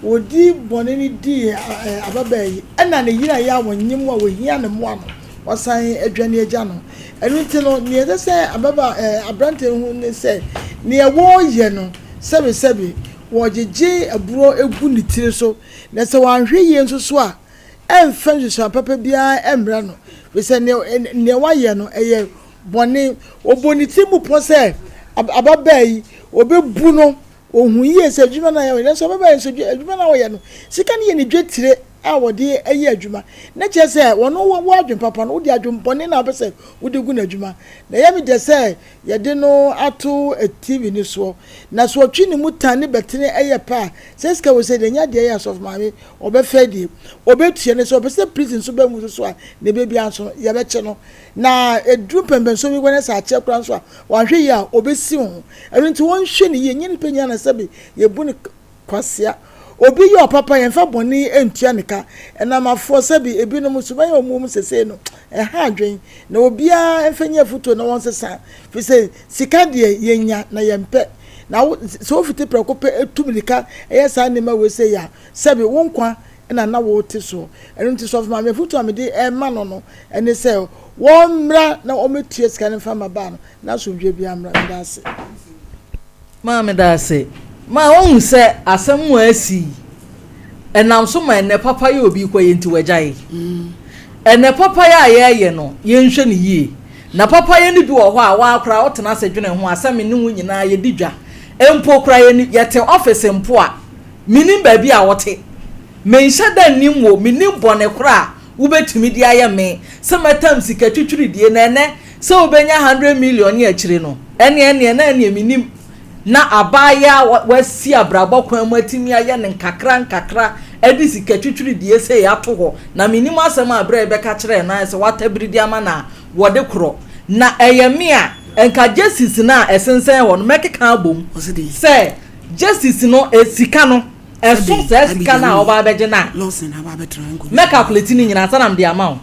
ɔdi bɔne no dii ababaa yi, ɛna ne yere a ɛyɛ a ɔnyem a ɔhia ne mmoa no, wasan adwane agya no. Ɛno nti no, neɛ ɛsɛ sɛ ababaa aberanteɛ no hu ne sɛ, neɛ wɔreyɛ no, sɛbesɛbe, wɔgyegye aburɔ gu ne tiri so, na sɛ wanhwɛ yie nso so a, ɛmfa nsusuan papa biara mmrɛ no, ɛfiri sɛ nea nea wayɛ no, ɛyɛ bɔne. Ɔbɔ ne tiri mu pɔ sɛ ababaa yi, ɔbɛbu no. Ɔhu yie sɛ adwuma no a ɔyɛ, nanso ababaa yi nso, adwuma no a ɔyɛ no, sika no yɛ ne dwetire a wɔde yɛ adwuma. Na kyerɛ sɛ, ɔno wɔ adwene papa no, wode adwene bɔne na wopɛ sɛ wode gu n'adwuma. Na ɛyɛ me dɛ sɛ yɛde no ato TV no soɔ. Na sɛ ɔtwe ne mu tan ne bɛtene yɛ pɛ a, sɛ sika wɔ sei deɛ, ɛnyɛ adeɛ yɛ asɔfo maame, ɔbɛfɛ deɛ, ɔbɛtua no. Sɛ ɔpɛ sɛ prison nso ba mu nso so a, ne bɛ biara nso no, yɛbɛkye no. Na ɛduru mpɛnpɛnsoɔ bi koraa na sɛ akyɛ koraa nso a, wanhwɛ yie a, ɔbɛsi ho. Ɛno nti wɔnhwɛ no yie, nyɛ nipa nyinaa na sɛbe yɛbu no kwasea. Obi yɛ ɔpapa a, yɛmfa bɔne ntua ne ka. Ɛnam afoɔ sɛbe ebinom suban a wɔwɔ mu sesei no, ɛha adwene. Na obiara mfa nyɛ afotuo na wɔnsesa, firi sɛ sika deɛ yɛnya na yɛmpɛ. Na wo, sɛ wofiti prɛko pɛ tu mmirika yɛ saa nneɛma wei sei a, sɛbe wo nkwa na na wote soɔ. Ɛno nti sɔfo maame afotuo a mede rema no no ne sɛ wɔmmra na wɔmmɛtua sika no mfa mma baa no na asomdwoeɛ biara mmra. Meda ase. Maa meda ase. Maa woahu sɛ asɛm a asi yi, ɛnam so ma ɛnnɛ papayɛ a obi rekɔyɛ nti wagyae. Ɛnnɛ papayɛ a yɛreyɛ no, yɛnhwɛ no yie. Na papayɛ no bi wɔ hɔ a, wo ara koraa wotena ase dwene ho a, sɛ me ne wo nyinaa yɛdi dwa mpo koraa, yɛne, yɛte ɔfese mpo a, Mennim baabi a wote. Menhyɛ da nnim wo, mennim bɔne korɔ a wobɛtumi de ayɛ me sɛ mɛtam sika twitwiridie na ɛnnɛ sɛ wobɛnya hundred million ne akyire no, ɛnneɛ ɛnneɛ na ɛnneɛ mennim. Na abaayewa a wasi abrabɔ kwan mu atumi ayɛ no nkakra nkakra de sika twitwiridie sei ato hɔ na mennim asɛm a berɛ a yɛbɛka kyerɛɛ no ayɛ sɛ watabiri de ama no a wɔde korɔ. Na ɛyɛ me a, nka jerseys no a ɛsensɛn hɔ no mɛkeka abom sɛ jerseys no, sika no. Ɛso saa sika no a wɔba abɛgye no a, mɛ calculate ne nyinaa ansa na mede ama wo.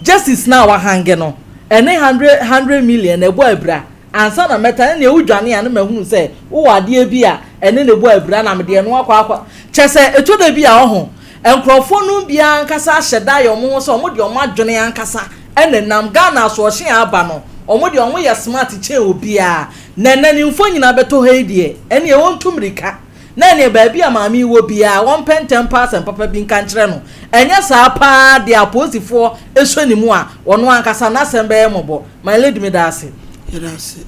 Jerseys no a wahange no, ɛne hundred million na ɛbɔ abira ansa na mɛta. Ɛnneɛ wodwane a na mahunu sɛ wowɔ adeɛ bi a ɛne no bɔ abira na mede ɛno akɔ akɔ. Kyerɛ sɛ ɛtɔ da bi a ɔho, nkurɔfoɔ nom biara ankasa ahyɛ da ayɛ wɔn ho sɛ wɔn deɛ wɔn adwene ankasa na ɛnam. Ghana asoɔhye a aba no, wɔn deɛ wɔyɛ smart kyɛn obiara. Na ɛnɛ ne mfonyin abɛtɔ ha yi deɛ, ɛnneɛ wɔntu mmirika. Na ɛneɛ baabi a maame yi wɔ biara wɔmpɛ ntɛm mpa asɛm papa bi nka nkyerɛ no, ɛnyɛ saa paa deɛ apolisifoɔ sɔ ne mu a, ɔno ankasa n'asɛm bɛyɛ mmɔbɔ. My lady meda ase. Yɛda ase.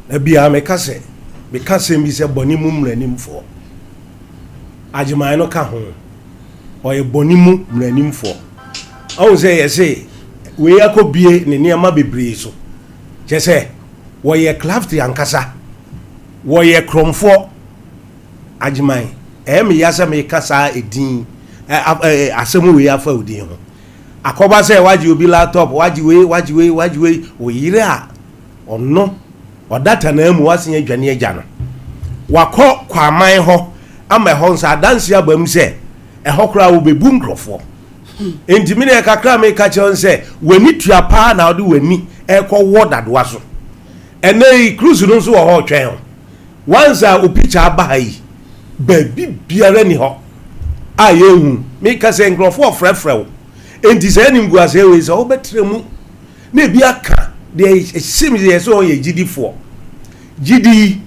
Da biara meka sɛ, meka asɛm bi sɛ bɔne mu mmaranimfoɔ. Agyeman no ka ho. Ɔyɛ bɔne mu mmaranimfoɔ. Ɔhu sɛ yɛse wei akɔbie ne nneɛma bebree so. Kyerɛ sɛ wɔyɛ crafty ankasa. Wɔyɛ korɔmfoɔ. Agyeman, ɛyɛ me ya sɛ meka saa edin, asɛm wei afa wo din ho. Akɔba sɛ wagye obi laptop, wagye wei, wagye wei, wagye wei, wo yere a ɔno ɔda tanaa mu wasen adwane agya no. Wakɔ kwaman hɔ ama ɛhɔ nso adanse aba mu sɛ ɛhɔ koraa wɔbɛbu nkurɔfoɔ. Enti me deɛ kakra a meka kyerɛ wo sɛ w'ani tua paa na wode w'ani ɛrekɔwɔ dadoa so. Ɛnɛ yi cruise no nso wɔ hɔ retwɛn wo. Once a wo picture aba ha yi, baabi biara ni hɔ a yɛnhu. Meka sɛ nkurɔfoɔ frɛfrɛ wo. Enti saa animguaseɛ wei sɛ wobɛtra mu na ebi aka deɛ ɛhyɛ mi yɛ sɛ wɔn yɛ gyidifoɔ. Gyidi yi,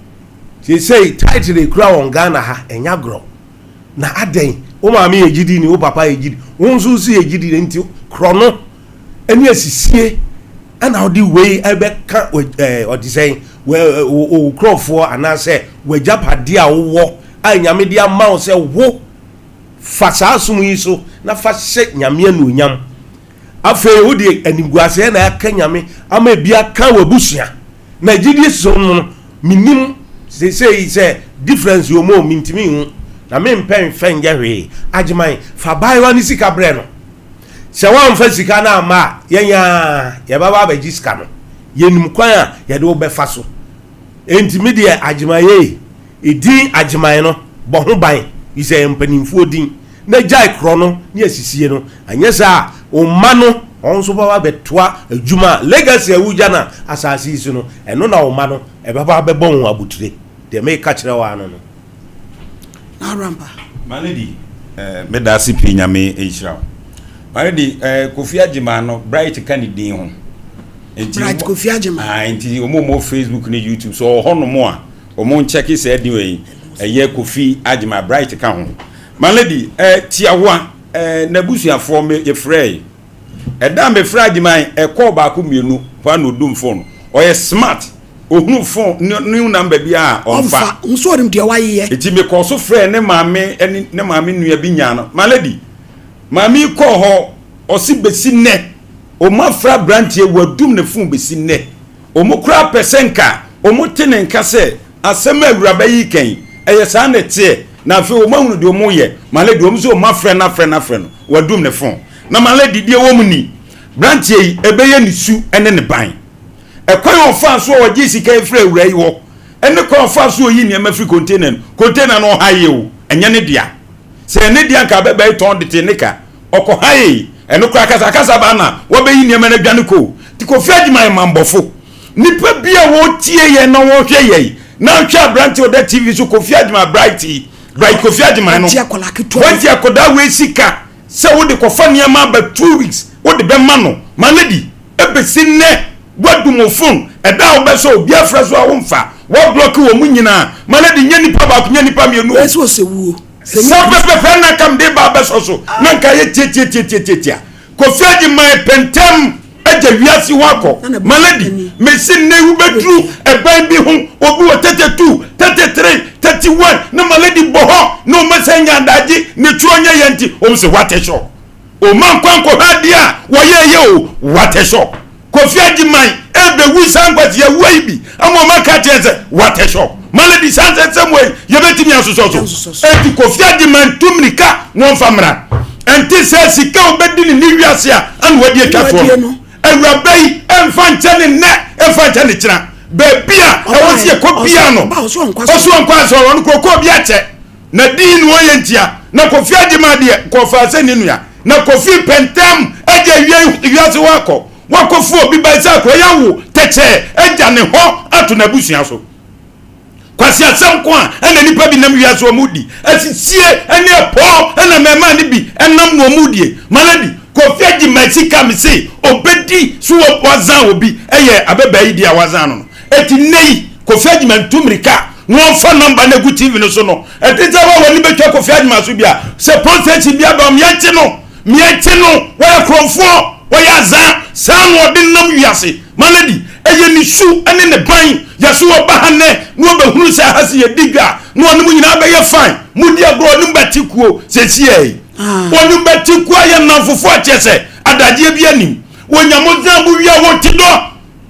seesei title ekura wɔn Ghana ha, ɛnyɛ agorɔ. Na adɛn? Wo maame yɛ gyidini, wo papa yɛ gyidi, wo nso nso yɛ gyidini, nti korɔ no ne asisie ɛna wode wei ɛbɛka ɛɛ ɔde sɛn wo nkurɔfoɔ anaasɛ w'agyapadeɛ a wowɔ a Nyame de ama wo sɛ wo fa saa som yi so na fa hyɛ Nyame anuonyam. Afei wode animguaseɛ na aka Nyame ama ebi aka w'abusua. Na gyidie som no menim seesei sɛ difference wɔ mu o mentumi nhu na mempɛ mfɛ nyɛ hwee. Agyeman fa abaayewa no sika brɛ no. Sɛ woamfa sika no amma a, yɛn ara yɛbɛba abɛgye sika no. Yɛnim kwan a yɛde wo bɛfa so. Enti me deɛ Agyeman ei, edin Agyeman no, bɔ ho ban, firi sɛ ɛyɛ mpanimfoɔ din, na gyae korɔ no ne asisie no. Anyɛ saa a, wo mma no, wɔn nso bɛba abɛtoa adwuma a, legacy a wogya no asase yi so no, ɛno na wo mma no, ɛbɛba abɛbɔ wɔn abotire. Deɛ mereka kyerɛ wo ara no no. Arampa. My lady eh, meda ase pii Nyame nhyira wo. My lady eh, Kofi Agyeman no Bright ka ne din ho. Nti Bright Kofi Agyeman. Ah, nti wɔn a wɔwɔ Facebook ne YouTube so ɔwɔ hɔnom a wɔn nkyɛke saa din wei ɛyɛ Kofi Agyeman Bright ka ho. My lady eh, tiawa eh, n'abusuafoɔ me yɛfrɛɛ Ɛda a mefrɛ Agyeman ɛkɔɔ baako mmienu hɔ a na odum phone. Ɔyɛ smart. Ohunu phone new number bi a ɔmfa. Ɔmfa. Nso ɔnim deɛ wayeyɛ. Enti mekɔɔ so frɛɛ ne maame ne ne maame nua bi nyaa no. My lady, maame yi kɔɔ hɔ, ɔse besi nnɛ, wɔn afrɛ abranteɛ, wadum ne phone besi nnɛ. Wɔn koraa pɛ sɛ nka wɔn te ne nka sɛ asɛm a awuraba yi reka yi, ɛyɛ saa na ɛteɛ. Na afei wɔn ahunu deɛ wɔn reyɛ. My lady, wɔn nso wɔn afrɛ no afrɛ no afrɛ no, wadum ne phone. Na my lady, deɛ ɛwɔ mu ni, branteɛ yi, ɛbɛyɛ ne su ne ne ban. Ɛkwan a ɔfaa so a ɔgyee sika yi firii awuraa yi hɔ ne kwan a ɔfaa so a ɔyii nneɛma firi container no, container no ɔhaeɛ o, ɛnyɛ ne dea. Sɛ ɛyɛ ne dea anka abɛbaa yi tɔn de tee ne ka. Ɔkɔhaee, ɛno koraa kasakasa baa na wabɛyi nneɛma no adwane kɔ o. Nti Kofi Agyemang yɛ mammɔfo. Nnipa bi a wɔretie yɛn na wɔrehwɛ yɛn na ahwɛ aberante a ɔda TV so Kofi Agyemang Bright yi, Bright Kofi Agyemang no, wagye akwadaa wei sika sɛ wode kɔfa nneɛma aba 2 weeks wode bɛma no. My lady, ɛbɛsi nnɛ woadum wo phone, ɛda a wobɛsɔ obi afrɛ so a womfa, woablɔke wɔn nyinaa. My lady, nyɛ nipa baako, nyɛ nipa mmienu o. Ɛsɛ ɔsɛ wuo. Saa pɛpɛpɛ na nka mede ba abɛsɔ so na nka yɛ tiatiatiatiatia. Kofi Agyeman pɛ ntɛm agya wiase hɔ akɔ. Malady, mese nnɛ yi wobɛduru ɛban bi ho, obi wɔ 32, 33, 31 na Malady bɔ hɔ na ɔma sɛ nya adagye ne tuo nyɛ yɛ nti, wɔn se what a shock. Ɔma nkwa nkɔhwɛ adeɛ a wɔyɛɛyɛ o, what a shock. Kofi Agyeman ɛbɛwu saa nkwasi awuo yi bi ama ɔma ka kyerɛ sɛ what a shock. Malady saa nsɛnsɛm wei yɛbɛtumi asosɔ so. Enti Kofi Agyeman tu mmirika na ɔmfa mmra. Ɛnte sɛ sika a ɔbɛdi ne ne wiase a ana wadi atwa soɔ no. Awuraba yi ɛmfa nkyɛ ne nnɛ ɛmfa nkyɛ ne kyena. Baabi a ɛwɔ sɛ yɛkɔ biara no ɔso ɔnkɔ asɔre ɔno kɔkɔɔ bi akyɛ. Na din na ɔyɛ ntia. Na Kofi Agyeman deɛ kɔfaa sɛ ne nua. Na Kofi pɛ ntɛm agya wiase hɔ akɔ. Wakɔfa obi ba sɛ akora yi awo tɛkyɛɛ agya ne hɔ ato n'abusua so. Kwasiasɛm ko a ɛna nnipa bi nam wiase wɔn di. Asisie ne ɛpɔ ɛna mmɛɛmaa no bi ɛnam na wɔn die. Malady, Kofi Agyeman sika me se ɔbɛdi so wɔ wazan obi ɛyɛ abɛbaa yi deɛ a wazan no no. Eti nnɛ yi Kofi Agyeman ntu mmirika na ɔmfa number no agu TV no so no. Ɛte sɛ wo a w'ani bɛtwa Kofi Agyeman so bi a, sɛ police station bi aba a, meɛnkye no, meɛnkye no, wɔyɛ korɔmfoɔ, wɔyɛ azaa, saa na ɔde nam wiase. My lady, ɛyɛ ne su ne ne ban. Yɛse ɔba ha nnɛ na ɔbɛhunu sɛ ha se yɛdi dwa a, na ɔne mo nyinaa bɛyɛ fine. Modi agorɔ, ɔne mo bɛte kuo seesei yi. Ɔne mo bɛte kuo ayɛ nnamfofoɔ a kyerɛ sɛ adagyeɛ biara nnim. Wɔnya mo dza mo wie a wɔte dɔ.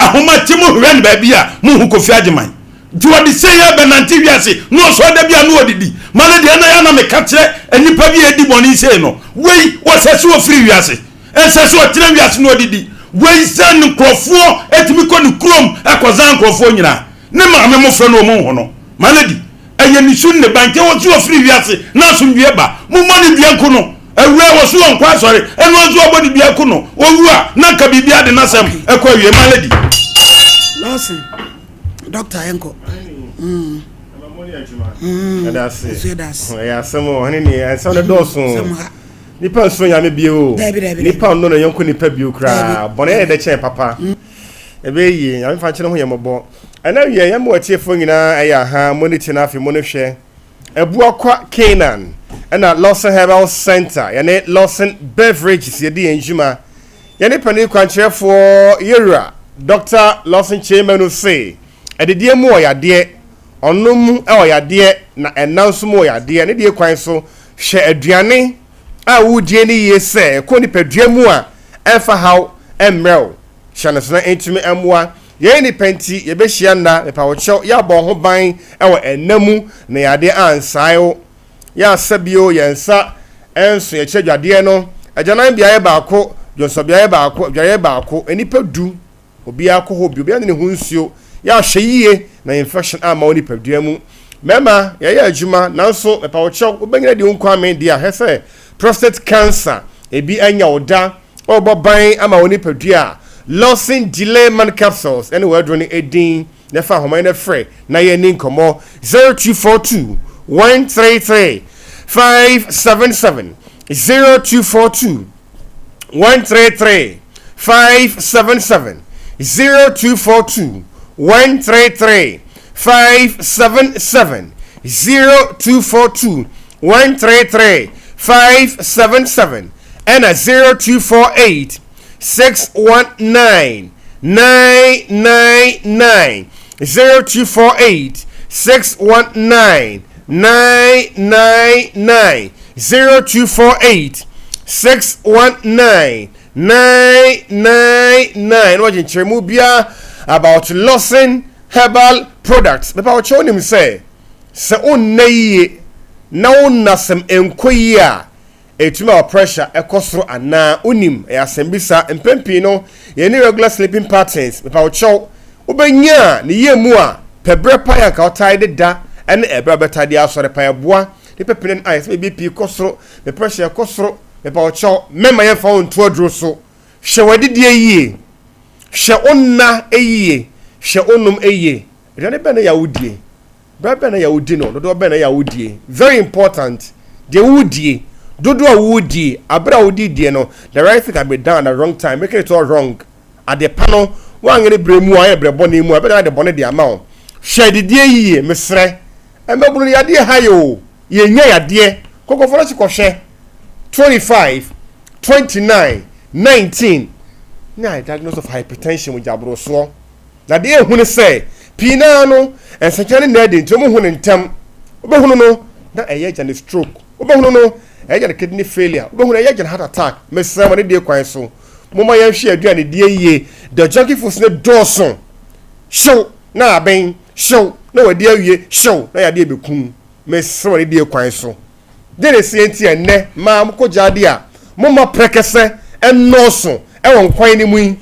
Ahomakye mo hwehwɛ no baabi a monhu Kofi Agyeman. Nti wɔde sei ɛbɛnante wiase na ɔsɔre da bi a na ɔdidi. Ma no deɛ na yɛ na meka kyerɛ nnipa bi a ɛdi bɔne sei no. Wei wɔsɛ sɛ ɔfiri wiase. Ɛnsɛ sɛ ɔtena wiase na ɔdidi. Wei sɛ nkurɔfoɔ ɛtumi kɔ ne kurom ɛkɔzan nkurɔfoɔ nyinaa. Ne maame mofrɛ no ɔmo nho no. Ma no di. Ɛyɛ ne su ne ne ban nti ɛwɔ sɛ ɔfiri wiase na asomdwoeɛ ba. Mommɔ no dua nku no. Awuraa wɔ so ɔnkɔ asɔre ɛno nso ɔbɔ ne dua ku no. Ɔwu a na nka biribiara de n'asɛm ɛkɔ awie. My lady. Lawson, doctor yɛnkɔ. Mm. Ɛda ase. Ɛyɛ asɛm o, ɔhene ni ɛnsɛm no dɔɔso. Nipa nsuro nyame bio. Nipa nnɔ ne yɔnko nipa bio koraa. Bɔne yɛ dɛ kyɛn papa. Ɛbɛyɛ yie. Nyame fa nkyɛ ne ho yɛ mmɔbɔ. Ɛna wiɛ, yɛn mo atiefoɔ nyinaa ɛyɛ aha, mo ne tie na afei mo ne hwɛ. Abuakwa Canaan ɛna Lawson Herbal Center, yɛne Lawson Beverages yɛdi yɛn dwuma. Yɛne panin kwankyerɛfoɔ Yɛwura Dɔkta Lawson Kyei Manu se, adidie mu ɔyadeɛ, ɔnom mu ɔyadeɛ na ɛna nso mu ɔyadeɛ. Ne deɛ kwan so, hwɛ aduane a woredie no yie sɛ ɛkɔ nipadua mu a ɛmfa haw mmrɛ wo. Hyɛ no so na ɛntumi mmoa yɛn nnipa nti yɛbɛhyia nna mepawokyɛw yɛ abɔ ho ban wɔ ɛnna mu na yadeɛ ansae wo yɛ asa bio yɛn nsa nso yɛkyɛ adwadeɛ no agyanan beaeɛ baako dwonsɔ beaeɛ baako adwareɛ baako nnipa du obiara kɔ hɔ bi obiara ne ne ho nsuo yɛ ahwɛ yie na infection amma wo nipadua mu mmarima yɛyɛ adwuma nanso mepawokyɛw wobɛnyina di wo nkwa amen deɛ a hwɛ sɛ prostate cancer ebi anya wo da Ɔrebɔ ban ama wo nipadua a, Lawson Delay Man Capsules ne w'aduro no edin na fa ahoma yi na frɛ na yɛnni nkɔmmɔ 0242 133 577 0242 133 577 0242 133 577 0242 133 577 ɛna 0248 619 999 0248 619 999 0248 619 999 na wɔgye nkyerɛmu biara about Lawson herbal products. Mepa wo kyɛw nim sɛ sɛ wonna yie na wo nnasɛm nkɔ yie a Ɛtumi ma pressure kɔ soro anaa? Wonim? Ɛyɛ asɛmbisa. Mpɛn pii no, yɛnni regular sleeping patterns. Mepa wo kyɛw, wobɛnya a, ne yie mu a, pɛ berɛ pa a anka wotae de da ne ɛberɛ a wobɛtae de asɔre pa. Ɛboa nnipa pii no ayɛ sɛ me BP kɔ soro, me pressure kɔ soro. Mepa wo kyɛw, mɛmma yɛmfa wo nto aduro so. Hwɛ w'adidie yie. Hwɛ wo nna yie. Hwɛ wo nom yie. Aduane bɛn na ɛyɛ a wodie? Berɛ bɛn na yɛ wodi no? Dodoɔ bɛn na yɛ wodie? Very important. Deɛ wodie, dodoɔ a wodie, aberɛ a wodi deɛ no, the right thing can be done at the wrong time, making it all wrong. Adeɛ pa no, woanyɛ no berɛ mu a, ayɛ berɛ bɔne mu a, ɛbɛdan ade bɔne de ama wo. Hwɛ adidie yie, mesrɛ. Mmabunu no, yadeɛ ha yɛ o. Yɛnya yadeɛ. Kɔ nkurɔfoɔ no akyi kɔhwɛ. 25, 29, 19 ne ayɛ diagnosis of hypertension, mogyaborosoɔ. Na deɛ ɛhu ne sɛ, pii no ara no, nsɛnkyerɛnne nna adi nti wɔnhu no ntɛm. Wobɛhunu no na ɛyɛ agya no stroke, wobɛhunu no ɛyɛ agya no kidney failure, wobɛhunu ɛyɛ agya no heart attack. Mesrɛ mo, ne die kwan so, momma yɛnhwɛ yɛn aduanedie yie. The junkie foods no dɔɔso. Hyew na aben, hyew na wadi awie, hyew na yadeɛ bɛku wo. Mesrɛ mo, ne die kwan so. Dɛn na ɛsɛ nti a nnɛ mmaa mokɔ gyaade a momma prɛkɛsɛ nnɔɔso wɔ nkwan no mu yi?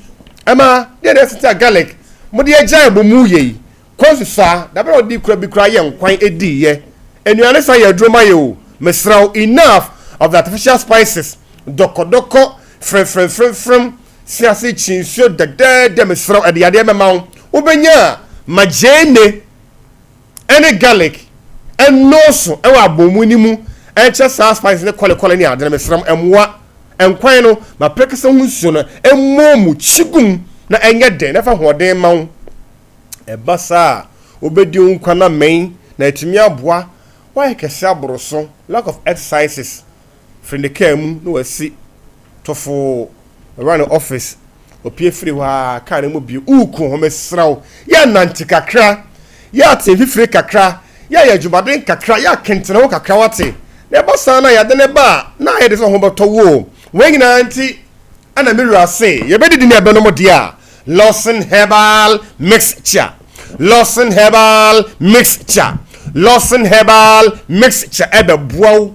Ɛma dɛn na ɛsɛ nti a garlic mode agyae bɔ mu yɛ yi? Kɔ nsusaa, dabɛn na wɔde kura bi koraa yɛ nkwan diiɛ? Nnuane san yɛ aduro ma yɛ o, mesrɛ wo, enough of the artificial spices, dɔkɔdɔkɔ, fremfremfremfrem, se ase kyi nsuo dɛdɛɛdɛ, mesrɛ wo, ɛde yadeɛ bɛma wo. Wobɛnya a, ma gyeene. ne garlic nnɔɔso wɔ abɔmu no mu nkyɛ saa spices ne kɔlekɔle ne ade no, mesrɛ mo, ɛmmoa nkwan no. Ma prɛkɛsɛ ho nsuo no mmɔ mu, kyi gu mu na ɛnyɛ dɛ na ɛfa ahoɔden ma wo. Ɛba saa a, wobɛdi wo nkwa nna mmɛn na atumi aboa woayɛ kɛse aboro so. Lack of exercises firi ne kaa mu na wasi tofoo ɔwura ne office, opue firi hɔ a kaa no mu bio. Woku ho, mesrɛ wo, yɛ nante kakra, yɛ ate mfifire kakra, yɛ ayɛ adwumaden kakra, yɛ akentene ho kakra, wate? Na ɛba saa na yɛade no ba a, na ayɛ de sɛ ho bɛtɔ wo o. Wei nyinaa nti ɛna me wura se yɛbɛdidi ne ɛbɛnom deɛ a, Lawson Herbal Mixture, Lawson Herbal Mixture, Lawson Herbal Mixture ɛbɛboa wo.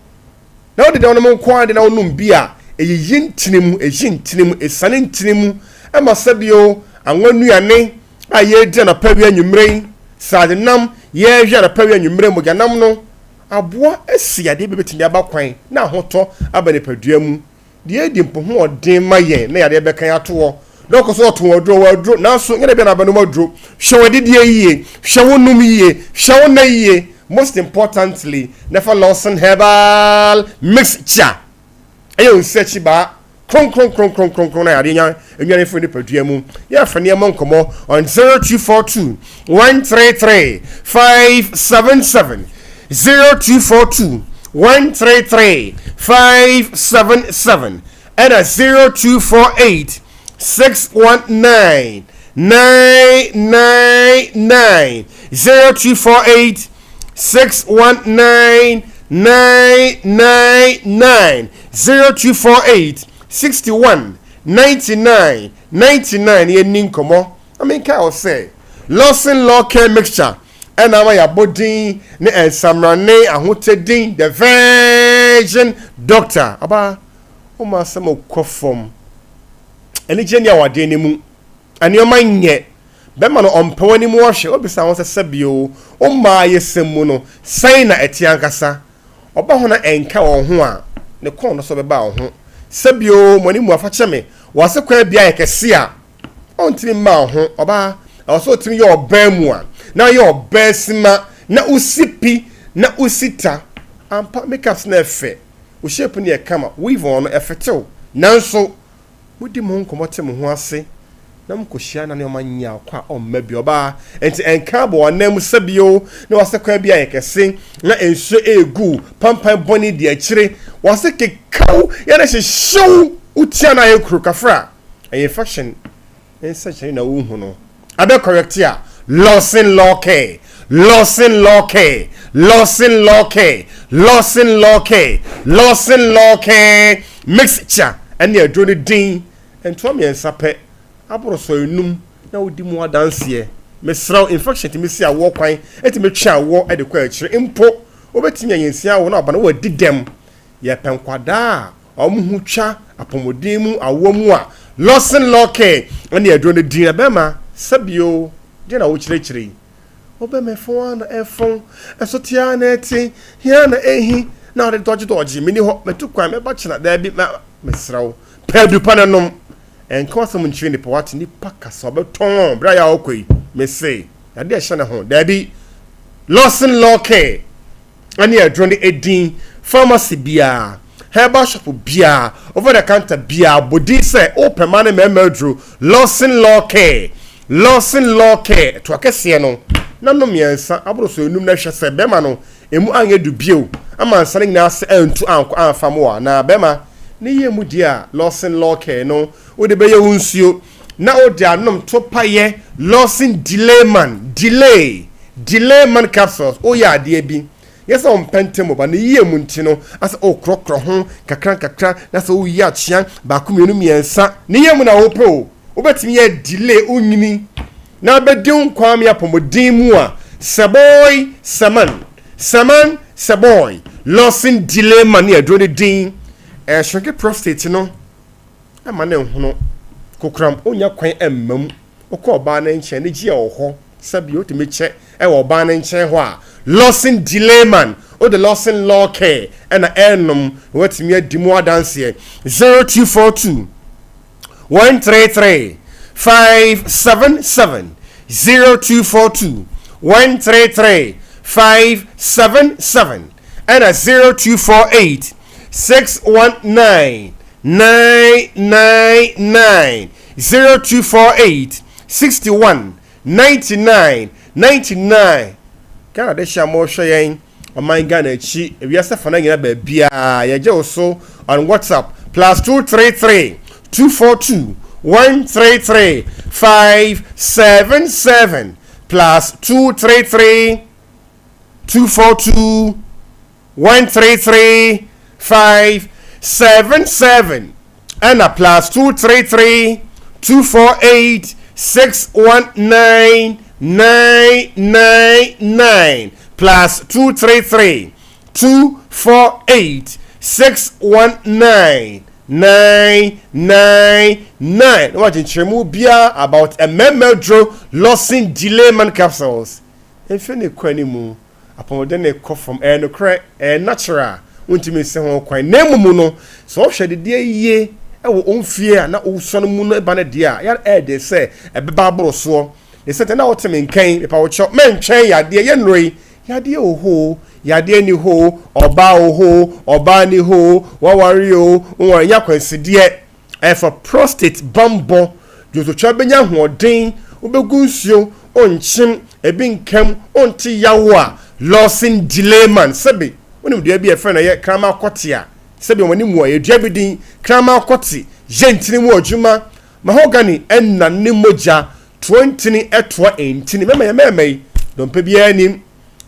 Na wode deɛ wonom nko ara de na wonom bi a, ɛyiyi ntini mu, ɛyi ntini mu, ɛsiane ntini mu, ɛma sɛbio anwa nnuane a yɛredi anɔpa, awia, anwummerɛ yi, sradenam yɛrewe anɔpa, awia, anwummerɛ, mogyanam no, aboa asi yadeɛ bi bɛtumi aba kwan na ahotɔ aba nipadua mu. Deɛ edi mpo ho ɔden ma yɛn na yadeɛ bɛka yɛn ato hɔ. Dɔkɔ so ɔtɔn aduro, ɔwɔ aduro, nanso nyɛ da biara na abɛnom aduro. Hwɛ w'adidie yie, hwɛ wo nom yie, hwɛ wo nna yie, most importantly, na fa Lawson Herbal Mixture ɛyɛ wo nsiakyibaa kronkronkronkronkron na yadeɛ nya nnuane firi nipadua mu. Yɛfa nneɛma nkɔmmɔ on 0242 133 577, 0242 133 577 ɛna 0248 619 999, 0248 619 999, 0248 61 99 99. Yɛnni nkɔmmɔ na menkae wo sɛ Lawson Law Care Mixture ɛna ama yɛabɔ din ne nsamrane ahotɛ din The Virgin Doctor. Ɔbaa, woma asɛm kɔ fam. Anigye ne awadeɛ no mu nneɛma nyɛ. Bɛma no ɔmpɛ w'anim ɔhwɛ. Wobisa ho sɛ sɛbio wo mmaa ayɛsɛm mu no sɛn na ɛte ankasa? Ɔba ho na ɛnka wɔn ho a, ne kɔn dɔ sɛ ɔbɛba wo ho. Sɛbio mo anim afa kyɛ me, w'ase kwan bi ayɛ kɛse a, ɔntumi mma wo ho. Ɔbaa, ɛwɔ sɛ ɔtumi yɛ ɔbaa mu a, na ɔyɛ ɔbaa sima, na wosi pi, na wosi ta. Ampa, makeups no ɛfɛ, wo shape no yɛ kama, weave on no ɛfetew, nanso Modi mo ho nkɔmmɔ te mo ho ase na mokɔhyia na nneɛma nyɛ akɔ a ɔmma bi ɔbaa nti ɛnka abɔ w'anan mu sɛ bio na w'ase kwan bi ayɛ kɛse na nsuo ɛregu pampan bɔne di akyire w'ase kekaw yɛ na hyehyew wo tia na ayɛ kuro kafra ɛyɛ infection nsɛnkyerɛnne na wohu no abɛ correct a Lawson Law Care, Lawson Law Care, Lawson Law Care, Lawson Law Care, Lawson Law Care mixture ɛne aduro no din ntoa mmiɛnsa pɛ aboro sɔ enum na wodi mu adanseɛ. Mesrɛ wo, infection tumi si awoɔ kwan, ɛtumi twe awoɔ de kɔ akyire mpo. Wobɛtumi anya nsia awo na aba no wadi dɛm. Yɛpɛ nkwadaa a wɔn ho twa apɔmuden mu awoɔ mu a Lawson Law Care ne aduro no din. Na bɛrima, sɛbio, deɛ na wokyerɛkyerɛ yi? Wo bɛrima ɛfɔn ara na ɛfɔn, ɛso te ara na ɛte, hi ara na ɛhi, na ɔde dɔgye dɔgye, menni hɔ, matu kwan, mɛba kyena, daabi, mɛ, mesrɛ wo, pɛ adu pa na nom. Ɛnka w'asɛm nkyerɛ nnipa, wate, nnipa kasa, ɔbɛtɔn berɛ a yɛ a ɔkɔ yi, mese, yadeɛ ɛhyɛ ne ho, daabi, Lawson Law Care. ne aduro no edin pharmacy biara, herbal shop biara, over the counter biara, bɔ din sɛ wopɛ mmaa ne mmarima aduro Lawson Law Care, Lawson Law Care, to akɛseɛ no na nom mmiɛnsa aboro so enum na hwɛ sɛ bɛrima no Emu anyɛ du bio ama nsa no nyinaa ase antu ankɔ amfa mo a, na bɛrima ne yɛ mu deɛ a Lawson Lawcare no wode bɛyɛ wo nsuo na wode anom to payɛ Lawson Delay Man, Delay, Delay Man Capsules, woyɛ adeɛ bi nyɛ sɛ wompɛ ntɛm o, but ne yie mu nti no asɛ wokorɔkorɔ ho kakra nkakra na sɛ woyi akyea baako mmienu mmiɛnsa ne yie mu na wopɛ o, wobɛtumi yɛ delay wonyini na abɛdi wo nkwa ame apɔmuden mu a, sɛ boy, sɛ man, sɛ man, sɛ boy, Lawson Delay Man ne aduro no din, ɛshrinke prostate no ma no nhono, kokoram ɔnnya kwan mma mu, wokɔ ɔbaa no nkyɛn anigyeɛ wɔ hɔ, sɛbi wotumi kyɛ wɔ ɔbaa no nkyɛn hɔ a, Lawson Delay Man, wode Lawson Law Care na ɛrenom na woatumi adi mu adanseɛ, 0242. 133 577 0242 133 577 ɛna 0248 619 999 0248 61 99 99 Ghana de hyɛ a mohwɛ yɛn ɔman Ghana akyi ewiase afa no nyina baabiaa yɛgye wo so on WhatsApp plus 233 242 133 577 plus 233 242 133 577 ɛna plus 233 248 619 999 plus 233 248 619 999 na wagye nkyerɛmu biara about mmarima aduro Lawson Delay Man Capsules mfe ne kɔ anim. Apɔmuden no rekɔ fam. Ɛyɛ nokorɛ, ɛyɛ natural, wontumi nsi ho kwan. Na mmom no, sɛ wohwɛ adedeɛ yie wɔ wo mfeɛ a na wosua no mu no ba no deɛ a, yɛ ɛyɛ den sɛ ɛbɛba aboro soɔ. Ne sɛ nti na wote me nka yi, mepa wo kyɛw, mɛntwɛn yadeɛ, yɛ nnuro yi, yadeɛ wɔ hɔ o, yadeɛ nni hɔ o, ɔbaa wɔ hɔ o, ɔbaa nni hɔ o, woaware o, wonware, ɛnyɛ akwansideɛ. Ɛfa prostate bammɔ, dwonsotwa bɛnya ahoɔden, wobɛgu nsuo, wonkyem, ebi nkam, wonte yaw a, Lawson Delayman, sɛbe wonim dua bi a yɛfrɛ no ɛyɛ kraman kɔte a, sɛbe wɔn anim wɔ dua bi din, kraman kɔte, yɛ ntini mu adwuma, mahogany ɛna ne mogya, toa ntini ɛtoa ntini, mɛma yɛ mɛma yi, dompe biara nim.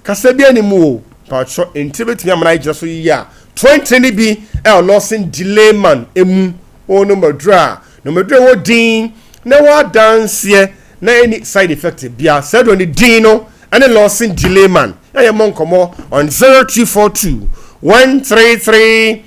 Kasa bi anim o, mpatsɔ ntsi betumi ama no agyina so yie a, 20 no bi a Lawson Delayman emu o no maduru a, no maduru a ɛwɔ din na ɛwɔ adanseɛ na ɛnni side effect bia. Saa aduro no din no ɛne Lawson Delayman na yɛmmɔ nkɔmmɔ on 0242 133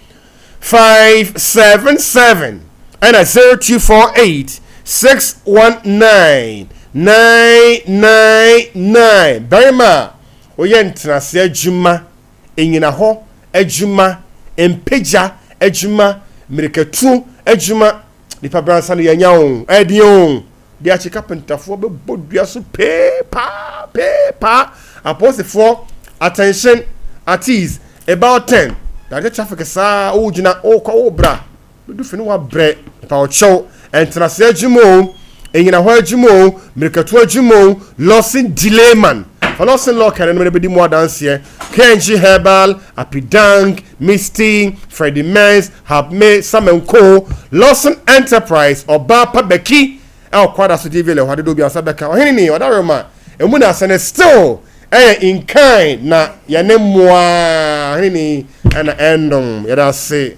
577 ɛna 0248 619 999. Barima a woyɛ ntenase adwuma, nnyinahɔ adwuma, mpagya adwuma, mmirikatuo adwuma, nipa bransa no yɛanya o, ɛyɛ den o. De akye kapentafoɔ bɛbɔ dua so pee paa pee paa. Apolisifoɔ attention at ease about ten. Dade traffic saa wogyina wokɔ wobra bɛdu fi no wabrɛ nipa ɔkyɛw ɛntenase adwuma o ɛnyina hɔ adwuma o mmirikatu adwuma o Lawson delay man fa Lawson lɔɔkɛ no no bɛdi mu adanseɛ KNG Herbal Apidang Misty Freddie Mens Habme Samenko, Lawson Enterprise, Ɔbaa Pa Becky ɛwɔ Kwada so DVLA hɔ adedoɔ biara nsa bɛka Ɔhene ni Ɔdawerema ɛmu na asɛ no still ɛyɛ in kind na yɛne mmoa Ɔhene ni ɛna ɛnnom yɛda ase.